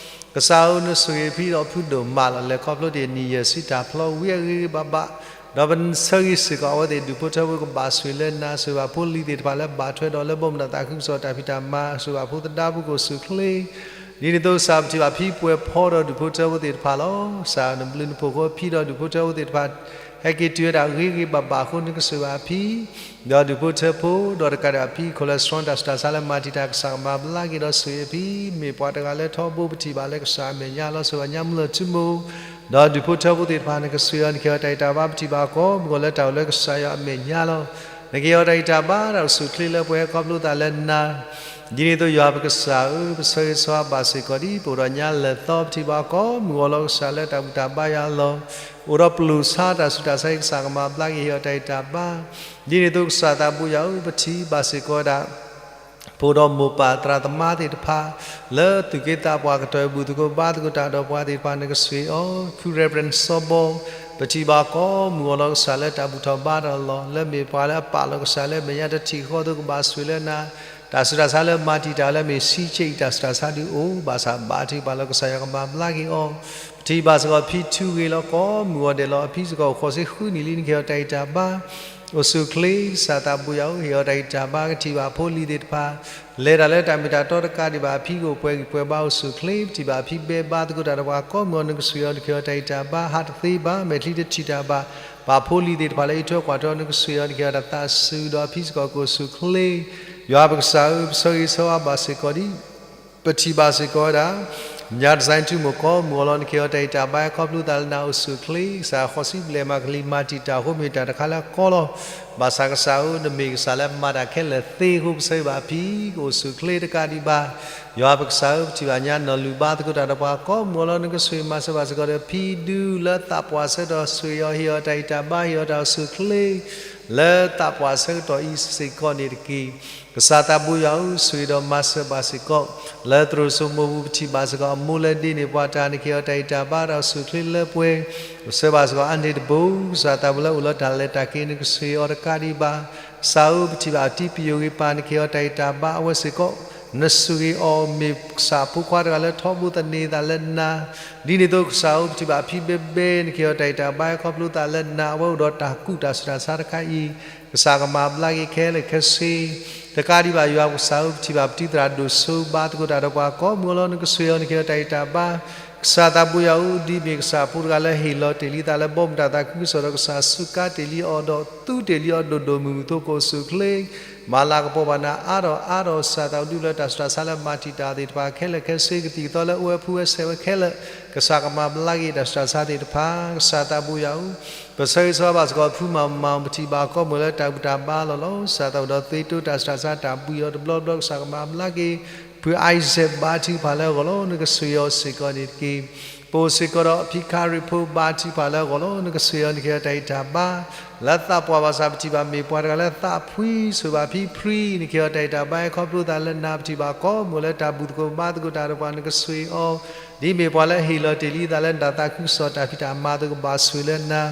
ကစၢ်ဧၢ, နဆိၣ်ဂ့ၤဖံဒီးဖုဒိၣ်မးလီၤ. လဲၤခီဖျိတ့ၢ်နံၣ်ယဲၢ်ဆံတၢ်ဖျီဝံၤအဂ့ၤဂ့ၤဘၣ်ဘၣ်, ဒီးပဆၢဂ့ၤစ့ၢ်ကီးအဝဲသ့ၣ်ဒူၣ်ဖိထၢဖိကဘၣ်ဆိၣ်ဂ့ၤလၢနၤ, ဆိၣ်ဂ့ၤဘၣ်ဖိလံၤသ့ၣ်တဖၣ်လၢဘၣ်ထွဲဒီးလၢဘီမုၢ်ဒီးသးခုကစီၣ်တၢ်ဖံးတၢ်မၤ, ဆိၣ်ဂ့ၤဘၣ်ဖိသဒါဖိကအိၣ်ဆူၣ်အိၣ်ချ့ ဒ်န့ၣ်အသိးကစၢ်ပထံၣ်ဘၣ်ဖံပှဲၤဖီဒီးဒူၣ်ဖိထၢဖိသ့ၣ်တဖၣ်လီၤ. ကစၢ်ဧၢ, နဘျုးနဖှိၣ်ဃိဖံဒီးဒူၣ်ဖိထၢဖိသ့ၣ်တဖၣ် ဟဲက့ၤတုၤဝဲဒၣ်ဂ့ၤဂ့ၤဘၣ်ဘၣ်အဃိ နကဆိၣ်ဂ့ၤဘၣ်ဖံ ဒီးဒူၣ်ဖိထၢဖိ, ဒီးတကးဒံးဘၣ်ဖံ cholesterol တၢ်ဆူးတၢ်ဆါလၢမၤတံာ်တာ် ကစၢ်ကမၤဘျါက့ၤဒီးဆိၣ်ဂ့ၤဖံ, မ့ၢ်ပှၤတဂၤလၢထီဘိပထံၣ်ဘၣ်လၢကစၢ်အမဲာ်ညါလီၤ. ဆိၣ်ဂ့ၤဘၣ်ညါမုၢ်လၢၢ်ထူမိၢ် ဒီးဒူၣ်ဖိထၢဖိသ့ၣ်တဖၣ် နကဆိၣ်ဂ့ၤအီၤ နကဟ့ၣ်အီၤတၢ်ဂံၢ်တၢ်ဘါ ပထံၣ်ဘၣ်ကိးမုၢ်ဂီၤလၢတၢ်အိၣ်လၢကစၢ်ယွၤအမဲာ်ညါလီၤ. နကဟ့ၣ်အီၤတၢ်ဂံၢ်တၢ်ဘါ တၢ်အိၣ်ဆူၣ်အိၣ်ချ့လၢပှဲၤခီဖျိသးလၢနၤ ဒ်န့ၣ်အသိးယွၤပကစၢ်ဧၢ, ပဆၢဂ့ၤဆၢဝါဘၣ်စ့ၢ်ကီးဒ် ပအိၣ်ဒီးညါလၢာ်သီ ပထံၣ်ဘၣ်ကိးမုၢ်ဂီၤလီၤ. ကစၢ်လၢတၢ်ဘူၣ်တၢ်ဘါယွၤလီၤ. အိၣ်ဒီးပလိာ်ဆါတၢ်ဆူးတၢ်ဆါ ကစၢ်ကမၤဘျါက့ၤ ဟ့ၣ်အီၤတၢ်ဂံၢ်တၢ်ဘါ ဒ်န့ၣ်အသိးကစၢ်သးဘိယွၤဧၢ, ပထံၣ်ဘၣ်စ့ၢ်ကီးဝဲဒၣ် ပအိၣ်ဒီးမိၢ်ပၢ်သရၣ်သမါသ့ၣ်တဖၣ် လၢသူၣ်က့သးပှၢ်ကတီၢ်ဘူၣ်သကိးဘါသကိးတၢ်ဒီးပှၤသ့ၣ်တဖၣ် နကဆိၣ်ဂ့ၤအီၤ, ဖု Reverend စီၤဘီ ပထံၣ်ဘၣ်ကိးမုၢ်ဂီၤလီၤ. ကစၢ်လၢတၢ်ဘူၣ်ထီၣ်ဘါထီၣ်လီၤ. လၢမ့ၢ်ပှၤလၢအပာ်လီၤကစၢ်လၢမဲာ်ညါတထံၣ်ဃီအသိးကဘၣ်ဆိၣ်ဂ့ၤလၢနၤ, တၢ်ဆူးတၢ်ဆါလၢမၤတံာ်တာ်လၢမ့ၢ်ဆံးဆ့အံၤ တၢ်ဆူးတၢ်ဆါဒုးအိၣ်, ဘၣ်ဆၣ်ဘၣ်ထုကဖၣ်လီၤ ကစၢ်ယွၤကမၤဘျါက့ၤအီၤ. ပထံၣ်ဘၣ်စ့ၢ်ကီးဖံထူဂ့ၤလီၤ. ကိးမုၢ်ဂီၤဒဲးလီၤ. အဖံစ့ၢ်ကီးအိၣ်ဃိးဆံဃုနံၣ်လံ. နကဟ့ၣ်အီၤတၢ်ဂံၢ်တၢ်ဘါ အိၣ်ဆူၣ်အိၣ်ချ့ ကစၢ်သးဘိယွၤဧၢ, ဟ့ၣ်အီၤတၢ်ဂံၢ်တၢ်ဘါ ကထံၣ်ဘၣ်ဖိလံၤသ့ၣ်တဖၣ် လဲၤတၢ်လၢတၢ်မ့ၢ်တၢ်တီတကးဒံးဘၣ် အဖံကအိၣ်ပှဲၤဂံၢ်ပှဲၤဘါအိၣ်ဆူၣ်အိၣ်ချ့ ပထံၣ်ဘၣ်အဖံဘဲဘါသကိးတၢ်ဒီးပှၤကိးမုၢ်ဂီၤ နကဆိၣ်ဂ့ၤအီၤ နကဟ့ၣ်အီၤတၢ်ဂံၢ်တၢ်ဘါ ဟးတသ့ဘၣ် မဲာ်ချံတထံၣ်တၢ်ဘၣ် ပှၤဖိလံၤသ့ၣ်တဖၣ်လၢအံးထွဲကွၢ်ထွဲအီၤ နကဆိၣ်ဂ့ၤအီၤ နကဟ့ၣ်အီၤတၢ်သးစူၤဒီးအဖံစ့ၢ်ကီးကအိၣ်ဆူၣ်အိၣ်ချ့ ယွၤပကစၢ်ဧၢ, ပဆၢဂ့ၤဆၢဝါဘၣ်စ့ၢ်ကီးဒ် ပထံၣ်ဘၣ်စ့ၢ်ကီးဝဲဒၣ် ညါတစဲးထူၣ်မိၢ်ကိးမုၢ်အီၤလီၤ နကဟ့ၣ်အီၤတၢ်ဂံၢ်တၢ်ဘါ ဟဲခီဖျိသးလၢနၤအိၣ်ဆူၣ်အိၣ်ချ့, ကစၢ်ဃိးဆံဘျဲၣ်မၤကလံၤမၤတံာ်တာ်အဃိ မ့ၢ်တၢ်တခါလၢကီလီၤ. ဘၣ်ဆၣ်ကစၢ်ဧၢ နမ့ၢ်ကစၢ်လၢမၤတၢ်ခဲလၢာ်သ့အဃိ ပဆၢဂ့ၤဘၣ်ဖံ ကအိၣ်ဆူၣ်အိၣ်ချ့တကးဒံးဘၣ်. ယွၤပကစၢ်ဧၢ ပထံၣ်ဘၣ်ညါနီၢ်လုၢ်ဘါသကိးတၢ်ဒီးပှၤကိးမုၢ်အီၤလီၤ နကဆိၣ်ဂ့ၤမၤစၢၤဘၣ်စ့ၢ်ကီးဒီး ဖံဒုလၢသးပှၢ်ဆၢကတီၢ်ဆိၣ်ဂ့ၤအီၤ ဟ့ၣ်အီၤတၢ်ဂံၢ်တၢ်ဘါ ဟ့ၣ်အီၤတၢ်အိၣ်ဆူၣ်အိၣ်ချ့ လၢသးပှၢ်ဆၢကတီၢ်အံၤစ့ၢ်ကီးန့ၣ်တက့ၢ်. ကစၢ်သးဘိယွၤဧၢ ဆိၣ်ဂ့ၤဒီးမၤစၢၤဘၣ်စ့ၢ်ကီး လၢသရိာ်စိမိၢ်ပူၤ ပထံၣ်ဘၣ်စ့ၢ်ကီးအမိၢ်လၢဒ့န့ၢ်ပှၤတၢ် နကဟ့ၣ်အီၤတၢ်ဂံၢ်တၢ်ဘါ တၢ်အိၣ်ဆူၣ်အိၣ်ချ့လၢပှဲၤ, ပဆၢဘၣ်စ့ၢ်ကီးအါန့ၢ်တဘိ, ကစၢ်သးဘိလၢအိၣ်လၢတၢ်လဲၤတၢ်က့ၤ နကဆိၣ်ဂ့ၤအီၤတကးဒံးဘၣ်. ကစၢ်ဧၢ ပထံၣ်ဘၣ်အတံပယိၤဂ့ၤပၢ် နကဟ့ၣ်အီၤတၢ်ဂံၢ်တၢ်ဘါ အဝဲစ့ၢ်ကီး နဆိၣ်ဂ့ၤအီၤ မ့ၢ်ကစၢ်ဖိခွါတဂၤလၢထီဘိသန့ၤသးလၢနၤ, ဒ်န့ၣ်အသိးကစၢ်ဧၢ ပထံၣ်ဘၣ်ဖံဘဲဘဲ နကဟ့ၣ်အီၤတၢ်ဂံၢ်တၢ်ဘါ ဟဲခီဖျိသးလၢနၤ အဝဲအိၣ်ဒီးတၢ်ကူၣ်တၢ်ဆူးတၢ်ဆါတခါအံၤ, ကစၢ်ကမၤဘျါက့ၤခဲလၢာ်ခဲဆ့ တကးဒံးဘၣ် ယွၤပကစၢ်ဧၢ ပထံၣ်ဘၣ်ပတံၤသရၣ်ဒိၣ်စိဘါသကိးတၢ်ဒီးပှၤကိးမုၢ်အီၤလီၤ နကဆိၣ်ဂ့ၤအီၤ နကဟ့ၣ်အီၤတၢ်ဂံၢ်တၢ်ဘါ. ကစၢ်သးဘိယွၤဧၢ ဒ်မ့ၢ်ကစၢ်ဖိတဂၤလၢဟ့ၣ်လီၤတ့ၢ်လံသးလၢဘီမုၢ်တၢ်သးခုကစီၣ်ဒီး ကစၢ်စူးကါတ့ၢ်လံအီၤဒီး သူတ့ၢ်လံအီၤဒိၣ်ဒိၣ်မုၢ်မုၢ်အသိး ကအိၣ်ဆူၣ်အိၣ်ချ့ မၤလၤကပီၤဘၣ်နၤအါထီၣ်အါထီၣ် ကစၢ်သးဒူလၢတၢ်ဆူးတၢ်ဆါလၢမၤတံာ်တာ်သ့ၣ်တဖၣ်ခဲလၢာ်ခဲဆ့ ကသံၣ်ကသီလၢအိၣ်ဝဲဖှူဝဲဆဲးဝဲခဲလၢာ်, ကစၢ်ကမၤဘျါက့ၤတၢ်ဆူးတၢ်ဆါသ့ၣ်တဖၣ်. ကစၢ်သးဘိယွၤဧၢ, ပဆၢဂ့ၤဆၢဝါဘၣ်စ့ၢ်ကီး ဖုမၤမၤ ပထံၣ်ဘၣ်ကိးမုၢ်လၢတၢ်ဘူၣ်တၢ်ဘါလီၤလီၤ ကစၢ်သးအိၣ်ဒီးသ့တိတၢ်ဆူးတၢ်ဆါ တၢ်ဘှံးအီၤတဘျီဘျီ ကစၢ်ကမၤဘျါက့ၤ ဖု Isaac ဘါထုကဖၣ်လၢအဂီၢ်လီၤ နကဆိၣ်ဂ့ၤအီၤစ့ၢ်ကီးန့ၣ်တက့ၢ်. ပအိၣ်စ့ၢ်ကီးဒီးဖံခါရံၣ်ဖိ ဘါထုကဖၣ်လၢအဂီၢ်လီၤ နကဆိၣ်ဂ့ၤအီၤ နကဟ့ၣ်အီၤတၢ်ဂံၢ်တၢ်ဘါ လၢသးပှၢ်ဘၣ်ဆၣ် ပထံၣ်ဘၣ်မ့ၢ်ပှၤတဂၤလၢသးဖှံ ဆိၣ်ဂ့ၤဘၣ်ဖံဖှံ နကဟ့ၣ်အီၤတၢ်ဂံၢ်တၢ်ဘါ ဟဲခီဖျိသးလၢနၤ ပထံၣ်ဘၣ်ကိးမုၢ်လၢတၢ်ဘူၣ်သကိးဘါသကိးတၢ်ဒီးပှၤ နကဆိၣ်ဂ့ၤအီၤ ဒ်မ့ၢ်ပှၤလၢဟ့ၣ်လီၤတ့ၢ်လံသးလၢနတၢ်သးခုကစီၣ်တၢ်ဖံးတၢ်မၤအသိး ကဘၣ်ဆိၣ်ဂ့ၤလၢနၤ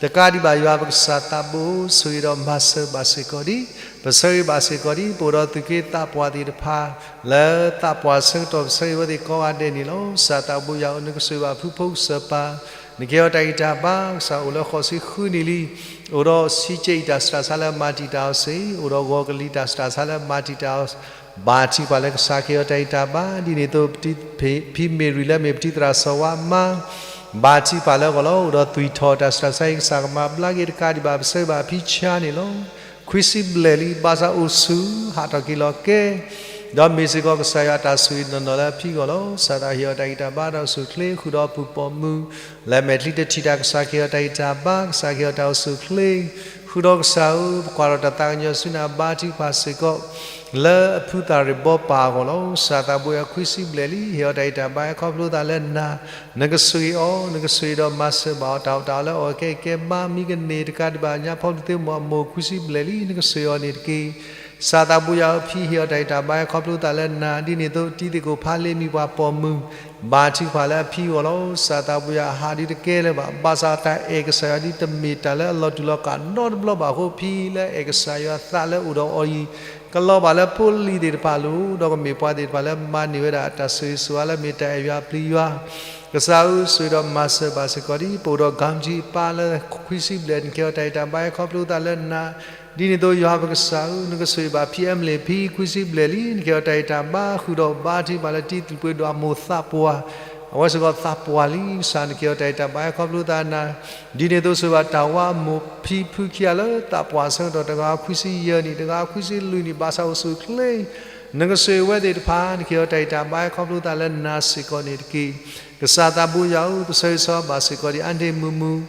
တကးဒံးဘၣ် ယွၤပကစၢ်သးဘိ ဆိၣ်ဂ့ၤဒီးမၤစၢၤဘၣ်စ့ၢ်ကီးဒံး, ပဆၢဂ့ၤဘၣ်စ့ၢ်ကီးဒံး ပအိၣ်ဒီးသူၣ်က့သးပှၢ်သ့ၣ်တဖၣ် လၢသးပှၢ်ဆၢကတီၢ် ပဆၢဂ့ၤဝဲသ့ၣ်ကိးဂၤဒဲးန့ၣ်လီၤ. ကစၢ်သးဘိယွၤဧၢ နကဆိၣ်ဂ့ၤဘၣ်ဖုဖိကစၢၢ်ပၢ်, နကဟ့ၣ်အီၤတၢ်ဂံၢ်တၢ်ဘါ ကစၢ်အိၣ်လၢဃိးဆံဃုနံၣ်လံ, အိၣ်ဒီးဆံကဲအံၤတၢ်ဆူးတၢ်ဆါလၢမၤတံာ်တာ်အီၤစ့ၢ်, အိၣ်ဒီးဂီၤကလံၤတၢ်ဆူးတၢ်ဆါလၢမၤတံာ်တာ်အီၤ ဘါထုကဖၣ်လၢကစၢ်ကဟ့ၣ်အီၤတၢ်ဂံၢ်တၢ်ဘါ, ဒ်န့ၣ်အသိး ဖံမ့ၢ်ရံလၢမ့ၢ်ပတံၤသရၣ်စီၤဝါမါ, ဘါထုကဖၣ်လၢအဂီၢ်လီၤ, အိၣ်ဒီးသွံၣ်ထီၣ်တၢ်ဆူးတၢ်ဆါအံၤ ကစၢ်ကမၤဘျါက့ၤတကးဒံးဘၣ်, ပဆၢဂ့ၤဘၣ်ဖံဆါန့ၣ်လီၤ. ခွံဆံဘျဲၣ်လံ, ဘၣ်ဆၣ်အိၣ်ဆူၣ်, ဟးထီၣ်က့ၤလီၤကဲ, ဒီးမ့ၢ်စ့ၢ်ကီးကစၢ်ယွၤအတၢ်ဆိၣ်ဂ့ၤနီၢ်နီၢ်လၢအဖံအဂီၢ်လီၤ. ကစၢ်သးဟ့ၣ်အီၤတၢ်ဂံၢ်တၢ်ဘါ တၢ်အိၣ်ဆူၣ်အိၣ်ချ့ ဃုာ်ဒီးအပူၤပိာ်မုၣ်, လဲၤမဲာ်ချံတထံၣ်တၢ် ကစၢ်ကဟ့ၣ်အီၤတၢ်ဂံၢ်တၢ်ဘါ, ကစၢ်ကဟ့ၣ်အီၤတၢ်အိၣ်ဆူၣ်အိၣ်ချ့ ဃုာ်ဒီးကစၢ်ဧၢ, ပကွၢ်ထီၣ်တၢ်သးကညီၤဆူနၤ ဘါထုကဖၣ်စ့ၢ်ကီး လၢအဖုသၣ်ရ့ၣ်ဘီပၢ်အဂီၢ်လီၤ. ကစၢ်သးဘိယွၤ ခွံဆံဘျဲၣ်လံ, ဟ့ၣ်အီၤတၢ်ဂံၢ်တၢ်ဘါ ဟဲခီဖျိသးလၢနၤ, နကဆိၣ်ဂ့ၤအီၤ, နကဆိၣ်ဂ့ၤဒီးမၤစၢၤဘၣ်အီၤ တၢ်အိၣ်တၢ်အီလၢအအီၣ်ကဲကဲဘါ မံကန့ၢ်တကးဒံးဘၣ် ညါဖီဒုးသ့မိၢ်အမိၢ် ခွံဆံဘျဲၣ်လံ, နကဆိၣ်ဂ့ၤအီၤန့ၣ်တက့ၢ်. ကစၢ်သးဘိယွၤဧၢ, ဖံဟ့ၣ်အီၤတၢ်ဂံၢ်တၢ်ဘါ ဟဲခီဖျိသးလၢနၤ, ဒ်န့ၣ်အသိး တံၤသကိးဖးလ့မံၤပှၤပိာ်မုၣ် ဘါထုကဖၣ်လၢအဖံအဂီၢ်လီၤ. ကစၢ်သးဘိယွၤ ဟးဒုးတကဲလၢၤဘၣ်, ဘၣ်ဆၣ်တၢ်အဲၣ်ကစၢ်ယွၤဒ်တမ့ၢ်တၢ်လၢအလီၤတူာ်လီၤကာ်နီတဘျီဘၣ်အဃိ ဖံလၢအဲၣ်ကစၢ်ယွၤသးလၢအိၣ်ဒီးအီၤအံၤ ကလီၤဘၣ်လၢဖိလံၤသ့ၣ်တဖၣ်အလိၤ, ဒီးကမ့ၢ်ပှၤသ့ၣ်တဖၣ်လၢမၤန့ၢ်ဝဲဒၣ်တၢ်ဆိၣ်ဂ့ၤဆိၣ်ဝါလၢမ့ၢ်တၢ်အဲၣ်ယွၤပျံၤယွၤ ကစၢ်ဧၢ, ဆိၣ်ဂ့ၤဒီးမၤစၢၤဘၣ်စ့ၢ်ကီးဒံး, ပအိၣ်ဒီးကၣ်ကၠံပၢ်လၢခွံဆံဘျဲၣ် နကဟ့ၣ်အီၤတၢ်ဂံၢ်တၢ်ဘါ ဟဲခီဖျိသးလၢနၤ, ဒ်န့ၣ်အသိး ယွၤပကစၢ်ဧၢ, နကဆိၣ်ဂ့ၤဘၣ်ဖံအဲမလ့ၣ် ဖံခွံဆံဘျဲၣ်လံ, နကဟ့ၣ်အီၤတၢ်ဂံၢ်တၢ်ဘါ ဃုာ်ဒီးဘါထုကဖၣ်လၢတံၤသဘျ့ဒိၣ်အမိၢ်သးပှၢ်, အဝဲစ့ၢ်ကီးသးပှၢ်လံ, ကစၢ်နကဟ့ၣ်အီၤတၢ်ဂံၢ်တၢ်ဘါ ဟဲခီဖျိသးနၤ, ဒ်န့ၣ်အသိး ဆိၣ်ဂ့ၤဘၣ်တၢ်ဝါအမိၢ်ဖံဖုခံဂၤလၢသးပှၢ်ဆၢကတီၢ် တဂၤခွံဆံယဲၢ်နံၣ်, တဂၤခွံဆံလွံၢ်နံၣ်, ဘၣ်ဆၣ်အိၣ်ဆူၣ်အိၣ်ချ့ နကဆိၣ်ဂ့ၤဝဲသ့ၣ်တဖၣ်, နကဟ့ၣ်အီၤတၢ်ဂံၢ်တၢ်ဘါ ဟဲခီဖျိသးလၢနၤစ့ၢ်ကီးန့ၣ်တက့ၢ်. ကစၢ်သးဘိယွၤဧၢ, ပဆၢဂ့ၤဆၢဝါဘၣ်စ့ၢ်ကီးဒံး အါန့ၢ်မုၢ်မုၢ်,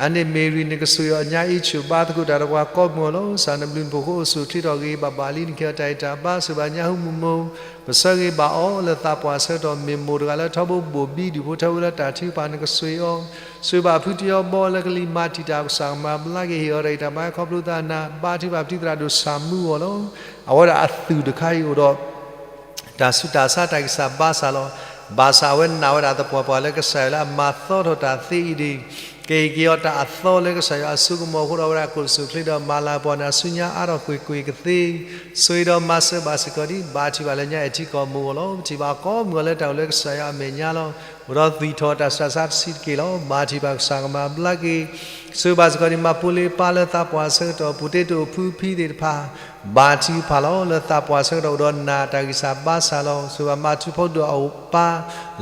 အါန့ၢ်မ့ၢ်ရံ, နကဆိၣ်ဂ့ၤအီၤညါအံၤ ဆူၣ်ဘါသကိးတၢ်ဒီးပှၤကိးမုၢ်အီၤလီၤ. ကစၢ်နဘျုးနဖှိၣ်အဃိ အိၣ်ဆူၣ်အိၣ်ချ့ထီၣ်ဂ့ၤဂ့ၤဘၣ်ဘၣ်လံ, နကဟ့ၣ်အီၤတၢ်ဂံၢ်တၢ်ဘါ, ဆိၣ်ဂ့ၤဘၣ်ညါဟူမုၢ်မုၢ်, ပဆၢဂ့ၤဘၣ်အီၤလၢသးပှၢ်ဆၢကတီၢ် မ့ၢ်မိၢ်တဂၤလၢထီဘိဘိၣ်ဘံ ဒုးဖိထၢဖိလၢတၢ်ထုကဖၣ် နကဆိၣ်ဂ့ၤအီၤ, ဆိၣ်ဂ့ၤဘၣ်ဖုတယီဘီလၢကလံၤမၤတံာ်တာ် ကစၢ်ကမၤဘျါက့ၤ ဟ့ၣ်အီၤတၢ်ဂံၢ်တၢ်ဘါ ဟဲခီဖျိသးနၤ, ဘါထုကဖၣ်ပတံၤသရၣ်ဒိၣ်ဆၣ်မူအဂီၢ်လီၤ. အဝဲဒၣ်အသူၣ်တခါအံၤအိၣ်ဒီး တၢ်ဆူးတၢ်ဆါတၢ်ဂံၢ်စၢ်ဘါစၢ်လီၤ. ဘၣ်ဆၣ်အဝဲနာ်ဝဲဒၣ်သပှၢ်ပှၢ်လၢကစၢ်ယွၤလၢအမၤသီထီၣ်တၢ်သ့အံၤန့ၣ်, ကဟ့ၣ်က့ၤအီၤတၢ်အသီလၢကစၢ်ယွၤအစိကမီၤအဃိဒီး အဝဲဒၣ်ကအိၣ်ဆူၣ်အိၣ်ချ့ဒီးမၤလၤကပီၤနၤဆူညါအါထီၣ်ကွ့ၢ်ကွ့ၢ်ကသ့, ဆိၣ်ဂ့ၤဒီးမၤစၢၤဘၣ်စ့ၢ်ကီးဒံး, ဘါထုကဖၣ်လၢညါအဲၣ်ထံကီၢ်မူအဂီၢ်လီၤ. ပထံၣ်ဘၣ်ကိးမုၢ်အီၤလၢတၢ်အိၣ်လၢကစၢ်ယွၤအမဲာ်ညါလီၤ. အိၣ်ဒီးသွံၣ်ထီၣ်တၢ်ဆူးတၢ်ဆါတဆံးတက့ၢ်လီၤ. ဘါထုကဖၣ် ကစၢ်ကမၤဘျါက့ၤ ဆိၣ်ဂ့ၤဘၣ်စ့ၢ်ကီးဒံး မၤဖိလ့ပၢ်လၢသးပှၢ်ဆၢကတီၢ် ပူၤတ့တိာ်ဖုဖံသ့ၣ်တဖၣ်, ဘါထုကဖၣ်လီၤ. လၢသးပှၢ်ဆၢကတီၢ်အိၣ်ဒီးနာ်တၢ်ဂံၢ်စၢ်ဘါစၢ်လီၤ. ဆိၣ်ဂ့ၤဘၣ်မၤထူဖီဒိၣ်အပၢ်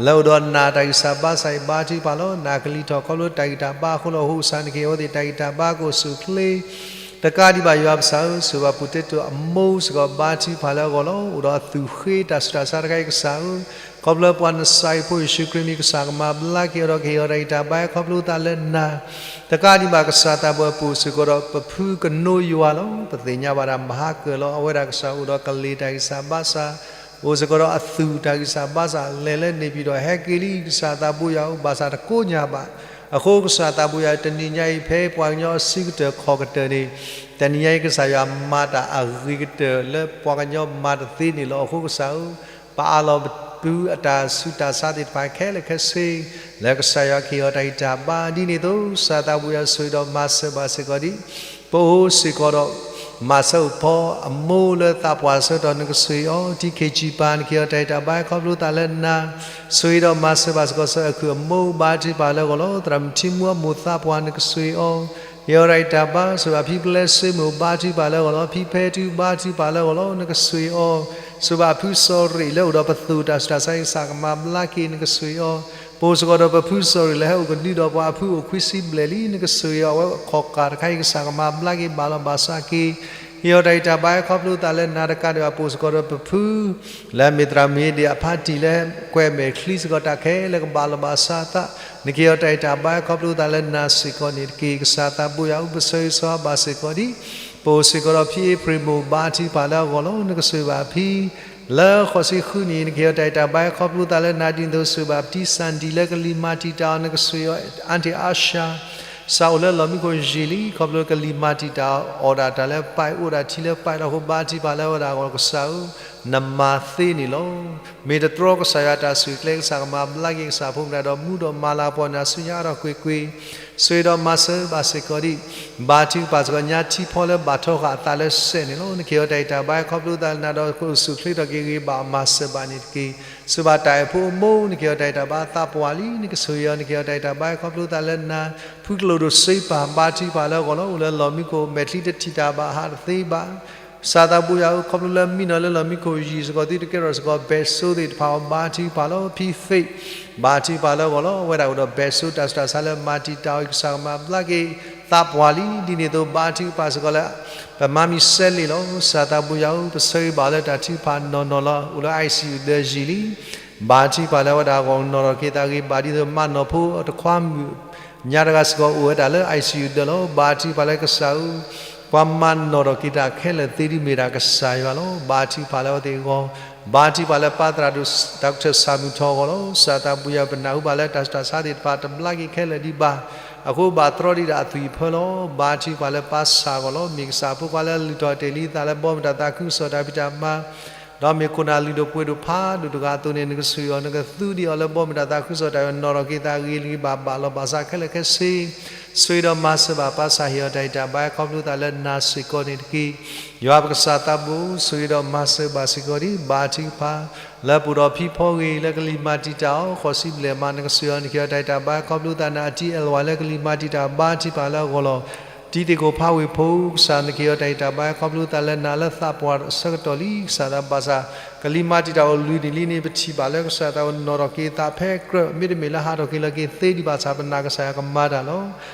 လၢအိၣ်ဒီးနာ်တၢ်ဂံၢ်စၢ်ဘါစၢ်အံၤ ဘါထုကဖၣ်လီၤ. နာ်ကလံၤထီၣ်ခီဖျိတၢ်ဂံၢ်တၢ်ဘါအဃိလီၤ. အဃိကစၢ်နကဟ့ၣ်အဝဲသ့ၣ်တၢ်ဂံၢ်တၢ်ဘါ ကအိၣ်ဆူၣ်အိၣ်ချ့ တကးဒံးဘၣ် ယွၤပကစၢ်ဧၢ, ဆိၣ်ဂ့ၤဘၣ်ပူၤတ့တိာ်အမိၢ်စ့ၢ်ကီး ဘါထုကဖၣ်လၢအဂီၢ်လီၤ. အိၣ်ဒီးအသူၣ်ဃ့တၢ်ဆူးတၢ်ဆါတခါအံၤ ကစၢ်ဧၢ ခီဖျိပှၤနစၤရ့းဖိယ့ၣ်ၡူးခရံာ်မ့ၢ်ကစၢ်ကမၤဘျါက့ၤအီၤဒီးကဟ့ၣ်အီၤတၢ်ဂံၢ်တၢ်ဘါ ခီဖျိသးလၢနၤ, တကးဒံးဘၣ်ကစၢ်သးဘိယွၤ ပအိၣ်စ့ၢ်ကီးဒီးပဖုကနိယွၤလီၤ. ပသ့ၣ်ညါဘၣ်ဒၣ်မဟါကၢၣ်လီၤ အဝဲဒၣ်ကစၢ်အိၣ်ဒီးကလ့ၢ်တၢ်ဂံၢ်စၢ်ဘါစၢ်, အိၣ်စ့ၢ်ကီးဒီးအသူၣ်တၢ်ဂံၢ်စၢ်ဘါစၢ် လဲၤလၢန့ၣ်ပၠံၤဒီးဟဲက့ၤလံ ကစၢ်သးဘိယွၤဧၢ ဘၣ်ဆၣ်တကိးညါဘၣ်. အဃိကစၢ်သးဘိယွၤ တနံၤညါအံၤ ဖဲပှၤကညီအစုကတၢၢ်ခီၣ်ကတၢၢ်န့ၣ် တနံၤညါအံၤ ကစၢ်ယွၤမၤတၢ်အဂ့ၤကတၢၢ်လၢပှၤကညီမၤတသ့န့ၣ်လီၤ. အဃိကစၢ်ဧၢ, ပအးလီၤပပုအတၢ်ဆူးတၢ်ဆါသ့ၣ်တဖၣ်ခဲလၢာ်ခဲဆ့ လၢကစၢ်ယွၤကဟ့ၣ်အီၤတၢ်ဂံၢ်တၢ်ဘါ ဒ်န့ၣ်အသိး ကစၢ်သးဘိယွၤဆိၣ်ဂ့ၤဒီးမၤစၢၤဘၣ်စ့ၢ်ကီးဒံး ပအိၣ်စ့ၢ်ကီးဒီး မၤစၢၤအိၣ်ဖီအမိၢ်လၢသးပှၢ်ဆၢကတီၢ် နကဆိၣ်ဂ့ၤအီၤ ထံခ့ၣ်ကၠံပၤ နကဟ့ၣ်အီၤတၢ်ဂံၢ်တၢ်ဘါ ခီဖျိသးလၢနၤ, ဆိၣ်ဂ့ၤဒီးမၤစၢၤဘၣ်စ့ၢ်ကီး စီၤအဲၣ်ခုၣ်အမိၢ် ဘါထုကဖၣ်လၢအဂီၢ်လီၤ. သရၣ်မုၣ်ထံမူအမိၢ်သးပှၢ် နကဆိၣ်ဂ့ၤအီၤ ဟ့ၣ်အီၤတၢ်ဂံၢ်တၢ်ဘါ, ဆိၣ်ဂ့ၤဘၣ်ဖံပျဲၢ်စိမိၣ် ဘါထုကဖၣ်လၢအဂီၢ်လီၤ. ဖံဖဲထူ ဘါထုကဖၣ်လၢအဂီၢ်လီၤ နကဆိၣ်ဂ့ၤအီၤ, ဆိၣ်ဂ့ၤဘၣ်ဖုစီၤရ့ၣ်လၢအိၣ်ဒီးပသူၣ်တၢ်ဆူးတၢ်ဆါအံၤ ကစၢ်ကမၤဘျါက့ၤ နကဆိၣ်ဂ့ၤအီၤ, ပအိၣ်စ့ၢ်ကီးဒီးပဖုစီၤရ့ၣ်လၢဟဲအိၣ်ကဒုဒီးပှၤအဖုအိၣ်ခွံဆံဘျဲၣ်လံ နကဆိၣ်ဂ့ၤအီၤ အဝဲခီၣ်ကၢ်တခါအံၤ ကစၢ်ကမၤဘျါက့ၤ ဘၣ်လီၤဘၣ်စးက့ၤ ဟ့ၣ်အီၤတၢ်ဂံၢ်တၢ်ဘါ ခီဖျိသးလၢနၤ တကးဒံးဘၣ် ပအိၣ်စ့ၢ်ကီးဒီးပဖု လၢအမ့ၢ်သရၣ်မုၣ်အ့ဒ့ၣ်အဖါတံၢ်လၢကွဲးမဲာ်ချံစ့ၢ်ကီး တၢ်ခဲလၢာ်ကဘၣ်လီၤဘၣ်စးအသး နကဟ့ၣ်အီၤတၢ်ဂံၢ်တၢ်ဘါ ခီဖျိသးလၢနၤစ့ၢ်ကီးန့ၣ်တက့ၢ်. ကစၢ်သးဘိယွၤဧၢ ပဆၢဂ့ၤဆၢဝါဘၣ်စ့ၢ်ကီးဒံး ပအိၣ်စ့ၢ်ကီးဒီးဖံအ့ဖြ့ၣ်မိၢ် ဘါထုကဖၣ်လၢအဂီၢ်လီၤ နကဆိၣ်ဂ့ၤဘၣ်ဖံ လၢဃိးဆံဃုနံၣ် နကဟ့ၣ်အီၤတၢ်ဂံၢ်တၢ်ဘါ ခီဖျိသးလၢနၤ ဒ်န့ၣ်အသိး ဆိၣ်ဂ့ၤဘၣ်ပတံစၣ်ဒံၣ်လၢကလံၤမၤတံာ်တာ်အီၤ နကဆိၣ်ဂ့ၤအီၤ အါတ့ၢ်အါရှါ စးအိၣ်လၢလီၢ်မံခိၣ်ယံာ်လံ ခီဖျိကလံၤမၤတံာ်တာ်အီၤ အီၣ်ဒၣ်တၢ်လၢပၢ်အံၤ အိၣ်ဒၣ်ထံလၢပၢ်အံၤအဃိ ဘါထုကဖၣ်လၢအဝဲဒၣ်အဂီၢ် ကစၢ်ဧၢ နမၤသ့န့ၣ်လီၤ. မ့ၢ်တတြီကစၢ်ယွၤတၢ်ဆူၣ်ကျဲ ကစၢ်ကမၤဘျါက့ၤ ကစၢ်ဖိမတၤဒီး မူဒီးမၤလၤကပီၤန့ၣ် အဆူညါအါထီၣ်ကွ့ၢ်ကွ့ၢ် ဆိၣ်ဂ့ၤဒီးမၤစၢၤဘၣ်စ့ၢ်ကီးဒံး ဘါထုကဖၣ်စ့ၢ်ကီး ညါထံဖီလၢဘၣ်ထီဃာ်အသးလၢစဲးန့ၣ်လီၤ. နကဟ့ၣ်အီၤတၢ်ဂံၢ်တၢ်ဘါ ခီဖျိသးလၢနၤဒီး ကအိၣ်ဆူၣ်အိၣ်ချ့ထီၣ်က့ၤဂ့ၤ ဘၣ်မၤစၢၤဘၣ်န့ၣ်တက့ၢ်. ဆိၣ်ဂ့ၤဘၣ်တၢ်အဲၣ်ဖိအမိၢ် နကဟ့ၣ်အီၤတၢ်ဂံၢ်တၢ်ဘါ သးပှၢ်လံ နကဆိၣ်ဂ့ၤအီၤ နကဟ့ၣ်အီၤတၢ်ဂံၢ်တၢ်ဘါ ခီဖျိသးလၢနၤ ဖုကျိၣ်ဒိၣ်စ့ပၢ် ဘါထုကဖၣ်လၢအဂီၢ်လီၤ အိၣ်လၢလီၢ်မံခိၣ် မဲာ်ချံတထံၣ်တၢ်ဘၣ် ဟးတသ့ဘၣ် ကစၢ်သးဘိယွၤဧၢ ခီဖျိလၢမံနီၤလၢလီၢ်မံခိၣ်ယံာ်စ့ၢ်ကီး သုတကဲထီၣ်စ့ၢ်ကီး ဘဲးစိသ့ၣ်တဖၣ်အီၤ ဘါထုကဖၣ်လီၤ. ဖံသ့ၣ် ဘါထုကဖၣ်လၢအဂီၢ်လီၤ အဝဲဒၣ်အိၣ်ဒီးဘဲးစိတၢ်ဆူးတၢ်ဆါလၢမၤတံာ်တာ်အီၤ ကစၢ်ကမၤဘျါက့ၤ သးပှၢ်လံ ဒ်န့ၣ်အသိး ဘါထုကဖၣ်စ့ၢ်ကီးလၢ ပမၤမံၤစဲလ့ၣ်လီၤ. ကစၢ်သးဘိယွၤဧၢ ပဆၢဂ့ၤဘၣ်အီၤလၢတၢ်ထုကဖၣ်နီၢ်နီၢ်လီၤ အိၣ်လၢ ICU ဒၢးယံာ်လံ ဘါထုကဖၣ်လၢအဝဲဒၣ်အဂီၢ် နီၢ်ထီၣ်က့ၤသးဂ့ၤဘၣ် ဒ်သိးမၤနီၢ်ဖိအတခွါမုၣ် ညါတဂၤစ့ၢ်ကီးအိၣ်ဝဲဒၣ်လၢ ICU ဒၢးလီၤ. ဘါထုကဖၣ်လၢကစၢ်ဧၢ ပှၤမၤနီၣ်ထီၣ်က့ၤတၢ်ခဲလၢာ်သ့ဒ်မ့ၢ်ဒၣ်ကစၢ်ယွၤလီၤ. ဘါထုကဖၣ်လၢအဝဲသ့ၣ်အဂီၢ် ဘါထုကဖၣ်လၢပၢ်သရၣ်ဒိၣ် တၢ်ကထၢၣ်ဆၣ်မုၢ်ထီၣ်အဂီၢ်လီၤ. ကစၢ်သးဘိယွၤ ပနၢ်ဟူဘၣ်လၢတၢ်ဆူးတၢ်ဆါသ့ၣ်တဖၣ်တဘျါက့ၤခဲလၢာ်ဒံးဘၣ်. အဃိဘၣ်တြီဒံးဒၣ်အသွံၣ်အဖၢလီၤ. ဘါထုကဖၣ်လၢပၢ်ဆၣ်အဂီၢ်လီၤ. မ့ၢ်ကစၢ်ဖိခွါလၢလုၢ်ထီၣ်တ့ၢ်လံသးလၢဘီမုၢ်တၢ်သးခုကစီၣ်တၢ်ဖံးတၢ်မၤ ဒီးမ့ၢ်ခိၣ်နၢ်လုၢ်ဒိၣ်ပှ့ၤဒိၣ်ဖးဒိၣ်တဂၤအသိးန့ၣ် နကဆိၣ်ဂ့ၤအီၤ နကသူဒံးအီၤလၢဘီမုၢ်တၢ်သးခုကစီၣ်တၢ် နီၢ်ထီၣ်က့ၤသးဂ့ၤဂ့ၤဘၣ်ဘၣ်လီၤဘၣ်စးခဲလၢာ်ခဲဆ့ ဆိၣ်ဂ့ၤဒီးမၤစၢၤဘၣ်ပၢ်ဆၣ် ဟ့ၣ်အီၤတၢ်ဂံၢ်တၢ်ဘါ ခီဖျိသးလၢနၤစ့ၢ်ကီးန့ၣ်တက့ၢ်. ယွၤပကစၢ်သးဘိ ဆိၣ်ဂ့ၤဒီးမၤစၢၤဘၣ်စ့ၢ်ကီးဒံး ဘါထုကဖၣ် လၢပအိၣ်ဒီးဖံဖီဂ့ၤ လၢကလံၤမၤတံာ်တာ်အီၤ ဃိးဆံဘျဲၣ်မး နကဆိၣ်ဂ့ၤအီၤ နကဟ့ၣ်အီၤတၢ်ဂံၢ်တၢ်ဘါ ခီဖျိသးနၤ အတံၢ်အဲၣ်ဝဲ လၢကလံၤမၤတံာ်တာ် ဘါထုကဖၣ်လၢအဂီၢ်လီၤ. တံၤသကိးဖးဝ့ၢ်ဖိ ကစၢ်နကဟ့ၣ်အီၤတၢ်ဂံၢ်တၢ်ဘါ ခီဖျိသးလၢနၤလၢသးပှၢ်အဆၢကတီၢ်လံ ကစၢ်သးဘၣ်ဆၣ် ကလံၤမၤတံာ်တာ်အိၣ်လွံၢ်နံၣ်လံန့ၣ် ပထံၣ်ဘၣ်လၢကစၢ်သးအိၣ်နီၣ်ထီၣ်က့ၤသးဖဲကြၢး မ့တမ့ၢ်လၢဟးထီၣ်က့ၤလီၤက့ၤသ့ဒံးဘၣ်ဆၣ် ပနာ်ကစၢ်ယွၤကမၤတၢ်လီၤ.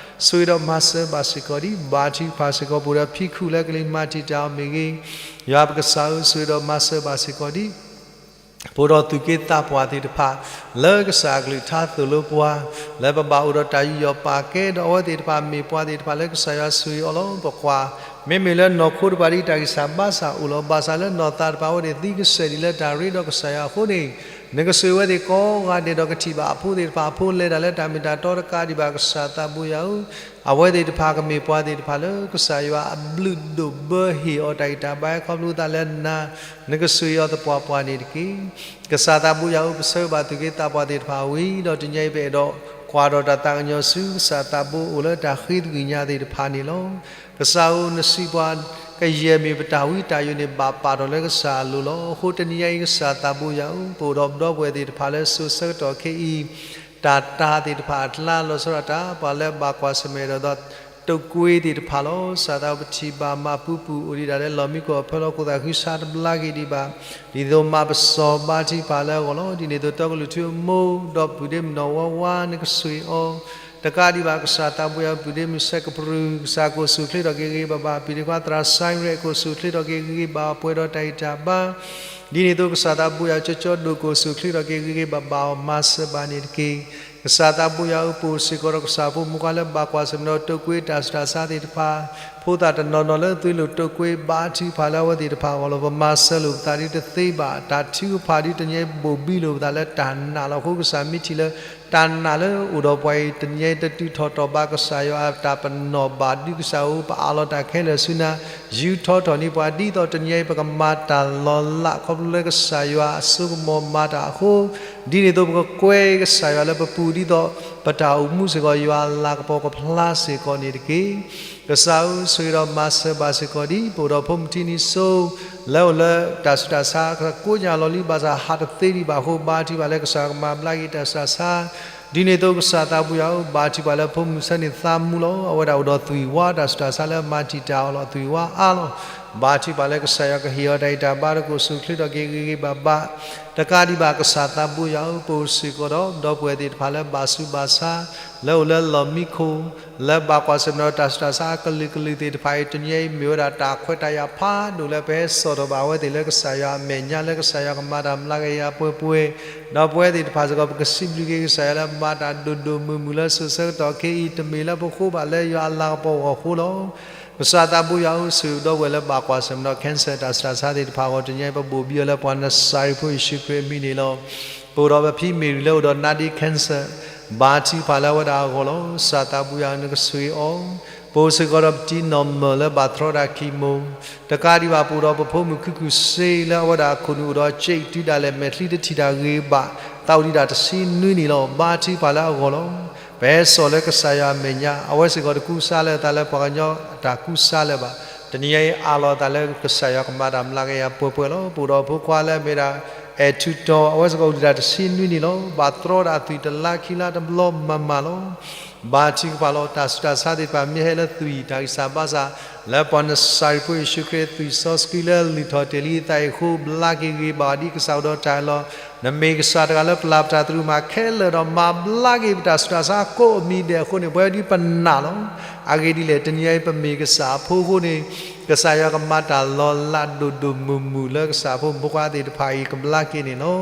ဆိၣ်ဂ့ၤဒီးမၤစၢၤဘၣ်စ့ၢ်ကီးဒံး ဘါထုကဖၣ်စ့ၢ်ကီး ပအိၣ်ဒီးဖံခုၣ်လၢကလံၤမၤတံာ်တာ်အီၤမ့ၢ်ဂ့ၤ, ယွၤပကစၢ်ဧၢ ဆိၣ်ဂ့ၤဒီးမၤစၢၤဘၣ်စ့ၢ်ကီးဒံး ပအိၣ်ဒီးသူၣ်က့သးပှၢ်သ့ၣ်တဖၣ် လၢကစၢ်အကလုၢ်ကထါသိၣ်လိပှၤ လၢပဘၣ်အိၣ်ဒီးတၢ်ယူးယီၣ်ပာ်ကဲ ဒီးအဝဲသ့ၣ်တဖၣ်မ့ၢ်ပှၤသ့ၣ်တဖၣ်လၢကစၢ်ယွၤဆိၣ်ဂ့ၤအီၤလီၤ. ပကွၢ် မ့မ့ၢ်လၢနီၢ်ခိတဖၣ်ဒ်တၢ်ဂံၢ်စၢ်ဘါစၢ်အိၣ်လီၤ ဘၣ်ဆၣ်လၢနီၢ်သးတဖၣ်အဝဲသ့ၣ်သံကစၢၢ်ဒံးလၢတၢ်ရ့ဒီးကစၢ်ယွၤအဃိန့ၣ် နကဆိၣ်ဂ့ၤအဝဲသ့ၣ်ကိးဂၤဒဲးဒီးကထံၣ်ဘၣ်အဖိသ့ၣ်တဖၣ်အဖိလဲၤတၢ်လၢတၢ်မ့ၢ်တၢ်တီတကးဒံးဘၣ် ကစၢ်သးဘိယွၤဧၢ အဝဲသ့ၣ်တဖၣ်ကမ့ၢ်ပှၤသ့ၣ်တဖၣ်လၢကစၢ်ယွၤအဘျုးဒိၣ်ဘၢဟ့ၣ်အီၤတၢ်ဂံၢ်တၢ်ဘါခီဖျိသးလၢနၤ နကဆိၣ်ဂ့ၤအီၤသပှၢ်ပှၢ်န့ၣ်တက့ၢ်. ကစၢ်သးဘိယွၤဧၢ ပဆၢဂ့ၤဘၣ်သူၣ်က့သးပှၢ်သ့ၣ်တဖၣ်ဝံၤဒီးတနံၤညါအံၤ ပအဲၣ်ဒိးကွၢ်ဒီးတၢ်သးကညီၤဆူ ကစၢ်သးဘိအိၣ်လၢတၢ်ဃ့သကွံၢ်ညါသ့ၣ်တဖၣ်န့ၣ်လီၤ. ကစၢ်ဧၢ နစံးပှၤ ကယဲၢ်မ့ၢ်ပတၢ်ဝံတၢ်ယိးန့ၣ် ဘၣ်ပာ်ထီၣ်လၢကစၢ်အလိၤလီၤ. အဃိတနံၤညါအံၤ ကစၢ်သးဘိယွၤဧၢ ပအိၣ်ဒီးပဒီပုၢ်ဝဲၢ်သ့ၣ်တဖၣ်လၢစိၤဆၢကတီၢ်ခဲအံၤ တၢ်တၤသ့ၣ်တဖၣ်အကျါ လီၤဆီဒၣ်တၢ် ပှၤလၢဘၣ်ကွၢ်ဆၢၣ်မဲာ်ဒီး တုပ်ကွေးသ့ၣ်တဖၣ်လီၤ. ကစၢ်သးဘိ ပထံၣ်ဘၣ်မၤပူၤပူၤ အိၣ်ဒံးဒၣ်လၢလီၢ်မံခိၣ်အဖၢလီၤ ခိၣ်သးဃုဆါတဘျါက့ၤဒံးဘၣ် ဒ်သိးမၤပစီၤ ဘါထုကဖၣ်လၢအဂီၢ်လီၤ. ဒ်န့ၣ်အသိး တီကလုၢ်ထူအမိၢ် ဒီးပုၢ်ဒ့မုၣ်နီၢ်ဝါဝါ နကဆိၣ်ဂ့ၤအီၤ တကးဒံးဘၣ်ကစၢ်သးဘိယွၤဧၢ ပုၢ်ဒ့မုၣ်စဲးကပြူၤ ကစၢ်ကိးဆူၣ်ချ့ထီၣ်က့ၤဂ့ၤဂ့ၤဘၣ်ဘၣ် ပုၢ်ဒ့ခွါသရၣ်စဲးရဲၣ် ကိးဆူၣ်ချ့ထီၣ်က့ၤဂ့ၤဂ့ၤဘၣ်ဘၣ် ပှဲၤဒီးတၢ်ဂံၢ်တၢ်ဘါ ဒ်န့ၣ်အသိးကစၢ်သးဘိယွၤဧၢ ကၠီကၠီဒိၣ်ကိးဆူၣ်ချ့ထီၣ်က့ၤဂ့ၤဂ့ၤဘၣ်ဘၣ်အီၤ မၤစၢၤဘၣ်န့ၣ်တက့ၢ်. ကစၢ်သးဘိယွၤဧၢ ပအိၣ်စ့ၢ်ကီးဒီးကစၢ်ဖိမုၣ်ခွါလၢဘၣ်ကွၢ်ဆၢၣ်မဲာ်ဒီးတိာ်ကွံာ်တၢ်ဆူးတၢ်ဆါသ့ၣ်တဖၣ် ဖိသၣ်တနီၤနီၤလၢသွံၣ်လိာ်တိာ်ကွံာ် ဘါထုကဖၣ်လၢအဝဲသ့ၣ်တဖၣ်အဂီၢ်လီၤ. ပမၤစၢၤလိာ်ပသးဒ်တသ့ဘၣ် တၢ်ထုကဖၣ်ဒ်တနံၤအံၤဘိၣ်ဘံလိာ်ပသးလၢတၢ်နာ်လီၤ. အဃိကစၢ်မ့ၢ်ထံၣ်လၢ တၢ်နာ်လၢအိၣ်ဒီးပှၤအံၤ တနံၤအံၤတတုၤထီၣ်တီၢ်ဘၣ်ကစၢ်ယွၤအတၢ်ပနီၣ်ဘၣ် ဒုးကစၢ်ဧၢ ပအးလီၤတၢ်ခဲလၢာ်ဆူနၤ ယူၤထီထီၣ်န့ၢ်ပှၤ ဒ်သိးတနံၤအံၤပကမၤတၢ်လီၤလး ခီဖျိလၢကစၢ်ယွၤအစိကမီၤမၤတၢ်အဃိ ဒ်န့ၣ်အသိးပကကွဲကစၢ်ယွၤလၢပပူၤ ဒ်သိးပတၢ်အိၣ်မူစ့ၢ်ကီး ယွၤအလၤကပီၤကဖျါစ့ၢ်ကီးန့ၣ်တက့ၢ်. ကစၢ်ဧၢ ဆိၣ်ဂ့ၤဒီးမၤစၢၤဘၣ်စ့ၢ်ကီးဒ် ပအိၣ်ဒီးဖိမုၣ်ထံနံၤစိ လၢအိၣ်လၢတၢ်ဆူးတၢ်ဆါ ကိးညါလီၤလံ ဘၣ်ဆၣ်ဟးတသ့ဒံးဘၣ်အဃိ ဘါထုကဖၣ်လၢကစၢ်ကမၤဘျါက့ၤတၢ်ဆူးတၢ်ဆါ ဒ်န့ၣ်အသိးကစၢ်သးဘိယွၤဧၢ ဘါထုကဖၣ်လၢဖိမုၣ်ဆၢန့ၣ်သးမူလီၤ. အဝဲဒၣ်အိၣ်ဒီးသွံၣ်ဝါ တၢ်ဆူးတၢ်ဆါလၢအမၤတံာ်တာ်အီၤလီၤ သွံၣ်ဝါအါလီၤ. ဘါထုကဖၣ်လၢကစၢ်ယွၤကဟ့ၣ်အီၤတၢ်ဂံၢ်တၢ်ဘါဒီးကိးဆူၣ်ချ့ထီၣ်က့ၤဂ့ၤဂ့ၤဘၣ်ဘၣ် တကးဒံးဘၣ်ကစၢ်သးဘိယွၤဧၢ ပအိၣ်စ့ၢ်ကီးဒီး ဒီပုၢ်ဝဲၢ်သ့ၣ်တဖၣ်လၢဘၣ်ဆူးဘၣ်ဆါ လၢအိၣ်လၢလီၢ်မံခိၣ် လၢဘၣ်ကွၢ်ဆၢၣ်မဲာ်ဒီးတၢ်ဆူးတၢ်ဆါအကလုာ်ကလုာ်သ့ၣ်တဖၣ်အံၤ တနံၤအံၤမ့ၢ်ဝဲဒၣ်တၢ်ခွဲးတၢ်ယာ်ဖးဒိၣ်လၢပဟဲစိာ်ထီၣ်ဘၣ်အဝဲသ့ၣ်လၢကစၢ်ယွၤအမဲာ်ညါ လၢကစၢ်ယွၤကမၤတၢ်မျးကယၤပှဲၤပှဲၤ ဒီးပဝဲသ့ၣ်တဖၣ်စ့ၢ်ကီး ပကစံးဘျုးက့ၤကစၢ်ယွၤလၢမၤတၢ်ဒိၣ်ဒိၣ်မုၢ်မုၢ်လၢစိၤဆၢကတီၢ်ခဲအံၤ တမ့ၢ်လၢပဃိဘၣ်လၢယွၤအလၤကပီၤအဂီၢ်အဃိလီၤ. ကစၢ်သးဘိယွၤဧၢ ဆိၣ်ဂ့ၤဒီပုၢ်ဝဲၢ်လၢဘၣ်ကွၢ်ဆၢၣ်မဲာ်ဒီး cancer တၢ်ဆူးတၢ်ဆါသ့ၣ်တဖၣ်အဂီၢ် တနံၤအံၤပဘိၣ်ဘံအီၤလၢပှၤနစၤရ့းဖိယ့ၣ်ၡူးခရံာ်အမံၤန့ၣ်လီၤ. ပအိၣ်ဒီးပဖံမ့ၢ်ရံလၢအိၣ်ဒီး နာဒံ cancer ဘါထုကဖၣ်လၢအဝဲဒၣ်အဂီၢ်လီၤ. ကစၢ်သးဘိယွၤဧၢ နကဆိၣ်ဂ့ၤအီၤ ပအိၣ်စ့ၢ်ကီးဒီးပတံၤနီၢ်မၢၢ်လၢဘၣ်သြီဒၣ် chemo တကးဒံးဘၣ် ပအိၣ်ဒီးပဖိမုၣ်ခုၣ်ခုၣ်စ့လၢအဝဲဒၣ်အခိၣ်နူာ်အိၣ်ဒီးစ့းတုၤဒၣ်လဲာ် မဲာ်ချံတထံၣ်တၢ်ဂ့ၤဘၣ် သးအိၣ်ဒံးတၢ်တဆံနွံနံၣ်လီၤ. ဘါထုကဖၣ်လၢအဂီၢ်လီၤ. ပဟဲစိာ်လၢကစၢ်ယွၤအမဲာ်ညါ အဝဲစ့ၢ်ကီးတကူစါလၢအသးလၢပှၤကညီအတၢ်ကူစါလၢၤဘၣ်. တနံၤအံၤအးလီၤအသးလၢကစၢ်ယွၤကမၤတၢ်မျးကယၤပှဲၤပှဲၤလီၤ. ပအိၣ်ဒီးဖိခွါလၢအမ့ၢ်ဒၣ် အဲၣ်ထူတီၤ အဝဲစ့ၢ်ကီးအိၣ်ဒံးတၢ်တဆံနွံနံၣ်လီၤ. ဘၣ်သြီဒၣ်အသွံၣ်တလါခံလါတဘျီမၤမၤလီၤ. ဘါထုကဖၣ်လီၤ. တၢ်ဆူးတၢ်ဆါသ့ၣ်တဖၣ်မ့ၢ်ဟဲလၢသွံၣ်တၢ်ဂံၢ်စၢ်ဘါစၢ် လၢပှၤနစၤရ့းဖိယ့ၣ်ၡူးခရံာ်အသွံၣ်စီဆှံလၢလုၢ်ထီၣ်တ့ၢ်လံအသးအံၤအဃိ ဘျါက့ၤဂ့ၤဘၣ်ဒ်ကစၢ်အိၣ်ဒီးတၢ်အၢၣ်လီၤ. နမ့ၢ်ကစၢ်တဂၤလၢပျၢ်ပတၢ်သရူးမၤခဲလၢာ်ဒီး မၤဘျါက့ၤပတၢ်ဆူးတၢ်ဆါကိးအမံၤဒဲးအဃိန့ၣ် ပဝဲဒ်ပနာ်လီၤ. အဂ့ၢ်ဒ်လဲၣ် တနံၤအံၤပမ့ၢ်ကစၢ်အဖိအဃိန့ၣ် ကစၢ်ယွၤကမၤတၢ်လီၤလးဒိၣ်ဒိၣ်မုၢ်မုၢ်လၢကစၢ်ဖိမုၣ်ဖိခွါသ့ၣ်တဖၣ်အံၤ ကဘျါက့ၤန့ၣ်လီၤ.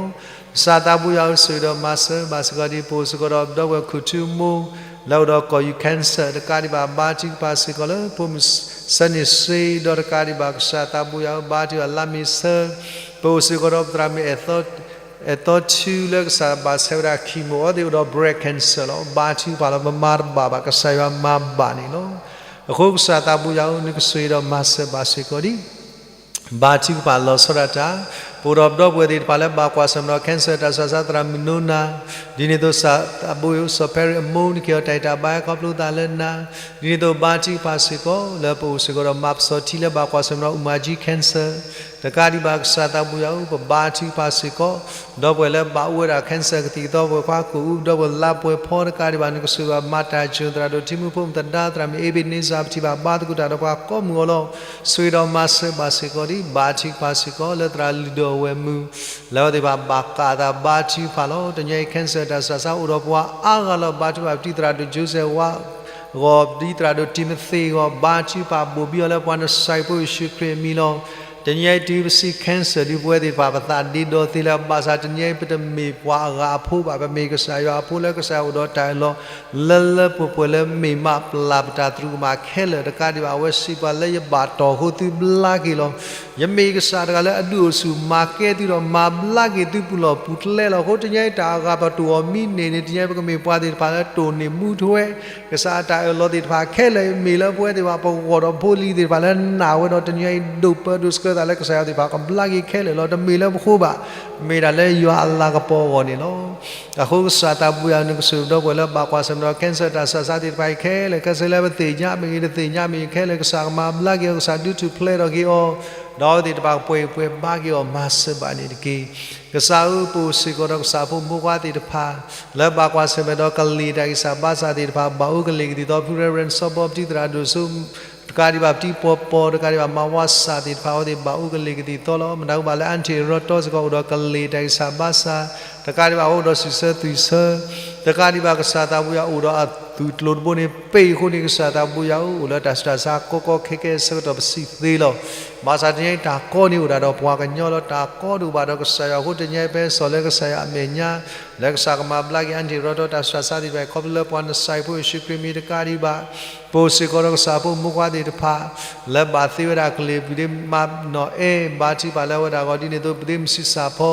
ကစၢ်သးဘိယွၤဧၢ ဆိၣ်ဂ့ၤဒီးမၤစၢၤဘၣ်စ့ၢ်ကီးဒ် ပအိၣ်စ့ၢ်ကီးဒီးဒီပုၢ်ဝဲၢ်ခိၣ်ထူမိၢ် လၢအိၣ်ဒီးကီၢ်ယူၤ cancer တကးဒံးဘၣ် ဘါထုကဖၣ်စ့ၢ်ကီးလၢ ဖိမုၣ်ဆၢန့ၢ်စ့ဒီးတကးဒံးဘၣ် ကစၢ်သးဘိယွၤဧၢ ဘါထုကဖၣ်လါမ့ၤဆၢ ပအိၣ်စ့ၢ်ကီးဒီးပသရၣ်မုၣ် အဲၣ်သီထူလၢကစၢ်ဘၣ်ဆဲးဝဲဒၣ် chemo အဝဲသ့ၣ်အိၣ်ဒီး breast cancer လီၤ. ဘါထုကဖၣ်လီၤ ပမၤတဘၣ်ဘၣ် ကစၢ်ယွၤမၤဘၣ်န့ၣ်လီၤ. အဃိကစၢ်သးဘိယွၤဧၢ နကဆိၣ်ဂ့ၤဒီးမၤစၢၤဘၣ်စ့ၢ်ကီးဒ် ဘါထုကဖၣ်လီၤဆီဒၣ်တၢ် ပအိၣ်ဒီးပဒီပုၢ်ဝဲၢ်သ့ၣ်တဖၣ်လၢဘၣ်ကွၢ်ဆၢၣ်မဲာ်ဒီး cancer တၢ်ဆူးတၢ်ဆါ သရၣ်မုၣ်နိနၤ ဒ်န့ၣ်အသိး စီၤဘိၣ် စီၤဖဲရံၣ်အမိၢ် နကဟ့ၣ်အီၤတၢ်ဂံၢ်တၢ်ဘါ ဟဲခီဖျိသးလၢနၤ ဒ်န့ၣ်အသိး ဘါထုကဖၣ်စ့ၢ်ကီး လၢပအိၣ်စ့ၢ်ကီးဒီးမၤပစီၤထံလၢဘၣ်ကွၢ်ဆၢၣ်မဲာ်ဒီး အူမၤကၠံ cancer တကးဒံးဘၣ် ကစၢ်သးဘိယွၤဧၢ ပဘါထုကဖၣ်စ့ၢ်ကီး ဒီပုၢ်ဝဲၢ်လၢဘၣ်အိၣ်ဝဲဒၣ် cancer ကသံၣ်ကသီ ပဝဲၢ်ခွါကိာ်အူ ဒီပုၢ်ဝဲၢ်လါပှဲၤဖီတကးဒံးဘၣ် နကဆိၣ်ဂ့ၤဘၣ်မၤတၢ်စၢၤ သရၣ်ဒိၣ်ထံမူဖိမုၣ်သဒါ သရၣ်မုၣ်အ့ဘ့းန့စၢ် ပထံၣ်ဘၣ်ဘါသကိးတၢ်ဒီးပှၤကိးမုၢ်အီၤလီၤ. ဆိၣ်ဂ့ၤဒီးမၤစၢၤဘၣ်စ့ၢ်ကီးဒ် ဘါထုကဖၣ်စ့ၢ်ကီး လၢသရၣ်လုၢ်ဒိၣ်အဝဲၢ်မုၢ် လၢအဝဲသ့ၣ်တဖၣ်ဘၣ်ကးအသး ဘါထုကဖၣ်လီၤ. တနံၤအံၤ cancer တၢ်ဆူးတၢ်ဆါအိၣ်ဒီးပှၤအါဂၤလီၤ. ဘါထုကဖၣ်ပတံၤသရၣ်ဒိၣ် Joseph ဝါ ဂီၢ် ပတံၤသရၣ်ဒိၣ် Timothy ဂီၢ် ဘါထုကဖၣ်ဘိၣ်ဘံအီၤလၢပှၤနစၤရ့းဖိယ့ၣ်ၡူးခရံာ်အမံၤလီၤ. တနံၤအံၤတုၤပစံး cancer ဒ်ပဝဲသ့ၣ်တဖၣ် ပသးဒ့ဒီသ့လၢၤဘၣ်ဆၣ် တနံၤအံၤပတမ့ၢ်ပှၤအဂၤအဖိဘၣ် ပမ့ၢ်ကစၢ်ယွၤအဖိလၢကစၢ်ယွၤအိၣ်ဒီးတၢ်အၢၣ်လီၤ လၢလၢပှဲၤပှဲၤလၢမ့ၢ်မး ပျၢ်ပတၢ်သရူးကမၣ်ခဲလၢာ် တကးဒံးဘၣ် အဝဲစံးပှၤလၢယဘၣ်တီၢ်အဃိသုဘျါက့ၤလီၤ. ယမ့ၢ်ကစၢ်တဂၤလၢအဒုးအိၣ်ဆူၣ်မၤကဲသုဒီး မၤဘျါက့ၤသုပူၤလီၢ်ပူၤကျဲလီၤ. အဃိတနံၤအံၤတၢ်အဂၤပတိၢ်အီၤမံန့ၢ်န့ၣ် တနံၤအံၤပကမ့ၢ်ပှၤသ့ၣ်တဖၣ်လၢတိၢ်န့ၢ်မူထွဲ ကစၢ်အတၢ်အၢၣ်လီၤသ့ၣ်တဖၣ်ခဲလၢာ် မ့ၢ်လၢပဝဲသ့ၣ်တဖၣ် ပဂီၢ်ဒီးဖိလံၤသ့ၣ်တဖၣ်လၢနာ်ဝဲဒီး တနံၤအံၤဒိၣ်ပၢဒိၣ်ဆှၢသးလၢကစၢ်ယွၤသ့ၣ်တဖၣ် ကဘျါက့ၤခဲလၢာ်လီၤ. တမ့ၢ်လၢပဃိဘၣ် မ့ၢ်ဒၣ်လၢယွၤအလၤကပီၤအဂီၢ်န့ၣ်လီၤ. အဃိကစၢ်သးဘိယွၤ နကဆိၣ်ဂ့ၤဒီပုၢ်ဝဲၢ်လၢဘၣ်ကွၢ်ဆၢၣ်မဲာ်ဒီး cancer တၢ်ဆူးတၢ်ဆါသ့ၣ်တဖၣ်အံၤခဲလၢာ် ခဲဆ့လၢပသ့ၣ်ညါမ့ၢ်ဂ့ၤ တသ့ၣ်ညါမ့ၢ်ဂ့ၤခဲလၢာ် ကစၢ်ကမၤဘျါက့ၤအီၤ ကစၢ်ဒုးထူၣ်ဖျဲးထီၣ်က့ၤအီၤ ဒီးအဝဲသ့ၣ်တဖၣ်ကပှဲၤကပှဲၤဘါက့ၤအီၤ မၤစၢၤဘၣ်န့ၣ်တက့ၢ်. ကစၢ်ဧၢ ပအိၣ်စ့ၢ်ကီးဒီးကစၢ်ဖိမုၣ်ဖိခွါသ့ၣ်တဖၣ် လၢဘၣ်ကွၢ်ဆၢၣ်မဲာ်ဒီးကလံၤတၢ်ဂံၢ်စၢ်ဘါစၢ်သ့ၣ်တဖၣ် ဘၣ်အိၣ်ကလံၤကသံၣ်သီ ဖု Reverend စီၤဘီ ပတံၤသရၣ်ဒိၣ်စိ တကးဒံးဘၣ် ပတံၤပီၤပီၤ တကးဒံးဘၣ် မၤဝါစၢ်သ့ၣ်တဖၣ် အဝဲသ့ၣ်ဘၣ်အိၣ်ကလံၤကသံၣ်သီလီၤ. မတၤဟူဘၣ်လၢ အၣ်ထံၣ်ရီတီစ့ၢ်ကီး အိၣ်ဒီးကလံၤတၢ်ဂံၢ်စၢ်ဘါစၢ် တကးဒံးဘၣ် အိၣ်ဒီးစံးဆၢသွံၣ်ဆၢ တကးဒံးဘၣ် ကစၢ်သးဘိယွၤ အိၣ်ဒီး သုးကျိၤတဘိန့ၣ် ပ့ၢ်အဃိန့ၣ် ကစၢ်သးဘိယွၤဧၢ, အိၣ်လၢတၢ်ဆူးတၢ်ဆါကီကီခဲခဲအဆၢကတီၢ် ပစံးသ့လီၤ. ဘၣ်ဆၣ်တနံၤအံၤ တၢ်ကီန့ၣ်အိၣ်ဒၣ်ဒီးပှၤကညီလီၤ. တၢ်ကီတအိၣ်ဘၣ်ဒီးကစၢ်ယွၤအဃိ တနံၤအံၤ ပဟဲစိာ်လၢကစၢ်ယွၤအမဲာ်ညါ လၢကစၢ်ကမၤဘျါက့ၤ အါန့ၢ်ရီထီၣ်တၢ်ဆူးတၢ်ဆါသ့ၣ်တဖၣ်အံၤ ခီဖျိလၢပှၤနစၤရ့းဖိယ့ၣ်ၡူးခရံာ်မ့ၢ်တကးဒံးဘၣ် ပအိၣ်စ့ၢ်ကီးဒီးကစၢ်ဖိမုၣ်ဖိခွါသ့ၣ်တဖၣ် လၢဘၣ်သ့ဝဲဒၣ်အကလံၤ ပူၤဒ့မးနီၣ်အဲၣ် ဘါထုကဖၣ်လၢအဝဲဒၣ်အဂီၢ် ဒ်န့ၣ်အသိး ပူၤဒ့မဆံးစၢ်ဖီ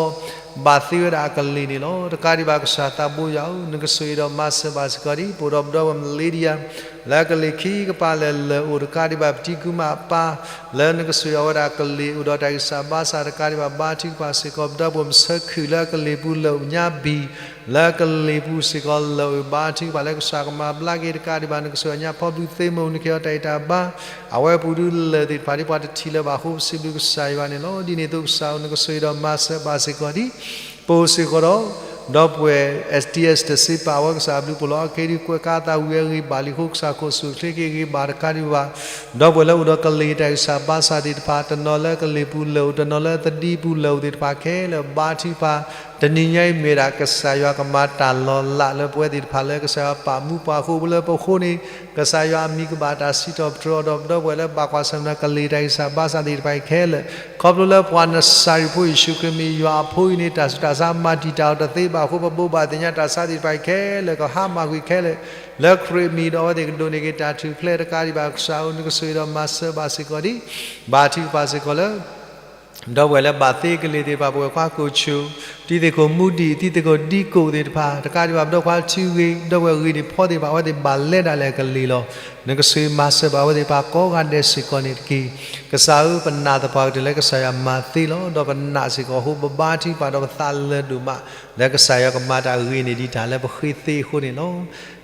ဘၣ်သ့ဝဲဒၣ်အကလံၤန့ၣ်လီၤ. တကးဒံးဘၣ် ကစၢ်သးဘိယွၤဧၢ, နကဆိၣ်ဂ့ၤဒီးမၤစၢၤဘၣ်စ့ၢ်ကီးဒ် ပအိၣ်ဒီးပဒီပုၢ်ဝဲၢ်မလ့ဒံယါ လၢအကလံၤခံကပၤလၢာ်လၢာ်အိၣ် တကးဒံးဘၣ် ပတံကူမးအပၢ် လၢနကဆိၣ်ဂ့ၤအဝဲဒၣ်အကလံၤ အိၣ်ဒီးတၢ်ဂံၢ်စၢ်ဘါစၢ် တကးဒံးဘၣ် ဘါထုကဖၣ်စ့ၢ်ကီး ပဒီပုၢ်ဝဲၢ်မဆၢခုၣ် လၢအကလံၤပူၤလၢာ်အိၣ်ညါဘံၣ် လၢအကလံၤပူၤစ့ၢ်ကီးလၢာ်အိၣ် ဘါထုကဖၣ်လၢကစၢ်ကမၤဘျါက့ၤ တကးဒံးဘၣ် နကဆိၣ်ဂ့ၤညါဖီဘုးသ့မိၢ် နကဟ့ၣ်အီၤတၢ်အံၣ်တၢ်ဘါ အဝဲပူၤဒုးလၢာ်သ့ၣ်တဖၣ်ဒ်ပှၤတထံၣ်လၢၤဘၣ်အဃိ ပစံးဘျုးကစၢ်ယွၤန့ၣ်လီၤ. ဒ်န့ၣ်အသိးကစၢ်ဧၢ နကဆိၣ်ဂ့ၤဒီးမၤစၢၤဘၣ်စ့ၢ်ကီးဒ် ပအိၣ်စ့ၢ်ကီးဒီး ဒီပုၢ်ဝဲၢ် STS တစ့ပာ် အဝဲကစၢ်အဘျုးအဖှိၣ်လီၤ. အခဲအံၤဒုး ကွဲးကါသးဝံၤအဂ့ၤဘၣ်လံအဃိ ကစၢ်ခိၣ်ဆူၣ်ချ့က့ၤဂ့ၤဘၣ် တကးဒံးဘၣ် ဒီပုၢ်ဝဲၢ်လၢအိၣ်ဒီးကလံၤတၢ်ဂံၢ်စၢ်ဘါစၢ်သ့ၣ်တဖၣ် တနီၤလၢကလံၤပူၤလၢာ်အိၣ် တနီၤလၢသဒံပူၤလၢာ်အိၣ်သ့ၣ်တဖၣ်ခဲလၢာ် ဘါထုကဖၣ် တနံၤညါအံၤမ့ၢ်ဒၣ်ကစၢ်ယွၤကမၤတၢ်လီၤလးလၢပဝဲသ့ၣ်တဖၣ်လၢကစၢ်ယွၤပာ်မူပှၤအဃိ ပလၢပဃိန့ၣ် ကစၢ်ယွၤအမံၤကဘၣ်တၢ်စံးထီၣ်ပတြၢၤအီၤဒီး ပဒီပုၢ်ဝဲၢ်လၢဘၣ်ကွၢ်ဆၢၣ်မဲာ်ဒီးကလံၤတၢ်ဂံၢ်စၢ်ဘါစၢ်သ့ၣ်တဖၣ်အံၤခဲလၢာ် ခီဖျိလၢပှၤနစၤရ့းဖိယ့ၣ်ၡူးခရံာ်မ့ၢ်ယွၤအဖိအံၤန့ၣ် တၢ်ဆူးတၢ်ဆါမၤတံာ်တာ်အီၤတသ့ဘၣ်အဃိ ပဘိးဘၣ်သ့ၣ်ညါတၢ်ဆါသ့ၣ်တဖၣ်အံၤခဲလၢာ် ကဟါမၢ်ကွံာ်ခဲလၢာ် လၢခရံာ်အမံၤဒီးအဝဲသ့ၣ်ကဒိးန့ၢ်က့ၤတၢ်ထူၣ်ဖျဲး တကးဒံးဘၣ် ကစၢ်ဧၢ နကဆိၣ်ဂ့ၤဒီးမၤစၢၤဘၣ်စ့ၢ်ကီးဒ် ဘါထုကဖၣ်စ့ၢ်ကီးလၢ ဒီပုၢ်ဝဲၢ်လၢဘၣ်သ့ကလံၤသ့ၣ်တဖၣ် ပဝဲၢ်ခွါကိးဆိၣ် တံၤသကိးမူဒံး တံၤသကိးဒံကိးသ့ၣ်တဖၣ် တကးဒံးဘၣ် ပဒီပုၢ်ဝဲၢ်ခွါထံဂ့ၤ ဒီပုၢ်ဝဲၢ်ဂ့ၤန့ၣ်ဖီသ့ၣ်တဖၣ် အဝဲသ့ၣ်ဘၣ်လဲၤဒၣ်လဲာ်အကလံၤလီၤ. နကဆိၣ်ဂ့ၤမၤစၢၤဘၣ်အဝဲသ့ၣ်တဖၣ်ကိးဂၤဒဲးစ့ၢ်ကီးန့ၣ်တက့ၢ်. ကစၢ်ဧၢ ပနာ်သပှၢ်ကတၢၢ်လၢကစၢ်ယွၤမၤသ့လီၤ. ဒီးပနာ်စ့ၢ်ကီးအဃိ ပဘါထုကဖၣ်ဒီးပသးလၢာ်ဒိၣ်မး လၢကစၢ်ယွၤကမၤတၢ်ဂ့ၤန့ၢ်ဒံးတၢ်လၢပဃ့သ့အဃိန့ၣ်လီၤ.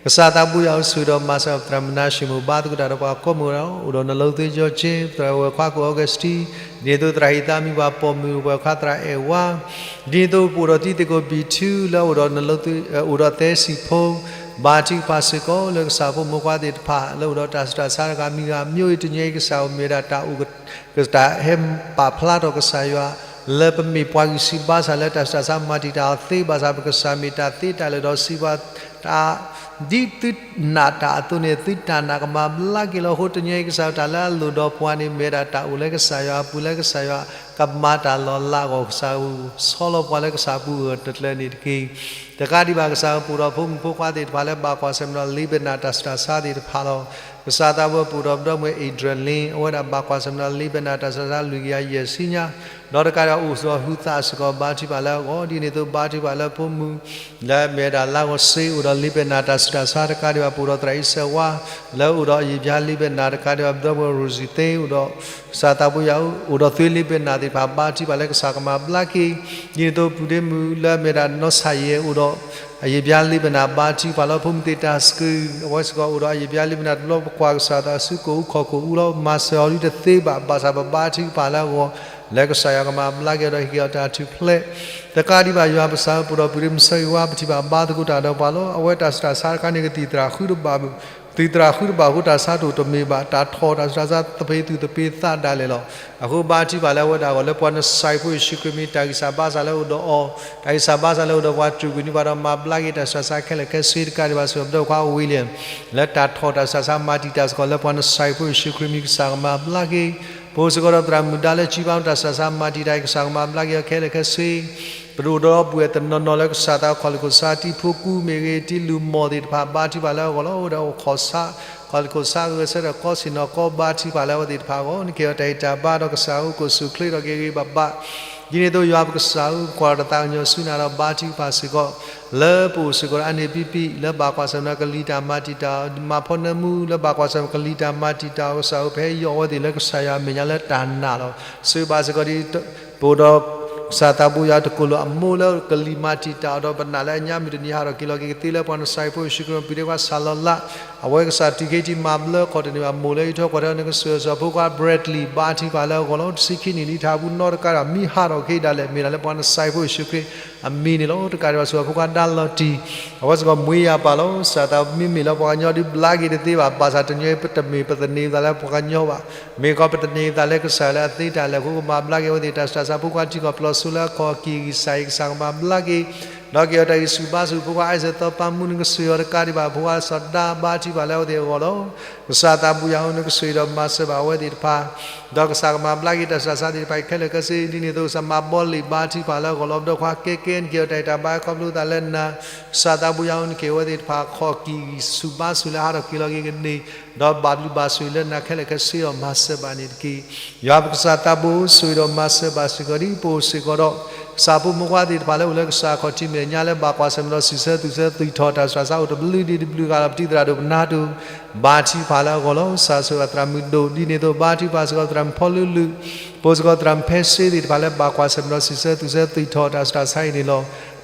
ကစၢ်သးဘိယွၤဧၢ ဆိၣ်ဂ့ၤဒီးမၤစၢၤပသရၣ်မနၤၡ့ၣ်မိၣ် ဘါသကိးတၢ်ဒီးပှၤကိးမုၢ်ဒီး အိၣ်ဒီးနီၢ်လိသ့ကၠီကၠ့ ပသရၣ်ဝဲၢ်ခွါကိးအီကူးစတံ ဒ်န့ၣ်အသိးသရၣ်ဟံးသးမံၤ ပှၤပိာ်မုၣ် ပဝဲၢ်ခွါသရၣ်အဲၣ်ဝါ ဒ်န့ၣ်အသိးပအိၣ်ဒီးတံၤသကိးဘံၣ်ထူ လၢအိၣ်ဒီးနီၢ်လိသ့ အိၣ်ဒီးသဲစံၣ်ဖိ ဘါထုကဖၣ်စ့ၢ်ကီးလၢကစၢ်ဖိမုၣ်ဖိခွါသ့ၣ်တဖၣ် လၢအိၣ်ဒီးတၢ်ဆူးတၢ်ဆါတဂၤမံၤဂၤ မ့ၢ်အိၣ်တနံၤအံၤ ကစၢ်အိၣ်မ့ၢ်ဝဲဒၣ်တၢ်အိၣ် ကတၢ်ဟဲပာ်ဖျါထီၣ်ကစၢ်ယွၤ လၢပမ့ၢ်ပှၤဂံၢ်ဆူၣ်ဘါဆၣ်လၢတၢ်ဆူးတၢ်ဆါမၤတံာ်တာ်အီၤသ့ဘၣ်ဆၣ် ပကစၢ်မ့ၢ်တၢ်သ့တၢ်လၢာ်ဒီးစံးပှၤ တၢ်ဒ်သုနာ်တၢ်အသိးန့ၣ် သုတၢ်နာ်ကမၤဘျါက့ၤလီၤ. အဃိတနံၤအံၤ ကစၢ်တၢ်လၢအလိၣ်ဒီးပှၤန့ၣ် မ့ၢ်ဝဲဒၣ်တၢ်အိၣ်လၢကစၢ်ယွၤအပူၤ လၢကစၢ်ယွၤကမၤတၢ်လီၤလးအဂီၢ် ကစၢ်ဆီလီၤပှၤလၢကစၢ်အပူၤအဂီၢ်တကျၢၤန့ၣ်တက့ၢ်. တကးဒံးဘၣ် ကစၢ်ဧၢ ပအိၣ်ဒီးဖိမုၣ်ဖိခွါသ့ၣ်တဖၣ်လၢဘၣ်ကွၢ်ဆၢၣ်မဲာ်ဒီးလံာ်ဘဲးနးတၢ်ဆူးတၢ်ဆါသ့ၣ်တဖၣ်လီၤ. ကစၢ်သးဘိပအိၣ်ဒီးပဒီပုၢ်ဝဲၢ် Adrian Lin အဝဲဒၣ်ဘၣ်ကွၢ်ဆၢၣ်မဲာ်ဒီးလံာ်ဘဲးနးတၢ်ဆူးတၢ်ဆါ လွံၢ်ကယၤယဲၢ်ဆံညါ ဒီးတကးဒံးဘၣ် အိၣ်စီၤဟူသးစ့ၢ်ကီး ဘါထုကဖၣ်လၢအဂီၢ် ဒ်န့ၣ်အသိးဘါထုကဖၣ်လၢဖိမုၣ် လၢအမ့ၢ်ဝဲဒၣ်လါဂီၤစ့ အိၣ်ဒီးလံာ်ဘဲးနးတၢ်ဆူးတၢ်ဆါ တကးဒံးဘၣ် ပအိၣ်ဒီးသရၣ်အံၤစဲးဝါ လၢအိၣ်ဒီးအယံာ်ဘျါလံာ်ဘဲးနး တကးဒံးဘၣ် ပဒီပုၢ်ဝဲၢ် Rosie သ့ အိၣ်ဒီး ကစၢ်သးဘိယွၤ အိၣ်ဒီးသုးလံာ်ဘဲးနးသ့ၣ်တဖၣ် ဘါထုကဖၣ်လၢကစၢ်ကမၤဘျါက့ၤ ဒ်န့ၣ်အသိးပူၤဒ့မုၣ်လၢအမ့ၢ်ဝဲဒၣ်နီၢ်ဆၣ်ယဲ အိၣ်ဒီး အယံာ်ဘျါလံာ်ဘဲးနး ဘါထုကဖၣ်လၢဖိမုၣ်သ့ၣ်တၢ်စကု အဝဲစ့ၢ်ကီးအိၣ်ဒီးအယံာ်ဘျါလံာ်ဘဲးနးတဘျီ ပကွၢ်ကစၢ်သးဆူကိာ်အူခီၣ်ကိာ်အူလီၤ မၤစၢၤအီၤဒ်တသ့ဘၣ် ဘၣ်ဆၣ်ပဘါထုကဖၣ်လၢအဂီၢ် လၢကစၢ်ယွၤကမၤဘျါက့ၤဒီးဟ့ၣ်က့ၤအီၤတၢ်ထူၣ်ဖျဲး တကးဒံးဘၣ် ယွၤပစၢ်ဧၢ ပအိၣ်ဒီးပူၤဒ့မုၣ်ဆၢဂ့ၤဝါ ပထံၣ်ဘၣ်ဘါသကိးတၢ်ဒီးပှၤလီၤ. အဝဲတၢ်ဆူးတၢ်ဆါတခါန့ၣ် ကသံၣ်သရၣ်ဃုတဘၣ်မုၢ် သံၣ်သရၣ်ဃုတဘၣ်အဃိ တၢ်ဆါတအိၣ်တမ့ၢ်ဘၣ် တၢ်ထီၣ်တၢ်ဆူးတၢ်ဆါသဖ့သူၣ်သဖ့သးဒၣ်လဲာ်လီၤ. အဃိဘါထုကဖၣ်လၢအဝဲဒၣ်အဂီၢ် လၢပှၤနစၤရ့းဖိယ့ၣ်ၡူးခရံာ်မံၤ တၢ်ဂံၢ်စၢ်ဘါစၢ်လၢအိၣ်ဒီးအီၤ တၢ်ဂံၢ်စၢ်ဘါစၢ်လၢအိၣ်ဒီးပှၤ တြူာ်ကွံာ်န့ၢ်ပှၤဒီးမၤဘျါက့ၤတၢ်ဆူးတၢ်ဆါခဲလၢာ်ခဲဆ့ တကးဒံးဘၣ် ဆိၣ်ဂ့ၤပဒီပုၢ်ဝဲၢ်ခွါ William လၢတၢ်ထီၣ်တၢ်ဆူးတၢ်ဆါမၤတံာ်တာ်စ့ၢ်ကီး လၢပှၤနစၤရ့းဖိယ့ၣ်ၡူးခရံာ်မံၤ ကစၢ်ကမၤဘျါက့ၤ ပအိၣ်စ့ၢ်ကီးဒီးသရၣ်မုၣ်ဒါလၢ ကၠံဘါ တၢ်ဆူးတၢ်ဆါမၤတံာ်တာ်အံၤ ကစၢ်ကမၤဘျါက့ၤအီၤခဲလၢာ်ခဲဆ့ ပဒိၣ်ဒီးပုၢ်ဝဲၢ်တနီၤနီၤလၢကစၢ်သးခီၣ်လ့ၣ်ခိၣ်ဆါ တံၤဖိကူမ့ၢ်ဂ့ၤ တံၤလူၢ်မီၢ်သ့ၣ်တဖၣ် ဘါထုကဖၣ်လၢအဂီၢ်လီၤ. အိၣ်ဒီးအိၣ်ခိးဆါ ခီၣ်လ့ၣ်ခိၣ်ဆါဂဲၤဆၢထၢၣ်ကီးဆ့ၣ်နီၤကီး ဘါထုကဖၣ်လၢအဝဲသ့ၣ်တဖၣ်အဂီၢ် နကဟ့ၣ်အီၤတၢ်ဂံၢ်တၢ်ဘါဒီး ကစၢ်ဧၢ အိၣ်ခိးဆူၣ်ချ့ထီၣ်က့ၤဂ့ၤဂ့ၤဘၣ်ဘၣ် ဒ်န့ၣ်အသိးယွၤပကစၢ်ဧၢ ပကွၢ်တၢ်သးကညီၤဆူနၤဒီး ဘါထုကဖၣ်စ့ၢ်ကီး လၢပအိၣ်စ့ၢ်ကီးဒီးအါန့ၢ်ပံပံ လၢဘၣ်ကွၢ်ဆၢၣ်မဲာ်ဒီးကလံၤတၢ်မၤတံာ်တာ် မၤဖီနၢမူ လၢဘၣ်ကွၢ်ဆၢၣ်မဲာ်ကလံၤတၢ်မၤတံာ်တာ် ကစၢ်ဧၢ ပဟဲယီၢ်အဝဲသ့ၣ်လၢကစၢ်ယွၤအမဲာ်ညါလၢတၢ်နာ်လီၤ. ဆိၣ်ဂ့ၤဘၣ်စ့ၢ်ကီးဒ် ပအိၣ်ဒီး ကစၢ်သးဘိယွၤတကိးလိာ်အမိၢ်လၢကလံၤမၤတံာ်တာ်အီၤဒီး ပနာ်လၢအညါမုၢ်တနံၤဟးထီၣ်က့ၤလီၤက့ၤကသ့လၢပှၤနစၤရ့းဖိယ့ၣ်ၡူးခရံာ် ပူၤဒ့ခွါဆၣ်လီၤလး အဝဲကစၢ်တုၤခဲအံၤမၤဘျၢခီၣ်တန့ၢ်ဘၣ် မိၢ်လၢအံးထွဲကွၢ်ထွဲ နကဆိၣ်ဂ့ၤအဖိခွါ Bradley ဘါထုကဖၣ်လၢအဂီၢ်လီၤ. တဆံခံနံၣ်လံထးပူၤနီတကးဒီး မံဟးထီၣ်က့ၤဒၣ်လဲာ် မ့ၢ်ဒၣ်လၢပှၤနစၤရ့းဖိယ့ၣ်ၡူးခရံာ်အမံၤန့ၣ်လီၤ. တကးဒံးဘၣ် ဆိၣ်ဂ့ၤအဖိခွါဒါလီၤတံၢ် အဝဲစ့ၢ်ကီးမွေးရာပါလီၤ. ကစၢ်သးမ့မ့ၢ်လၢပှၤကညီဒုးဘျါက့ၤတသ့ဘၣ် ဘၣ်ဆၣ်တနံၤအံၤ ပတမ့ၢ်ပသန့ၤသးလၢပှၤကညီဘၣ် မ့ၢ်ကီးပသန့ၤသးလၢကစၢ်လၢအသ့တၢ်လၢာ်အဃိ ကမၤဘျါက့ၤအဝဲသ့ၣ်တၢ်ဆူးတၢ်ဆါ ဖိခွါထံကီၢ်ပျီဆူလၢအခီၣ်အကံၢ်ဂံၢ်စၢ်အံၤ ကစၢ်ကမၤဘျါက့ၤ ဒီးက့ၤအီၤတၢ်ဂံၢ်ဆူၣ်ဘါဆူၣ် ဖိခွါ Isaac သီပၤမူ နကဆိၣ်ဂ့ၤအီၤတကးဒံးဘၣ် ဖိခွါစီၤဒၤ ဘါထုကဖၣ်လၢအဝဲသ့ၣ်အဂီၢ်လီၤ. ကစၢ်သးဘိယွၤဧၢ နကဆိၣ်ဂ့ၤဒီးမၤစၢၤဘၣ်အဝဲသ့ၣ်တဖၣ် ဒီးကစၢ်ကမၤဘျါက့ၤတၢ်ဆူးတၢ်ဆါသ့ၣ်တဖၣ်ခဲလၢာ်ခဲဆ့ ဒ်န့ၣ်အသိး ကစၢ်မၤဘီလ့ၣ်ဘါထုကဖၣ်လၢအဂီၢ်လီၤ. ပဒီခွါကဲကဲ နက့ၤအီၤတၢ်အံၤတၢ်ဘါခီဖျိသးလၢနၤ ကစၢ်သးဘိယွၤဧၢ နက့ၤအဝဲသ့ၣ်တဖၣ် ခီၣ်ကံၢ်ဂံၢ်ဆူၣ်ဘါဆူၣ်လၢဟးထီၣ်က့ၤလီၤက့ၤကန့ၢ် ဒီးဘၣ်ဘျုးဘၣ်ဆိၣ်ဂ့ၤလၢနၤခဲလၢာ်ခဲဆ့ဒီးမၤစၢၤဘၣ်န့ၣ်တက့ၢ်. ယွၤပကစၢ်သးဘိ ဆိၣ်ဂ့ၤဒီးမၤစၢၤဘၣ်စ့ၢ်ကီးဒ် ပအိၣ်စ့ၢ်ကီးဒီး ကစၢ်ဖိမုၣ်ဖိခွါသ့ၣ်တဖၣ်လၢအိၣ်လၢကစၢ်ခီၣ်ထံးမဲာ်ညါလၢဘၣ်ကွၢ်ဆၢၣ်မဲာ်ဒီးစံးဆၢသူၣ်ဆၢသွံၣ်ထီၣ်တၢ်ဆူးတၢ်ဆါအိၣ်တဘျုးဒံးတဘျုးဂၤဒီး ပတံၤသရၣ်ဒိၣ်ပနါဒိၣ် ဘါထုကဖၣ်လၢအဂီၢ်လီၤ. ကစၢ်ဆိၣ်ဂ့ၤသရၣ်မုၣ်ဒိၣ် ဒ်န့ၣ်အသိး ဘါထုကဖၣ်စ့ၢ်ကီးသရၣ်မုၣ်ဖီလူလူ ပအိၣ်စ့ၢ်ကီးသရၣ်မုၣ်ဖဲစ့သ့ၣ်တဖၣ်လၢဘၣ်ကွၢ်ဆၢၣ်မဲာ်ဒီးစံးဆၢသူၣ်ဆၢသွံၣ်ထီၣ်တၢ်ဆူးတၢ်ဆါအံၤန့ၣ်လီၤ.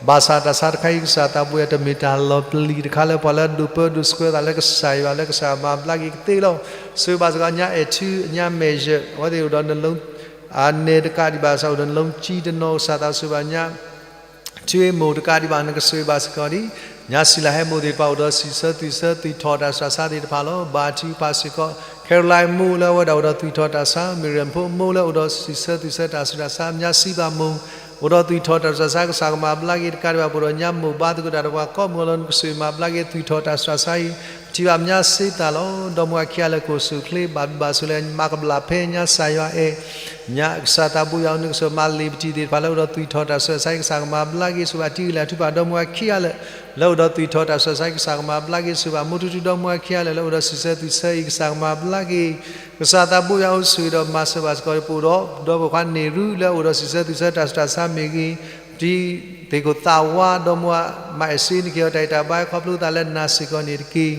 ဘၣ်ဆၣ်တၢ်ဆါတခါအံၤ ကစၢ်သးဘိယွၤ တမ့ၢ်တၢ်လီၤပျံၤတခါလၢပှၤလၢဒိၣ်ပၢဒိၣ်ဆှၢသးလၢကစၢ်ယွၤလၢကစၢ်မၤဘျါက့ၤကသ့လီၤ. ဆိၣ်ဂ့ၤဘၣ်စ့ၢ်ကီးညါအဲၣ်ထူ ညါမဲာ်ယၢၢ် အဝဲသ့ၣ်အိၣ်ဒီးန အနဲတကးဒံးဘၣ် ကစၢ်အိၣ်ဒီးန လုံးကြီး တနီၤ ကစၢ်သးဆိၣ်ဂ့ၤဘၣ်ညါ ထူအ့မိၢ်တကးဒံးဘၣ် နကဆိၣ်ဂ့ၤဘၣ်စ့ၢ်ကီးဒ် ညါစံလၤဟဲမိၢ်သ့ၣ်တဖၣ်အိၣ်ဒီးစံးဆၢသူၣ်ဆၢသွံၣ်ထီၣ်တၢ်ဆူးတၢ်ဆါသ့ၣ်တဖၣ်လီၤ. ဘါထုကဖၣ်စ့ၢ်ကီး Caroline မိၢ်လၢအဝဲဒၣ်အိၣ်ဒီးသွံၣ်ထီၣ်တၢ်ဆါ Miriam ဖိမိၢ်လၢအိၣ်ဒီးစံးဆၢသူၣ်ဆၢတၢ်ဆူးတၢ်ဆါ ညါစံဘၣ်မိၢ် အိၣ်ဒီးသွံၣ်ထီၣ်တၢ်ဆူးတၢ်ဆါ ကစၢ်ကမၤဘျါက့ၤတကးဒံးဘၣ် ပအိၣ်ဒီးညါမိၢ်ဘါသကိးတၢ်ဒီးပှၤကိးမုၢ်လီၤ နကဆိၣ်ဂ့ၤမၤဘျါက့ၤသွံၣ်ထီၣ်တၢ်ဆူးတၢ်ဆါအံၤ ပထံၣ်ဘၣ်မညါစ့သးလီၤ. ဒီမါဝၤခံဂၤလၢာ်ကအိၣ်ဆူၣ်အိၣ်ချ့ ဘၣ်ဘျုးဘၣ်ဆိၣ်လၢမၤကဘျၣ်ဖဲညါကစၢ်ယွၤအဲၣ် ညါကစၢ်သးဘိယွၤဧၢ နကဆိၣ်ဂ့ၤမၤလ့ၤပတံၤသ့ၣ်တဖၣ်လၢအိၣ်ဒီးသွံၣ်ထီၣ်တၢ်ဆူးတၢ်ဆါအံၤ ကစၢ်ကမၤဘျါက့ၤ ဆိၣ်ဂ့ၤဘၣ်တံၤဂ့ၤလၢာ် ထုကဖၣ်ဒီမါဝၤခံဂၤလၢာ် လၢအိၣ်ဒီးသွံၣ်ထီၣ်တၢ်ဆူးတၢ်ဆါအံၤ ကစၢ်ကမၤဘျါက့ၤ ဆိၣ်ဂ့ၤဘၣ်မိၢ်ထူထူဒီမါဝၤခံဂၤလၢာ် လၢအိၣ်ဒီးစံးဆၢသူၣ်ဆၢအံၤ ကစၢ်ကမၤဘျါက့ၤ ကစၢ်သးဘိယွၤဧၢ ဆိၣ်ဂ့ၤဒီးမၤစၢၤဘၣ်စ့ၢ်ကီး ပအိၣ်ဒီး ဒီပုၢ်ဝဲၢ်ခွါန့ၢ်ရူလၢအအိၣ်ဒီးစံးဆၢသူၣ်ဆၢတၢ်ဆူးတၢ်ဆါမ့ၢ်ဂ့ၤ တံၤသ့ၣ်ခိၣ်သးဝါ ဒီမါဝၤမၤအဲၣ်စ့ နက့ၤအီၤတၢ်အံၤတၢ်ဘါခီဖျိသးလၢနၤစ့ၢ်ကီးန့ၣ်တက့ၢ်.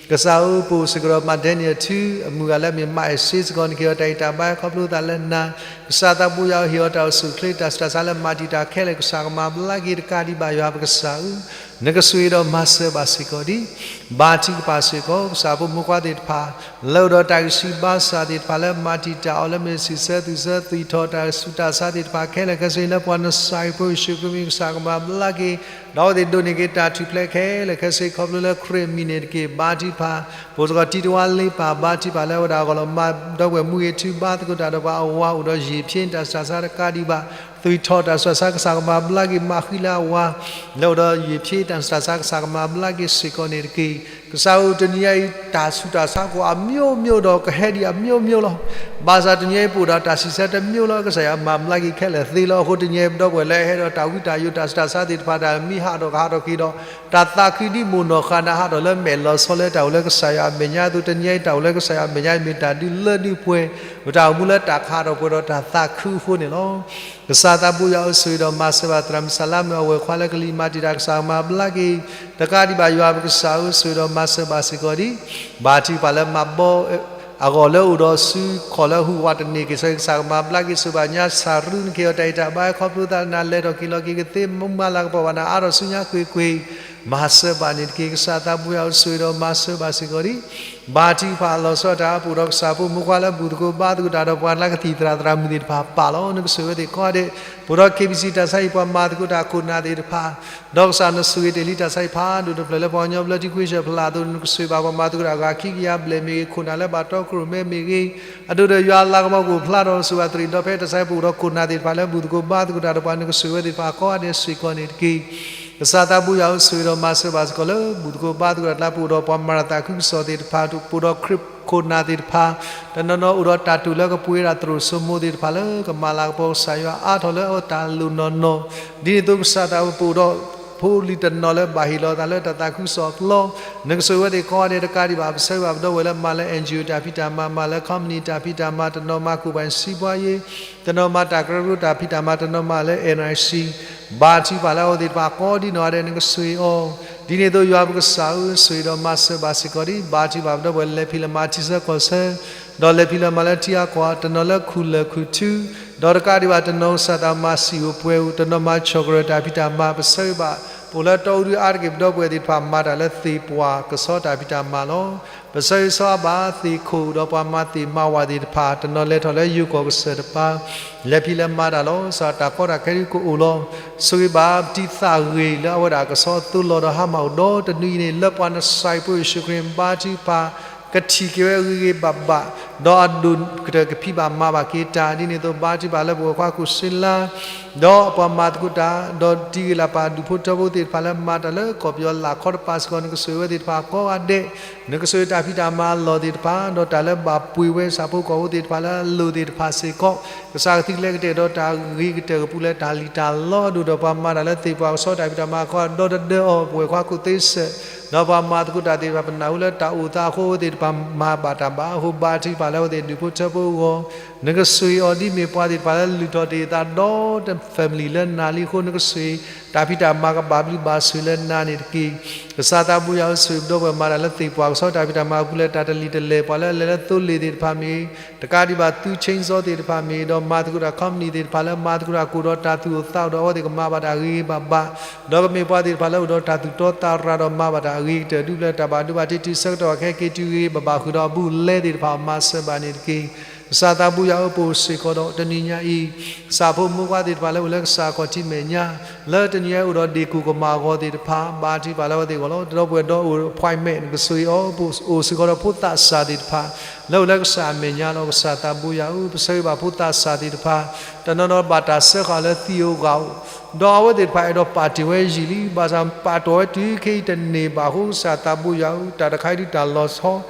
ကစၢ်ဧၢ ပအိၣ်စ့ၢ်ကီးဒီးမါဒဲနံၣ်အထူ အမုၢ်ဂၤလၢအမ့ၢ်မၤအဲၣ်စ့စ့ၢ်ကီး နက့ၤအီၤတၢ်အံၤတၢ်ဘါခီဖျိသးလၢနၤ ကစၢ်သးဘိယွၤဧၢ ဟ့ၣ်အီၤတၢ်အိၣ်ဆူၣ်အိၣ်ချ့ တၢ်ဆူးတၢ်ဆါလၢမၤတံာ်တာ်ခဲလၢာ် ကစၢ်ကမၤဘျါက့ၤတကးဒံးဘၣ်ယွၤပကစၢ်ဧၢ နကဆိၣ်ဂ့ၤဒီးမၤစၢၤဘၣ်စ့ၢ်ကီးဒ် ဘါထုကဖၣ်စ့ၢ်ကီး ကစၢ်ဖိမုၣ်ဖိခွါသ့ၣ်တဖၣ် လၢအိၣ်ဒီးတၢ်ဂံၢ်ဆူၣ်ဘါဆူၣ်သ့ၣ်တဖၣ်လၢမၤတံာ်တာ်အီၤ လၢမ့ၢ်စံးဆၢသူၣ်ဆၢသွံၣ်ထီၣ်တၢ်ဆူးတၢ်ဆါသ့ၣ်တဖၣ်ခဲလၢာ်ခဲဆ့ လၢပှၤနစၤရ့းဖိယ့ၣ်ၡူးခရံာ်မံၤ ကစၢ်ကမၤဘျါက့ၤ ဒီးအဝဲသ့ၣ်ဒိးန့ၢ်က့ၤတၢ်ထူၣ်ဖျဲးခဲလၢာ်ခဲဆ့ ခီဖျိလၢခရံာ်အမံၤန့ၣ်တက့ၢ်. ဘါထုကဖၣ် ပအိၣ်စ့ၢ်ကီးတံၤတဝါလ့ပၢ် ဘါထုကဖၣ်လၢအဝဲဒၣ်အဂီၢ်လီၤ. မၤဒီပုၢ်ဝဲၢ်မူဂ့ၤထူ ဘါသကိးတၢ်ဒီးပှၤအဝၤအိၣ်ဒီးယံာ်ဖျ့တၢ်ဆူးတၢ်ဆါတကးဒံးဘၣ် သွံၣ်ထီၣ်တၢ်ဆူးတၢ်ဆါ ကစၢ်ကမၤဘျါက့ၤ မၤဃံလၢအဝၤ လၢအိၣ်ဒီးယံာ်ဖျ့တၢ်ဆူးတၢ်ဆါ ကစၢ်ကမၤဘျါက့ၤစ့ၢ်ကီးန့ၣ်တက့ၢ်. ကစၢ်ဧၢ တနံၤအံၤ တၢ်ဆူးတၢ်ဆါကအိၣ်အမျိုးမျိုးဒီးကဟဲဒံးအမျိုးမျိုးလီၤ. ဘၣ်ဆၣ်တနံၤအံၤ ပအိၣ်ဒီးတၢ်စံးဆၢတမျိုးလီၤ. ကစၢ်ယွၤမၤဘျါက့ၤခဲလၢာ်သ့လီၤ. အဃိတနံၤအံၤ ပဒီပုၢ်ဝဲၢ်လၢအဟဲဒီးတၢ်ဝံတၢ်ယိး တၢ်ဆူးတၢ်ဆါသ့ၣ်တဖၣ် တၢ်မံဟးထီၣ်ကဟးထီၣ်က့ၤဒီး တၢ်သးခုဒ်မိၢ်နီၢ်ဃၣ်နၤဟးထီၣ်လၢမဲာ်လီၤဆီ လၢတၢ်အိၣ်လၢကစၢ်ယွၤအမဲာ်ညါအသိး တနံၤအံၤ တၢ်အိၣ်လၢကစၢ်ယွၤအမဲာ်ညါအံၤ မ့ၢ်တၢ်ဒုးလၢဒုးပှဲၤ ပတၢ်အိၣ်မူလၢတၢ်ကဟးထီၣ်ပှဲၤဒီးတၢ်သးခုအဃိန့ၣ်လီၤ. ကစၢ်သးဘိယွၤဧၢ ဆိၣ်ဂ့ၤဒီးမၤစၢၤဘၣ်သရၣ်မုၣ်စလါမုၣ် အဝဲၢ်ခွါလၢကလံၤမၤတံာ်တာ် ကစၢ်ကမၤဘျါက့ၤ တကးဒံးဘၣ်ယွၤပကစၢ်ဧၢ ဆိၣ်ဂ့ၤဒီးမၤစၢၤဘၣ်စ့ၢ်ကီးဒ် ဘါထုကဖၣ်လၢမၤဘီ အဂီၢ်လၢအိၣ်ဒီးစုခီၣ်လၢဟူးဝးတန့ၢ်က့ၤဆၢ ကစၢ်ကမၤဘျါက့ၤ ဆိၣ်ဂ့ၤဘၣ်ညါစၤရူ နက့ၤအီၤတၢ်အံၤတၢ်ဘါခီဖျိသးလၢနၤ လဲၤထီၣ်က့ၤလီၤက့ၤကသ့ မူမၤလၤကပီၤဘၣ်နၤ အါထီၣ်ဆူညါကွ့ၢ်ကွ့ၢ် မၤစၢၤဘၣ်န့ၣ်တက့ၢ်. ကစၢ်သးဘိယွၤဧၢ ဆိၣ်ဂ့ၤဒီးမၤစၢၤဘၣ်စ့ၢ်ကီးဒ် ဘါထုကဖၣ်လီၤဆီတၢ် ပအိၣ်ဒီးကစၢ်ဖိမုၣ်ခွါလၢဘူၣ်သကိးဘါသကိးတၢ်ဒီးပှၤလၢကသံၣ်သရၣ်သရၣ်မုၣ်သ့ၣ်တဖၣ်ပာ်လီၤ နကဆိၣ်ဂ့ၤဝဲသ့ၣ်ကိးဂၤဒဲး ပအိၣ်ဒီး KBC တၢ်ဆါဟံၣ် ပှၤမၤသကိးတၢ်ခိၣ်နၢ်သ့ၣ်တဖၣ် ဒီးကစၢ်နဆိၣ်ဂ့ၤတ့ၢ်လံတၢ်ဆါဟံၣ်ဖးဒိၣ်တဖျၢၣ်လၢပှၤကညီဘျၢထံခဝ့ၡၢၣ်ဖျါအသိး နကဆိၣ်ဂ့ၤဘၣ်ပှၤမၤသကိးတၢ်အဂၤခံကယၤဘျဲၣ်မ့ၢ်ဂ့ၤ ခိၣ်နၢ်လၢဘၣ်တီခိၣ်ရိၣ်မဲမ့ၢ်ဂ့ၤ အဒိၣ်ဒီးယွၤလၤကပီၤကအိၣ်ဖျါထီၣ် ဆိၣ်ဂ့ၤဘၣ်သရံးဒီဖဲတၢ်ဆါဟံၣ် ပအိၣ်ဒီးခိၣ်နၢ်သ့ၣ်တဖၣ်လၢဘူၣ်သကိးဘါသကိးတၢ်ဒီးပှၤ နကဆိၣ်ဂ့ၤဝဲသ့ၣ်တဖၣ်ကိးဂၤဒဲးစ့ၢ်ကီးန့ၣ်တက့ၢ်. ကစၢ်သးဘိယွၤဧၢ ဆိၣ်ဂ့ၤဒီးမၤစၢၤဘၣ်စ့ၢ်ကီးလၢ ဘူၣ်သကိးဘါသကိးတၢ်ကျါ ပအိၣ်ဒီးပှၤမၤတၢ်သးခုကစီၣ်သ့ၣ်တဖၣ် ပအိၣ်ဒီးခရံာ်ခိၣ်နၢ်သ့ၣ်တဖၣ် တနီၤနီၤအိၣ်ဒီးတၢ်တိာ်လၢကပှ့ၤဒၣ်သရိာ်စိမိၤသ့ၣ်တဖၣ်လၢ ကမၤလၤကပီၤကစၢ်ယွၤအါထီၣ်လၢအတၢ်လိၣ်နီၢ်နီၢ် ဒ်န့ၣ်အသိးကစၢ်သးဘိ ပအိၣ်ဒီးဖိလံၤတနီၤလၢဘၣ်ဟ့ၣ်လီၤသးလၢတၢ်သးခုကစီၣ်အပျီ နကဆိၣ်ဂ့ၤဝဲသ့ၣ်ကိးဂၤဒဲးတကးဒံးဘၣ် ပဆၢဂ့ၤဘၣ်ပဒီပုၢ်ဝဲၢ်လၢမၤလၢ NGO တၢ်ဖံးတၢ်မၤ မၤလၢ company တၢ်ဖံးတၢ်မၤ တနီၤမၤ ကိုယ်ပိုင်စီးပွားရေး တနီၤမၤတၢ်ကရၢကရိတၢ်ဖံးတၢ်မၤ တနီၤမၤလၢ NIC ဘါထုကဖၣ်လၢအဝဲသ့ၣ်တဖၣ်ကိးဒ်နီၢ်ဂၤဒဲး နကဆိၣ်ဂ့ၤအီၤ ဒ်န့ၣ်အသိးယွၤပကစၢ်ဧၢ ဆိၣ်ဂ့ၤဒီးမၤစၢၤဘၣ်စ့ၢ်ကီးဒ် ဘါထုကဖၣ်ပဒီပုၢ်ဝဲၢ်လဲၤဖံးလဲၤမၤထံဆၢကီၢ်ဆၢ ဒီးလဲၤဖံးလဲၤမၤလၢထံအကီၢ် တနီၤလၢခူၣ်လၢၢ်ခူၣ်ထူ ဒီးတကးဒံးဘၣ်တနီၤကစၢ်သးမၤစံာ်အိၣ်ပှဲၤအိၣ် တနီၤမၤဆီၣ်ကရၢၢ်တၢ်ဖံးတၢ်မၤ ပဆၢဂ့ၤဘၣ် ပအိၣ်လၢတီအူဒုအါတက့ၢ် ပဒီပုၢ်ဝဲၢ်သ့ၣ်တဖၣ်မၤတၢ်လၢသ့ၣ်ပှၢ်ကဆီတၢ်ဖံးတၢ်မၤလီၤ. ပဆၢဂ့ၤဆၢဝါဘၣ်သ့ၣ်ခိၣ်ဒီးပှၤမၤသ့ၣ်မၤဝၣ်သ့ၣ်တဖၣ် တနီၤလဲၤထီၣ်လၢယိၤကီၢ်ကစၢၢ်တပၤ လဲၤဖံးလဲၤမၤတၢ်လီၤ. ကစၢ်တၢ်ကီတၢ်ခဲဒုကအိၣ်လီၤ. ဆိၣ်ဂ့ၤဘၣ်ပတံၤသးဂ့ၤလၢအဝဲဒၣ်ကဆီအသိလီၤဒီးဟါမၢ်အိၣ်ဒီတနွံအံၤန့ၣ် လၢပှၤနစၤရ့းဖိယ့ၣ်ၡူးခရံာ်ဘါထုကဖၣ် ကထံၣ်က့ၤဝဲဂ့ၤဂ့ၤဘၣ်ဘၣ်, ဒီးအဒိၣ်ကတၢၢ်ကဖံးဘၣ်မၤဘၣ်က့ၤတၢ်. ဒ်န့ၣ်အသိး ဘါထုကဖၣ်လၢပဝဲၢ်ခွါခိၣ်စ့လါ ဒီးပှၤမၤသကိးတၢ် ဒီးတံၤဂ့ၤလၢ်ပာ်ဒူၣ်ဖိထၢဖိသ့ၣ်တဖၣ်လၢမၤတၢ်လၢကီၢ်ပယီၤလၢ်ခီတပၤစ့ၢ်ကီး နကဆိၣ်ဂ့ၤဝဲသ့ၣ်တဖၣ်ကိးဂၤဒဲး, နကဆိၣ်ဂ့ၤတၢ်ဖံးတၢ်မၤအလီၢ်သ့ၣ်တဖၣ် ဒီးတၢ်လၢဘၣ်ပှ့ၤဝဲဆၣ်ဖိကီၢ်ဖိသ့ၣ်တဖၣ်လၢအလိၤသ့ၣ်တဖၣ်စ့ၢ်ကီး, ကစၢ်ကသံၣ်ကလဲကတဲာ်ကတီၤတၢ်ဂ့ၤကတၢၢ်ကပူၤလၢတၢ်လံၣ်တၢ်လီအဒိၣ်ဒီး ပှၤမၤတၢ်လၢသ့ၣ်ပှၤကဆီတၢ်ဖံးတၢ်မၤအဂီၢ် ဒီတဒၢအီၤ ပဝဲၢ်ခွါခိၣ်သ့စဲး, ဒီးပှၤမၤသကိးတၢ်သ့ၣ်တဖၣ် ပနၢ်ဟူလၢတၢ်အိၣ်သးအဃိ အဝဲသ့ၣ်တဖၣ်မၤဘၣ်တၢ်ဘၣ်အဃိ ဘါထုကဖၣ်လၢအဝဲသ့ၣ်ဒူၣ်ဖိထၢဖိအဂီၢ်, နကဆိၣ်ဂ့ၤအီၤဒ်မ့ၢ်ပှၤသ့ၣ်တဖၣ်လၢလုၢ်ထီၣ်တ့ၢ်အသးဒီတ family လၢနၤလံအဃိ နကဆိၣ်ဂ့ၤ တၢ်ဖံးတၢ်မၤကဘၣ်ဘျုးဘၣ်ဆိၣ်ဂ့ၤလၢနၤန့ၣ်တက့ၢ်. ကစၢ်သးဘိယွၤဧၢ ဆိၣ်ဂ့ၤပဒီပုၢ်ဝဲၢ်မၤတၢ်လၢသ့ၣ်ပှၤကဆီတၢ်ဖံးတၢ်မၤအပူၤလၢတၢ်တလံၣ်တလဲၢ် ပှၤလၢအလဲၤလၢသိလ့ၣ်သ့ၣ်တဖၣ်မ့ၢ်ဂ့ၤ, တကးဒံးဘၣ်သု chainsaw သ့ၣ်တဖၣ်မ့ၢ်ဂ့ၤ, ဒီးမၤသကိးတၢ် company သ့ၣ်တဖၣ်လၢမၤသကိးတၢ်ကအိၣ်ဒီးတၢ်သူၣ်အိၣ်သးအိၣ်ဒီးအဝဲသ့ၣ်ကမၤဘၣ်တၢ်ဂ့ၤဂ့ၤဘၣ်ဘၣ်, ဒီးကမ့ၢ်ပှၤသ့ၣ်တဖၣ်လၢအိၣ်ဒီးတၢ်သူၣ်တီသးရၤဒီးမၤဘၣ်တၢ်အဂ့ၤကတၢၢ် ဒူပျဲၢ်တၢ်ဘၣ်ဒိဘၣ်ထံး တုၤဆၢကတီၢ်ခဲက့ၤတုၤဂ့ၤဂ့ၤဘၣ်ဘၣ်ဃုာ်ဒီးအဘူးအလဲသ့ၣ်တဖၣ် မၤစၢၤဘၣ်န့ၣ်တက့ၢ်. ကစၢ်သးဘိယွၤဧၢ ပအိၣ်စ့ၢ်ကီးဒီးတနံၤညါအံၤ ကစၢ်ဖိမုၣ်ခွါသ့ၣ်တဖၣ်လၢအိၣ်လၢကစၢ်ခီၣ်ထံးမဲာ်ညါ လၢတနံၤညါအံၤအိၣ်ဒီးဒ့ၣ်ကိၢ်ကမၣ်အဂီၢ်သ့ၣ်တဖၣ် ဘါထုကဖၣ်လၢအဝဲသ့ၣ်အဂီၢ်လီၤ. ဒီပုၢ်ဝဲၢ်ဒီးအိၣ် appointment နကဆိၣ်ဂ့ၤအီၤ ပအိၣ်စ့ၢ်ကီးဒီးဖိသၣ်စၢ်သ့ၣ်တဖၣ် လၢအိၣ်လၢကစၢ်အမဲာ်ညါလီၤ. ကစၢ်သးဘိယွၤဧၢ ပဆၢဂ့ၤဘၣ်ဖိသၣ်စၢ်သ့ၣ်တဖၣ် တနီၤနီၤဘၣ်တၢ်စၢဃာ်လၢသံဧိၤဂၤဧိၤ ဒီးအဝဲသ့ၣ်တဖၣ်အဲၣ်ဒိးပာ်တ့ၢ်ဝဲယံာ်လံ ဘၣ်ဆၣ်ပာ်တ့ၢ်ဝဲတုၤခဲအံၤတန့ၢ်ဘၣ်အဃိ ကစၢ်သးဘိယွၤဧၢ တၢ်တခါအံၤဒုးတၢ်လီၤဆီ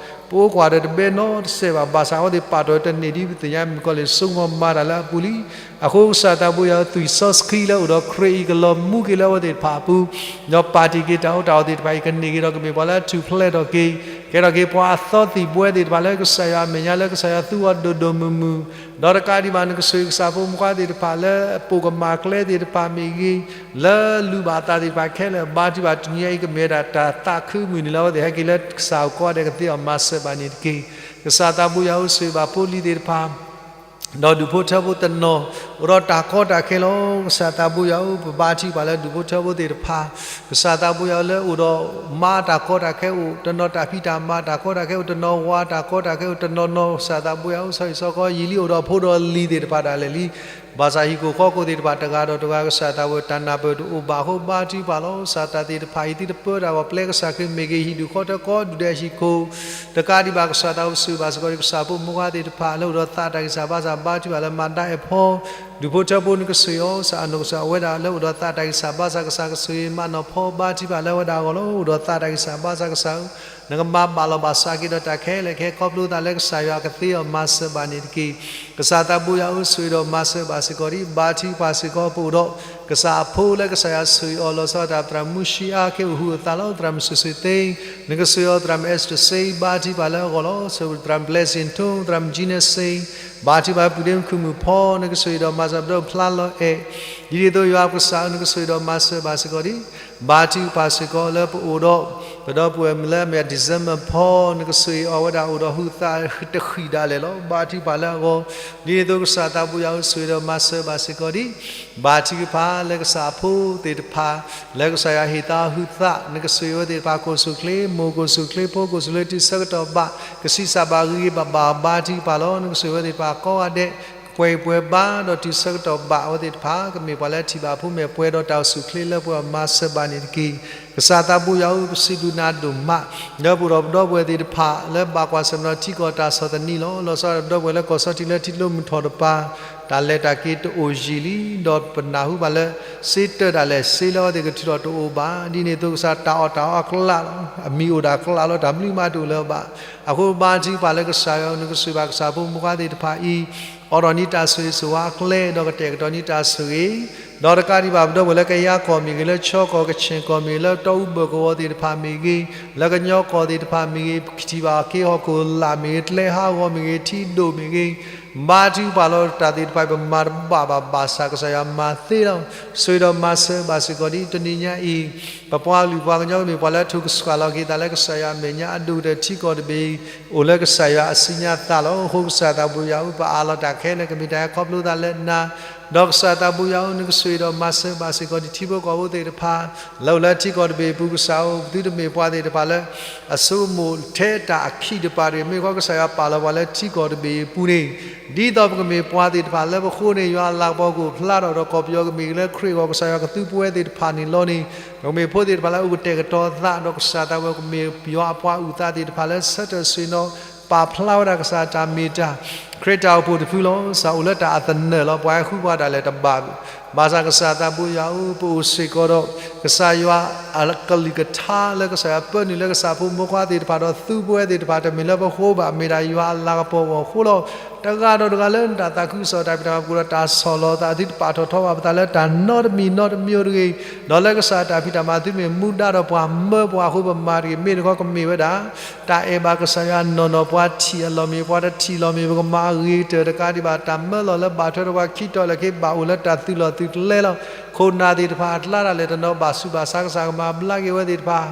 ပအိၣ်ကွၢ်ဒီးတဘဲနီတစဲးဘၣ် ဘၣ်ဆၣ်အဝဲသ့ၣ်ပာ်တ့ၢ်ဝဲတန့ၢ်ဒ်ပသ့ၣ်ညါမုၣ်ကီၤလံၢ် စိကမီၤမၤတၢ်လၢအပူၤလံ. အဃိကစၢ်သးဘိယွၤဧၢ သွံၣ်စီဆှံလၢအိၣ်ဒီးခရံာ်အံၤ ကလီၤမူက့ၤလၢအဝဲသ့ၣ်တဖၣ်အပူၤ ဒီးပာ်တ့ၢ်က့ၤတၢ်အိၣ်တၢ်အီသ့ၣ်တဖၣ်အံၤ ကန့ၢ်က့ၤဒီးကမ့ၢ်ပှၤလၢအထူၣ်ဖျဲးထီၣ်က့ၤ ကဲထီၣ်က့ၤပှၤအသီသံၣ်ဘှဲသ့ၣ်တဖၣ်လၢကစၢ်ယွၤအမဲာ်ညါလၢကစၢ်ယွၤသူအီၤဒိၣ်ဒိၣ်မုၢ်မုၢ် ဒီးတကးဒံးဘၣ် နကဆိၣ်ဂ့ၤကစၢ်ဖိမုၣ်ခွါသ့ၣ်တဖၣ်လၢအပိာ်ကမၣ်ကျဲသ့ၣ်တဖၣ်မ့ၢ်ဂ့ၤ လၢလူၤဘၣ်အသးသ့ၣ်တဖၣ်ခဲလၢာ် ဘါထုကဖၣ်တနံၤညါအံၤ ကမ့ၢ်ဝဲဒၣ်တၢ်သးခုမုၢ်နံၤလၢအဝဲသ့ၣ်ဟဲက့ၤလၢကစၢ်အအိၣ် ကိးဂၤဒဲးကသ့အီၤမၤစၢၤဘၣ်န့ၣ်တက့ၢ်. ကစၢ်သးဘိယွၤဧၢ ဆိၣ်ဂ့ၤဘၣ်ဖိလံၤသ့ၣ်တဖၣ် ဒီးဒူၣ်ဖိထၢဖိတနီၤ အိၣ်ဒီးတၢ်ကီတၢ်ခဲလီၤ. ကစၢ်သးဘိယွၤဧၢ ပဘါထုကဖၣ်လၢဒူၣ်ဖိထၢဖိသ့ၣ်တဖၣ် ကစၢ်သးဘိယွၤဧၢ လၢအိၣ်ဒီးမါတၢ်ကီတၢ်ခဲအိၣ် တနီၤတၢ်ဖံးတၢ်မၤတၢ်ကီတၢ်ခဲအိၣ် တနီၤဝၤတၢ်ကီတၢ်ခဲအိၣ် တနီၤနီၤ ကစၢ်သးဘိယွၤဧၢ ဆီဟံၣ်ဆီဃီ ယံာ်လံအိၣ်ဒီးဖိဒီးလံၤသ့ၣ်တဖၣ်ဒၣ်လဲာ်လံ. ဘၣ်ဆၣ်ဟံၣ်ခိၣ်ဃီခိၣ်သ့ၣ်တဖၣ်တဂၤဒီးတဂၤ ကစၢ်သးဘိယွၤဧၢ တၢ်နၢ်ပၢၢ်တအိၣ်ဘၣ်အဃိ ဘါထုကဖၣ်လီၤ. ကစၢ်တၢ်သ့ၣ်တဖၣ်အံၤ သုတပၢတၢ်ဂီၢ် ပျဲကစၢ်ခရံာ်မ့ၢ်ဂ့ၤ ဟံၣ်ဒူၣ်ဃီထၢကီဒူၣ်ဒဲးဟံၣ်ခိၣ် တကးဒံးဘၣ် ကစၢ်သးဘိယွၤဧၢ ပဆိၣ်ဂ့ၤဘၣ်စ့ၢ်ကီး ကစၢ်ဖိမုၣ်ခွါသ့ၣ်တဖၣ် လၢအိၣ်ဒီးသးတၢ်ဂံၢ်စၢ်ဘါစၢ် ဘါထုကဖၣ်လၢမၤဒါအဲၣ်ဖီ ဒူၣ်ဖိထၢဖိ နကဆိၣ်ဂ့ၤအီၤ ကစၢ်အနီၢ်ကစၢ် အဝဲဒၣ်လၢအိၣ်ဒီးသးတၢ်ဂံၢ်စၢ်ဘါစၢ် ကစၢ်ကဆိၣ်ဂ့ၤမၤနီၢ်ဖီ ဘါထုကဖၣ်လၢအဝဲဒၣ်အဂီၢ်လီၤ. အိၣ်ဒီးသးတၢ်ဂံၢ်စၢ်ဘါစၢ် ကစၢ်ဧၢ နကမၤဘၣ်လီၤဘၣ်စးက့ၤဒီးတၢ်ခဲလၢာ်ခဲဆ့ ခီဖျိသးလၢကစၢ်ယွၤကသ့အီၤမၤစၢၤဘၣ်န့ၣ်တက့ၢ်. ကစၢ်သးဘိယွၤဧၢ ဆိၣ်ဂ့ၤဒီးမၤစၢၤဘၣ်စ့ၢ်ကီးဒ် ဘါထုကဖၣ်စ့ၢ်ကီး ပအိၣ်ဒီး ကစၢ်အဖိလၢကစၢ်ယွၤဆိၣ်ဂ့ၤအီၤလီၤဆီဒၣ်တၢ် သရၣ်မူၡံအါ ကဟဲအိၣ်ဟုအသးလီၤ. သရၣ်မုၣ်စူၣ်စူၣ်သ့ နကဆိၣ်ဂ့ၤအီၤ သရၣ်မုၣ်အဲစတြၢၣ်စ့ ဘါထုကဖၣ်လၢအဂီၢ်လီၤ. ဆိၣ်ဂ့ၤသရၣ်မုၣ်ဘျဲးစ့ၣ်ထိ သရၣ်မုၣ်ကၠံနၢ်စ့ ဘါထုကဖၣ်လၢပုၢ်ဒ့မုၣ်ခုၣ်မုၣ်ဖီ နကဆိၣ်ဂ့ၤဒီးမၤစၢၤပဒီပုၢ်ဖျါလီၤအဲၣ် ဒ်န့ၣ်အသိး ယွၤပကစၢ်ဧၢ နကဆိၣ်ဂ့ၤဒီးမၤစၢၤဘၣ်စ့ၢ်ကီးဒ် ဘါထုကဖၣ်စ့ၢ်ကီးလၢပအိၣ်ဒီး ပဒီပုၢ်ဝဲၢ်မုၣ်လၢအမ့ၢ် December ဖီ နကဆိၣ်ဂ့ၤအီၤဝဲဒၣ်အိၣ်ဒီးဟုသးတဃံၣ်ဒၣ်လဲာ်လီၤ. ဘါထုကဖၣ်လၢအဂီၢ် ဒ်န့ၣ်အသိး ကစၢ်သးဘိယွၤဧၢ ဆိၣ်ဂ့ၤဒီးမၤစၢၤဘၣ်စ့ၢ်ကီးဒ် ဘါထုကဖၣ်လၢကစၢ်အဖိသ့ၣ်တဖၣ် လၢကစၢ်ယွၤဟ့ၣ်သးဟုသး နကဆိၣ်ဂ့ၤအဝဲသ့ၣ်တဖၣ် ကိၢ်ဆူၣ်ချ့ မိၢ်ကိၢ်ဆူၣ်ချ့ ဖိကိၢ်ဆူၣ်ချ့ တုၤဆၢကတီၢ်ဘၣ် ကဆံးစၢ်ဘၣ်ဂ့ၤဂ့ၤဘၣ်ဘၣ် ဘါထုကဖၣ်လီၤ. နကဆိၣ်ဂ့ၤအဝဲသ့ၣ်တဖၣ်ကိးဂၤဒဲး ပှဲၤပှဲၤဘါ ဒီးတုၤဆၢကတီၢ်ဘၣ်အဝဲသ့ၣ်တဖၣ် ကမ့ၢ်ပှၤလၢထံၣ်ဘၣ်ဖိမဲာ်ပှဲၤဒီးတၢ်အိၣ်ဆူၣ်ချ့လၢပှဲၤအီၤမၤစၢၤဘၣ်န့ၣ်တက့ၢ်. ကစၢ်သးဘိယွၤဧၢ ပစံးဘျုးနၤဒိၣ်မး လၢပအိၣ်ဒီးပဒီပုၢ်ဝဲၢ်သ့ၣ်တဖၣ် လၢဘၣ်ကွၢ်ဆၢၣ်မဲာ်ထံကီၢ်တၢ်ဆီၣ်သနံးလီၤ. လီၤဆီဒၣ်ပဒီပုၢ်ဝဲၢ်လၢကီၢ်ဆီထံးလၢထံကျိမုၢ်ထီၣ်တပၤ တၢ်လဲၤတၢ်က့ၤတအိၣ်ယံာ်လံ ဒီးပနၢ်ဟူဘၣ်လၢ စ့တၢၢ်ဒၣ်လဲာ် စ့လၢအဝဲသ့ၣ်ကထုးထီၣ်တအိၣ်ဘၣ်. ဒ်န့ၣ်အသိးကစၢ်တၢ်အီၣ်တၢ်အီအကျးလီၤ. အမံၤအိၣ်ဒၣ်ကျးလီၤ တၢ်မနုၤမးတအိၣ်လၢၤဘၣ်. အဃိဘါထုကဖၣ်လၢကစၢ်ယွၤ နကဆိၣ်ဂ့ၤဘၣ်ကစၢ်ဖိမုၣ်ခွါသ့ၣ်တဖၣ်အံၤ အိးထီၣ်န့ၢ်တၢ်ဆိၣ်ဂ့ၤဆိၣ်ဝါအကျဲ ဒီးကတဲာ်ကတီၤန့ၢ်တၢ်ဆိၣ်ဂ့ၤ ဒီးတကးဒံးဘၣ်ပဒီပုၢ်ဝဲၢ်လၢကယၤကီၢ်မ့ၢ်ဂ့ၤ လၢခၠီကီၢ်ကဆ့ၣ်ကီၢ်မ့ၢ်ဂ့ၤ လၢတီအူဘၢၣ်ကဝီၤသ့ၣ်တဖၣ်မ့ၢ်ဂ့ၤ လၢကညီကီၢ်သ့ၣ်တဖၣ်မ့ၢ်ဂ့ၤ ပကထံၣ်ဘၣ်က့ၤဟီၣ်ခိၣ်လာ်မ့ၢ်ဂ့ၤ ကျဲဟးဂီၤမ့ၢ်ဂ့ၤ ထံဒိၣ်မ့ၢ်ဂ့ၤ ဘါထုကဖၣ်လီၤ တၢ်သ့ၣ်တဖၣ် ပမၤတဘၣ်ဘၣ်ဘၣ်ဆၣ် ကစၢ်ယွၤမၤသ့လီၤ. ဆိၣ်ဂ့ၤဒီးမၤစၢၤဘၣ်စ့ၢ်ကီးဒ်တနံၤညါအံၤ ပပှၤကလုာ်ပှၤကညီကမ့ၢ်ပှၤလၢအထူၣ်ကဆှၣ်လီၤက့ၤသးလၢကစၢ်ယွၤအမဲာ်ညါအဒိၣ်ကတၢၢ်ထံကီၢ်တဘ့ၣ် အိၣ်လၢကစၢ်ယွၤအစုညါသးလီၤ. အဃိကစၢ်သးဘိယွၤဧၢ ပအးလီၤတၢ်ခဲလၢာ် ကမ့ၢ်တၢ်ဟဲခီဖျိသးလၢနၤ ဒီးကစၢ်သးဘိယွၤဧၢ, နကဆိၣ်ဂ့ၤဒီးမၤစၢၤဘၣ်စ့ၢ်ကီး နထံဖိကီၢ်ဖိသ့ၣ်တဖၣ် လၢအိၣ်လၢထံကီၢ်တဘ့ၣ်အပူၤကစၢ်ဧၢ, ပသုတမ့ၢ်ပှၤသ့ၣ်တဖၣ်လၢအဆိကမိၣ်ထဲတၢ်အခံးတပၤတဂ့ၤ, မ့ၢ်ဃီကစၢ်ယွၤပာ်လီၤပှၤလၢထံကီၢ်တဘ့ၣ်အပူၤန့ၣ်, ဒ်သိးပကမ့ၢ်ပှၤသ့ၣ်တဖၣ်လၢပဃိန့ၣ် ယွၤအလၤကပီၤကအိၣ်ဖျါထီၣ်ဒီးကီၢ်ပယီၤကမ့ၢ်လၢခရံာ်အဂီၢ် ကစၢ်ယွၤကသူပဝဲသ့ၣ်တဖၣ်န့ၣ်လီၤန့ၣ်, ပကမ့ၢ်ဖိသ့ၣ်တဖၣ်လၢအအိၣ်ကတဲာ်ကတီၤသး ဒီးကစၢ်သးဝဲကမ့ၢ်ယွၤအပှၤအုၣ်သးသ့ၣ်တဖၣ်လၢဆၢထၢၣ်ဆ့ၣ်နီၤ ပာ်ဖျါဝဲဒၣ်ကစၢ်တၢ်မ့ၢ်တၢ် ခရံာ်တၢ်အိၣ်ဖှိၣ်တဖုလီၤ. ကစၢ်အိၣ်လၢတၢ်အသနၢၣ်လီၤ. ပှၤဟဲဃုပှၤတၢ်လဲၤတဘၣ်, ဘၣ်ဆၣ်ကစၢ်သးဘိယွၤဧၢ, ပအိၣ်စ့ၢ်ကီးဒီး ကစၢ်ယွၤအကလုၢ်ကထါလၢကစၢ်ယွၤပၢနုာ်လၢကစၢ်ဖိမုၣ်ခွါသ့ၣ်တဖၣ်ဒီးသူပဝဲသ့ၣ်တဖၣ် တမ့ၢ်လၢပဃိဘၣ်, မ့ၢ်ဒၣ်ယွၤအလၤကပီၤအဂီၢ်အဃိလီၤ. တဂၤဒီးတဂၤလၢနတၢ်သးခုကစီၣ်တၢ်ဖံးတၢ်မၤပူၤဒီးတၢ်ဆီၣ်လီၤသး သုတပာ်ထီၣ်ထီဘၣ်ပသးလၢတၢ်နီတမံၤနီတမံၤတဂ့ၤ, ဒီးလၢကစၢ်တၢ်ဖံးတၢ်မၤသုမ့ၢ်မူဒါဒီးပှၤမၢပှၤအဃိပမၤတဂ့ၤ, မ့ၢ်တခီကမ့ၢ်ဝဲဒၣ် တၢ်အဲၣ်ဘၣ်ကစၢ်ယွၤနီၢ်နီၢ်, ပှၤထံၣ်အလီၢ်မ့ၢ် ပှၤတထံၣ်လီၢ်မ့ၢ် ပကမၤအဂ့ၤကတၢၢ်တကးဒံးဘၣ် တၢ်မၢလီၤလၢဘၣ်ထွဲဒီးပှၤခံတီၤလဲၣ်ခဲ ဘၣ်အိၣ်လၢတၢ်သုးလီၢ်သုးကျဲလီၤ. ခိၣ်နၢ်သ့ၣ်တဖၣ်အကျါတၢ်လဲၤတနီၤ ဘၣ်ဆူးဘၣ်ဆါ ကစၢ်ကမၤဘျါက့ၤဝဲသ့ၣ်တဖၣ်,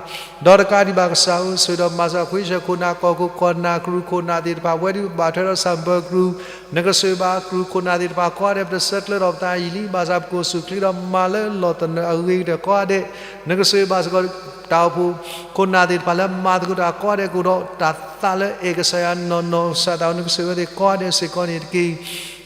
ဒီးတကးဒံးဘၣ်ကစၢ်ဧၢ, ဆိၣ်ဂ့ၤဒီးမၤစၢၤ ခွံဆၢခိၣ်နၢ် ကီၢ်ခိၣ် ကီၢ်နၢ်ကရူၢ်ခိၣ်နၢ်သ့ၣ်တဖၣ် ပဝဲဒၣ်ဘၣ်ထွဲဒီးဆၣ်ဘၢၣ်ကရူၢ်, နကဆိၣ်ဂ့ၤဘၣ်ကရူၢ်ခိၣ်နၢ်သ့ၣ်တဖၣ်ကိးဂၤဒဲး ပတဆၢကျၢဒီးပသးအံၤလံ, ဘၣ်ဆၣ်ပကအိၣ်ဆူၣ်ချ့ဒီးမၤလၢလီၢ်သနၢၣ်အဂ့ၤကတၢၢ်ကိးဂၤဒဲး, နကဆိၣ်ဂ့ၤဘၣ်စ့ၢ်ကီး တၢ်အိၣ်ဖှိၣ်ခိၣ်နၢ်သ့ၣ်တဖၣ်လၢမၤသကိးတၢ်ကိးဂၤဒဲး ကအိၣ်ဒီးတၢ်သးလၢအဲၣ်ကစၢ်ယွၤနီၢ်နီၢ်, ကစၢ်သးဝဲ နကဆိၣ်ဂ့ၤဝဲသ့ၣ်ကိးဂၤဒဲးစ့ၢ်ကီးန့ၣ်တက့ၢ်.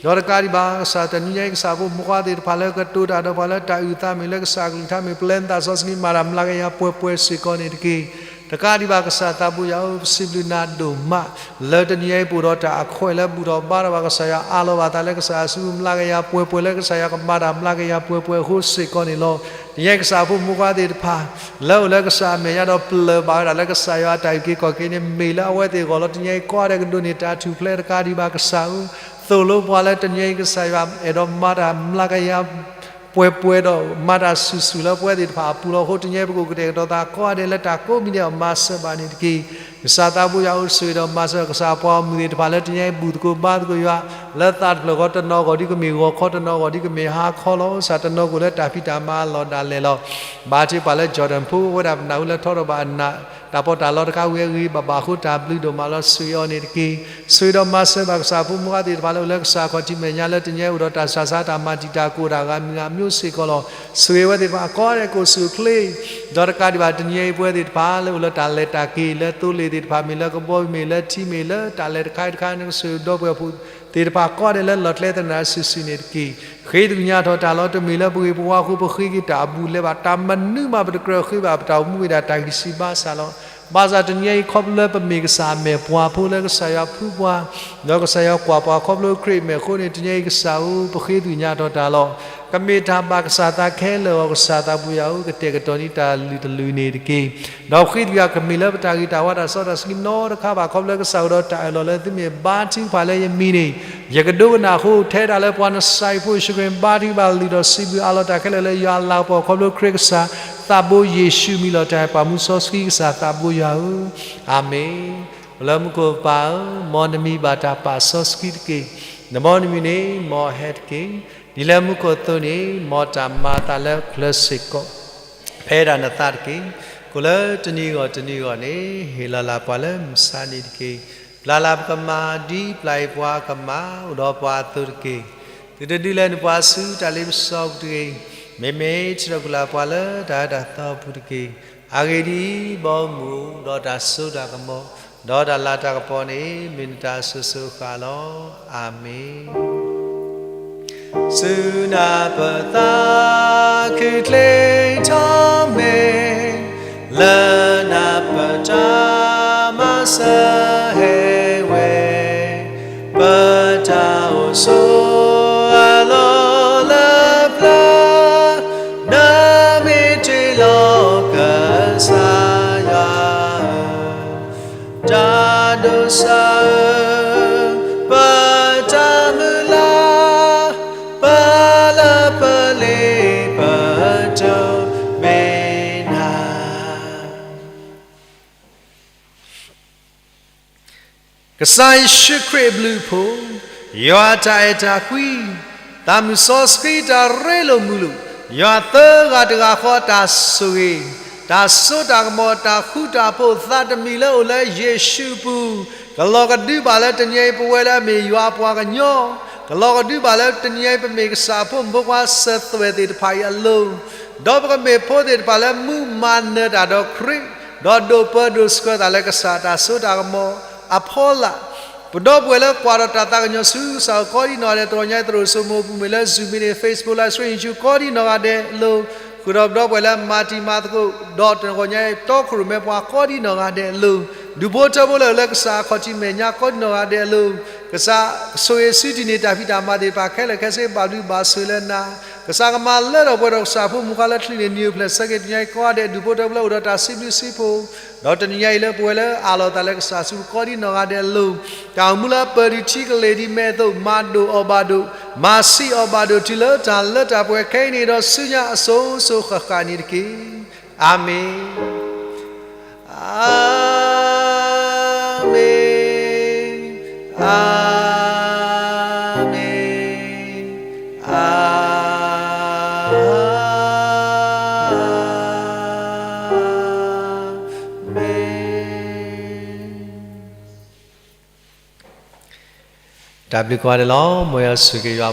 ဒီးတကးဒံးဘၣ်ကစၢ် တနံၤညါအံၤ ကစၢ်ဖိမုၣ်ခွါသ့ၣ်တဖၣ်လၢကတိၤတၢ်ဒီးပှၤလၢတၢ်အုၣ်သးမ့ၢ်လၢကစၢ်အကလုၢ်ကထါမ့ၢ် ပျဲနသးစီဆှံမၤတၢ်မျးကယၤပှဲၤပှဲၤစ့ၢ်ကီးန့ၣ်တက့ၢ်. တကးဒံးဘၣ်ကစၢ်သးဘိယွၤဧၢ, ပစံးဘျုးနၤဒိၣ်မး လၢတနံၤညါအံၤပအိၣ်ဒီးတၢ်အခွဲးလၢဘူၣ်ထီၣ်ဘါထီၣ်ဘၣ်ကစၢ်ယွၤ အးလီၤဘၣ်သးလၢကစၢ်ယွၤစုပူၤမျးကယၤပှဲၤပှဲၤ လၢကစၢ်ယွၤကမၤတၢ်မျးကယၤပှဲၤပှဲၤအဃိစ့ၢ်ကီးန့ၣ်လီၤ. တနံၤညါအံၤကစၢ်ဖိမုၣ်ခွါသ့ၣ်တဖၣ် လၢအိၣ်လၢကစၢ်အမဲာ်ညါဒီးပျၢၤဘၣ်ဝဲဒၣ်လၢကစၢ်ယွၤအတၢ်အုၣ်က့ၤခီၣ်က့ၤန့ၣ် မ့ၢ်လၢအဝဲသ့ၣ်အဂီၢ်လီၤ. တနံၤညါအံၤကိးဂၤဒဲးကဒိးန့ၢ်တၢ်ထူၣ်ဖျဲးတကးဒံးဘၣ်ကစၢ်ဧၢ, သိၣ်လိပှၤလၢတနံၤညါအံၤ ကစၢ်ယွၤအဲၣ်ဒိးမၤတၢ်မျးကယၤ ပှဲၤပှဲၤဒီးမၤတၢ်ဆူၣ်ဆူၣ်လၢပဝဲသ့ၣ်တဖၣ်အပူၤလီၤ. အဃိတနံၤညါအံၤ ပကအိၣ်ကတဲာ်ကတီၤသးကိးဂၤဒဲးလၢတၢ်ကိးမံၤဒဲးအမၤစၢၤဘၣ်န့ၣ်တက့ၢ်. ကစၢ်သးဘိယွၤဧၢ, ဆိၣ်ဂ့ၤဒီးမၤစၢၤကစၢ်ပှၤဂီၢ်မုၢ်သ့ၣ်တဖၣ်လၢတနံၤညါအံၤ ဘူၣ်သကိးဘါသကိးယွၤ လၢသးတဖျၢၣ်ဃီ တနီၤဂီၢ်ဒ်ကမ့ၢ်ဂီၤခီ တနီၤဂီၢ်ဒ်ကမ့ၢ်ဟါခီလီၤ. ကစၢ်တနီၤကအိၣ်လၢတၢ်ဖံးတၢ်မၤအလီၢ်ဒၣ်လဲာ်လီၤ. ဘါထုကဖၣ်လၢ Jordan ဖိ အိၣ်ဝဲဒၣ်ပနၢ်ဟူလၢထီထီၣ်ဘၣ်အနၢ် တၢ်ပီးတၢ်လီတခါဝံၤအဂ့ၤ ဘၣ်ဘၣ်ဃိတၢ်ဘျုးဒိၣ်မးလီၤ. ဆိၣ်ဂ့ၤအီၤန့ၣ်တက့ၢ်. ဆိၣ်ဂ့ၤဒီးမၤစၢၤဘၣ်ကစၢ်ဖိမုၣ်ခွါသ့ၣ်တဖၣ်လၢအိၣ်လၢကစၢ်ခီၣ်ထံးမဲာ်ညါလၢတနံၤညါအံၤ အိၣ်ဒီးတၢ်ဆၢဆါတၢ်မၤတံာ်တာ်ကအိၣ်ဒၣ်ဂၤမံၤဂၤမံၤစ့ၢ်ကီးလီၤ. ဆိၣ်ဂ့ၤဝဲသ့ၣ်တဖၣ်ကိးဂၤဒဲးကအိၣ်ဆူၣ်အိၣ်ချ့ ဒီးတကးဒံးဘၣ်တနံၤညါအံၤ ပဝဲသ့ၣ်တဖၣ်လၢအိၣ်လၢတၢ်လဲၤတၢ်က့ၤ လၢသိလ့ၣ်သ့ၣ်တဖၣ်မ့ၢ် လၢကဘီမ့ၢ်လၢထံမ့ၢ်လၢတၢ်လဲၤတခါတခါ နကဆိၣ်ဂ့ၤဒီပုၢ်ဝဲၢ်ဖိသ့ၣ်တဖၣ်ကိးဂၤဒဲးလၢလီၢ်ကျဲသနၢၣ်စုာ်စုာ်န့ၣ်တက့ၢ်. ဃ့သကညးထီၣ်တၢ်လီၤ. တမ့ၢ်လၢပဂ့ၢ်ပဝါအဃိ ပဃ့က့ၤတၢ်အဘူးအလဲဘၣ်. တၢ်မနုၤမးပတကြၢးဃ့ဘၣ် ပတၢ်အိၣ်မူဝဲဒၣ်တၢ်ဂံၢ်စၢ်ဘါစၢ်လီၤ. ဘၣ်ဆၣ်တနံၤညါအံၤ ခီဖျိလၢပမ့ၢ်ကစၢ်အမဲာ်ပှၤဖိလၢကစၢ်ယွၤဖှူပှၤ ဒီးကစၢ်ယွၤကွၢ်ပှၤခီဖျိခရံာ်အမဲာ်အဃိန့ၣ် တနံၤညါအံၤကစၢ်ဧၢ, ပဃ့သကညးထီၣ်တၢ်လီၤ. ကမ့ၢ်တၢ်ဘၣ်ကစၢ်သးခဲလၢာ်အဂီၢ် ကစၢ်သးဘိယွၤဧၢ, ကတဲာ်ကတီၤန့ၢ်တၢ်လုၢ်တလုၢ်န့ၣ်တက့ၢ်. ဒီးပဃ့သကညး ကမ့ၢ်လၢပတၢ်ဂ့ၤတၢ်ဝါတၢ်စီတၢ်ဆှံနီတခါဘၣ် ခီဖျိကစၢ်အိၣ်ဒီးတၢ်အၢၣ်လီၤလၢသုမ့ၢ်ဘါထုကဖၣ်လၢယမံၤန့ၣ် ယကဒိကနၣ်အဃိ ထဲဒၣ်လၢပှၤနစၢ်ယွၤဖိယ့ၣ်ၡူးခရံာ်ဘါထုကဖၣ်လုၢ်ထီၣ်စံးဘျုးအးလီၤတၢ်ခဲလၢာ်လၢယွၤအလၤကပီၤ ခီဖျိခရံာ်ကစၢ်သးဘိယ့ၣ်ၡူးမံၤလီၤတၢ်ပာ်မူစီဆှံကစၢ်သးဘိယွၤဧၢ, အၤမ့ၣ်. အိၣ်လၢမူခိၣ်ပၢ်ဧၢ, မ်နမံၤဘၣ်တၢ်ပာ်စီဆှံတက့ၢ်. နဘီနမုၢ်နံၤန့ၣ် မ်အဟဲတက့ၢ်. ဒ်လၢမူခိၣ်အသိးန့ၣ် မ်တၢ်မၤအသးလၢပကျဲစ့ၢ်ကီး ဖဲဒၣ်နသးတက့ၢ်. ကိၣ်လၢတနံၤအဂီၢ်တနံၤအဂီၢ်န့ၣ် ဟ့ၣ်လီၤလၢပှၤလၢမုၢ်ဆါနံၤတက့ၢ်. ပျၢ်လၢပကမၢ် ဒ်ပျၢ်အံၤပှၤကမၢ် အိၣ်ဒီးပှၤအသိးတက့ၢ်. သုတဒုးလဲနပှၤဆူတၢ်လ့ပစီအပူၤတဂ့ၤ. မ့မ့ၢ်ထံၣ်ထီၣ်ကွံာ်လၢပှၤလၢတၢ်အၢတၢ်သီအပူၤတက့ၢ်. အဂ့ၢ်ဒ်အံၤ, ဘီမုၢ်ဒီးတၢ်စိတၢ်ကမီၤ ဒီးတၢ်လၤတၢ်ကပီၤန့ၣ် မ့ၢ်နတၢ်အစိၤစိၤအဃၣ်လီၤ. အၤမ့ၣ်. ဆူနၢ်ပၢၢ်သးခုချ့ထီၣ်မ့ၢ် လၢနၢ်ပၢၢ်တၢ်မၤစၢၤ ဟဲဝဲ ပတၢ်အိၣ်ဆိးအလီၢ်လၢပျၢၤ နမ့ၢ်တ့ၢ်လီၤကစၢ်ယွၤဧၢ, တၢ်ဒိးစၢ်ဧၢ, ပတၢ်မုၢ်လၢ် ပလၢပလ့ပတိၢ်မ့ၢ်နၤ. ကစၢ်ယ့ၣ်ၡူးခရံာ်အဘျုးအဖှိၣ်, ယွၤအတၢ်အဲၣ်တၢ်ကွံ, သးမုၢ်စီဆှံတၢ်ရ့လိာ်မုာ်လိာ်, ယွၤသၢဂၤတဂၤဃီအတၢ်ဆိၣ်ဂ့ၤ, တၢ်စိတၢ်ကမီၤ တၢ်ဃူတၢ်ဖိး သးတမံၤလၢအိၣ်လၢယ့ၣ်ၡူးအပူၤ, ကလီၤကဒုဘၣ်လၢတနံၤအံၤ ပဝဲလၢအမ့ၢ်ယွၤအပှၤကညီ ကလီၤကဒုဘၣ်လၢတနံၤအံၤ ပမ့ၢ်ကစၢ်အဖိမုၣ်ဖိခွါစၢၤသွဲၣ်သ့ၣ်တဖၣ်အံၤအလိၤ, ဒီးပကမ့ၢ်ဖိသ့ၣ်တဖၣ်လၢမုၢ်မၤနၢၤတၢ်ဒီးခရံာ်, ဒီးဒိးပၢဒိးဆှၢသးလၢကစၢ်တၢ်စိတၢ်ကမီၤအဖီလာ်, ပဒီပုၢ်ဝဲၢ်လၢကွၢ်ဒီးတၢ်သးကညီၤဆူကစၢ်အအိၣ်ကိးဒံနီၢ်ဂၤဒဲး တဂီၤညါအံၤ သရိာ်စိမိၣ်ပူၤ မ့ၢ်လၢ Zoom မ့ၢ်န့ၣ် Facebook Live Stream ကိးဒံနီၢ်ဂၤဒဲးအလိၤ, ဃုာ်ဒီးပဒီပုၢ်ဝဲၢ်လၢမၤတံၤမၤသကိး ဒီးတဂီၤညါအံၤ တီခိၣ်ရိၣ်မဲပှၤကိးဒံနီၢ်ဂၤဒဲးအလိၤ, ဒူၣ်ဖိထၢဖိလၢလၢကစၢ်အခီၣ်ထံးမဲာ်ညါကိးဒံနီၢ်ဂၤဒဲးအလိၤ, ကစၢ်ဆိၣ်ဂ့ၤဆူတံၢ်န့ၢ်တၢ်ဖံးတၢ်မၤသ့ၣ်တဖၣ်ခဲလၢာ်ခဲဆ့ ဘၣ်ဘျုးဘၣ်ဆိၣ်လၢနၤ, ကစၢ်ကမၤလၢထီၣ်ပှဲၤဒီးကစၢ်ဖိမုၣ်ခွါလၢချံန့ၣ် နံၤအိၣ်ဖျဲၣ်ဆၢက့ၤတနံၤအံၤကိးဂၤဒဲး ဒူၣ်ဖိထၢဖိလၢအိၣ်ဒီးတၢ်စံးဘျုးစံးဖှိၣ်, ဒီးတနံၤညါအံၤလၢပဝဲလၢအးလီၤသးလၢကစၢ်ဆူကိးဒံနီၢ်ဂၤဒဲးအလိၤ, တၢ်အိၣ်မူလၢပၢၢ်ဒံးထံကလ့ၢ်ဒံးမဲာ်အသိး မၤဒိၣ်အီၣ်ဘၣ်ဒိၣ်, မၤဆံးအီၣ်ဘၣ်ဒိၣ်တုၤလၢတၢ်လၢတၢ်ပှဲၤခဲအံၤန့ၣ် ဒီးဆူညါအစိၤစိၤဃၣ်ဃၣ်န့ၣ်တက့ၢ်. အၤမ့ၣ်, အၤမ့ၣ်, အၤမ့ၣ်, အၤမ့ၣ်. တၢ်ဘျုးကိးဂၤဒဲးလီၤ. မ်ယွၤဆိၣ်ဂ့ၤယွၤ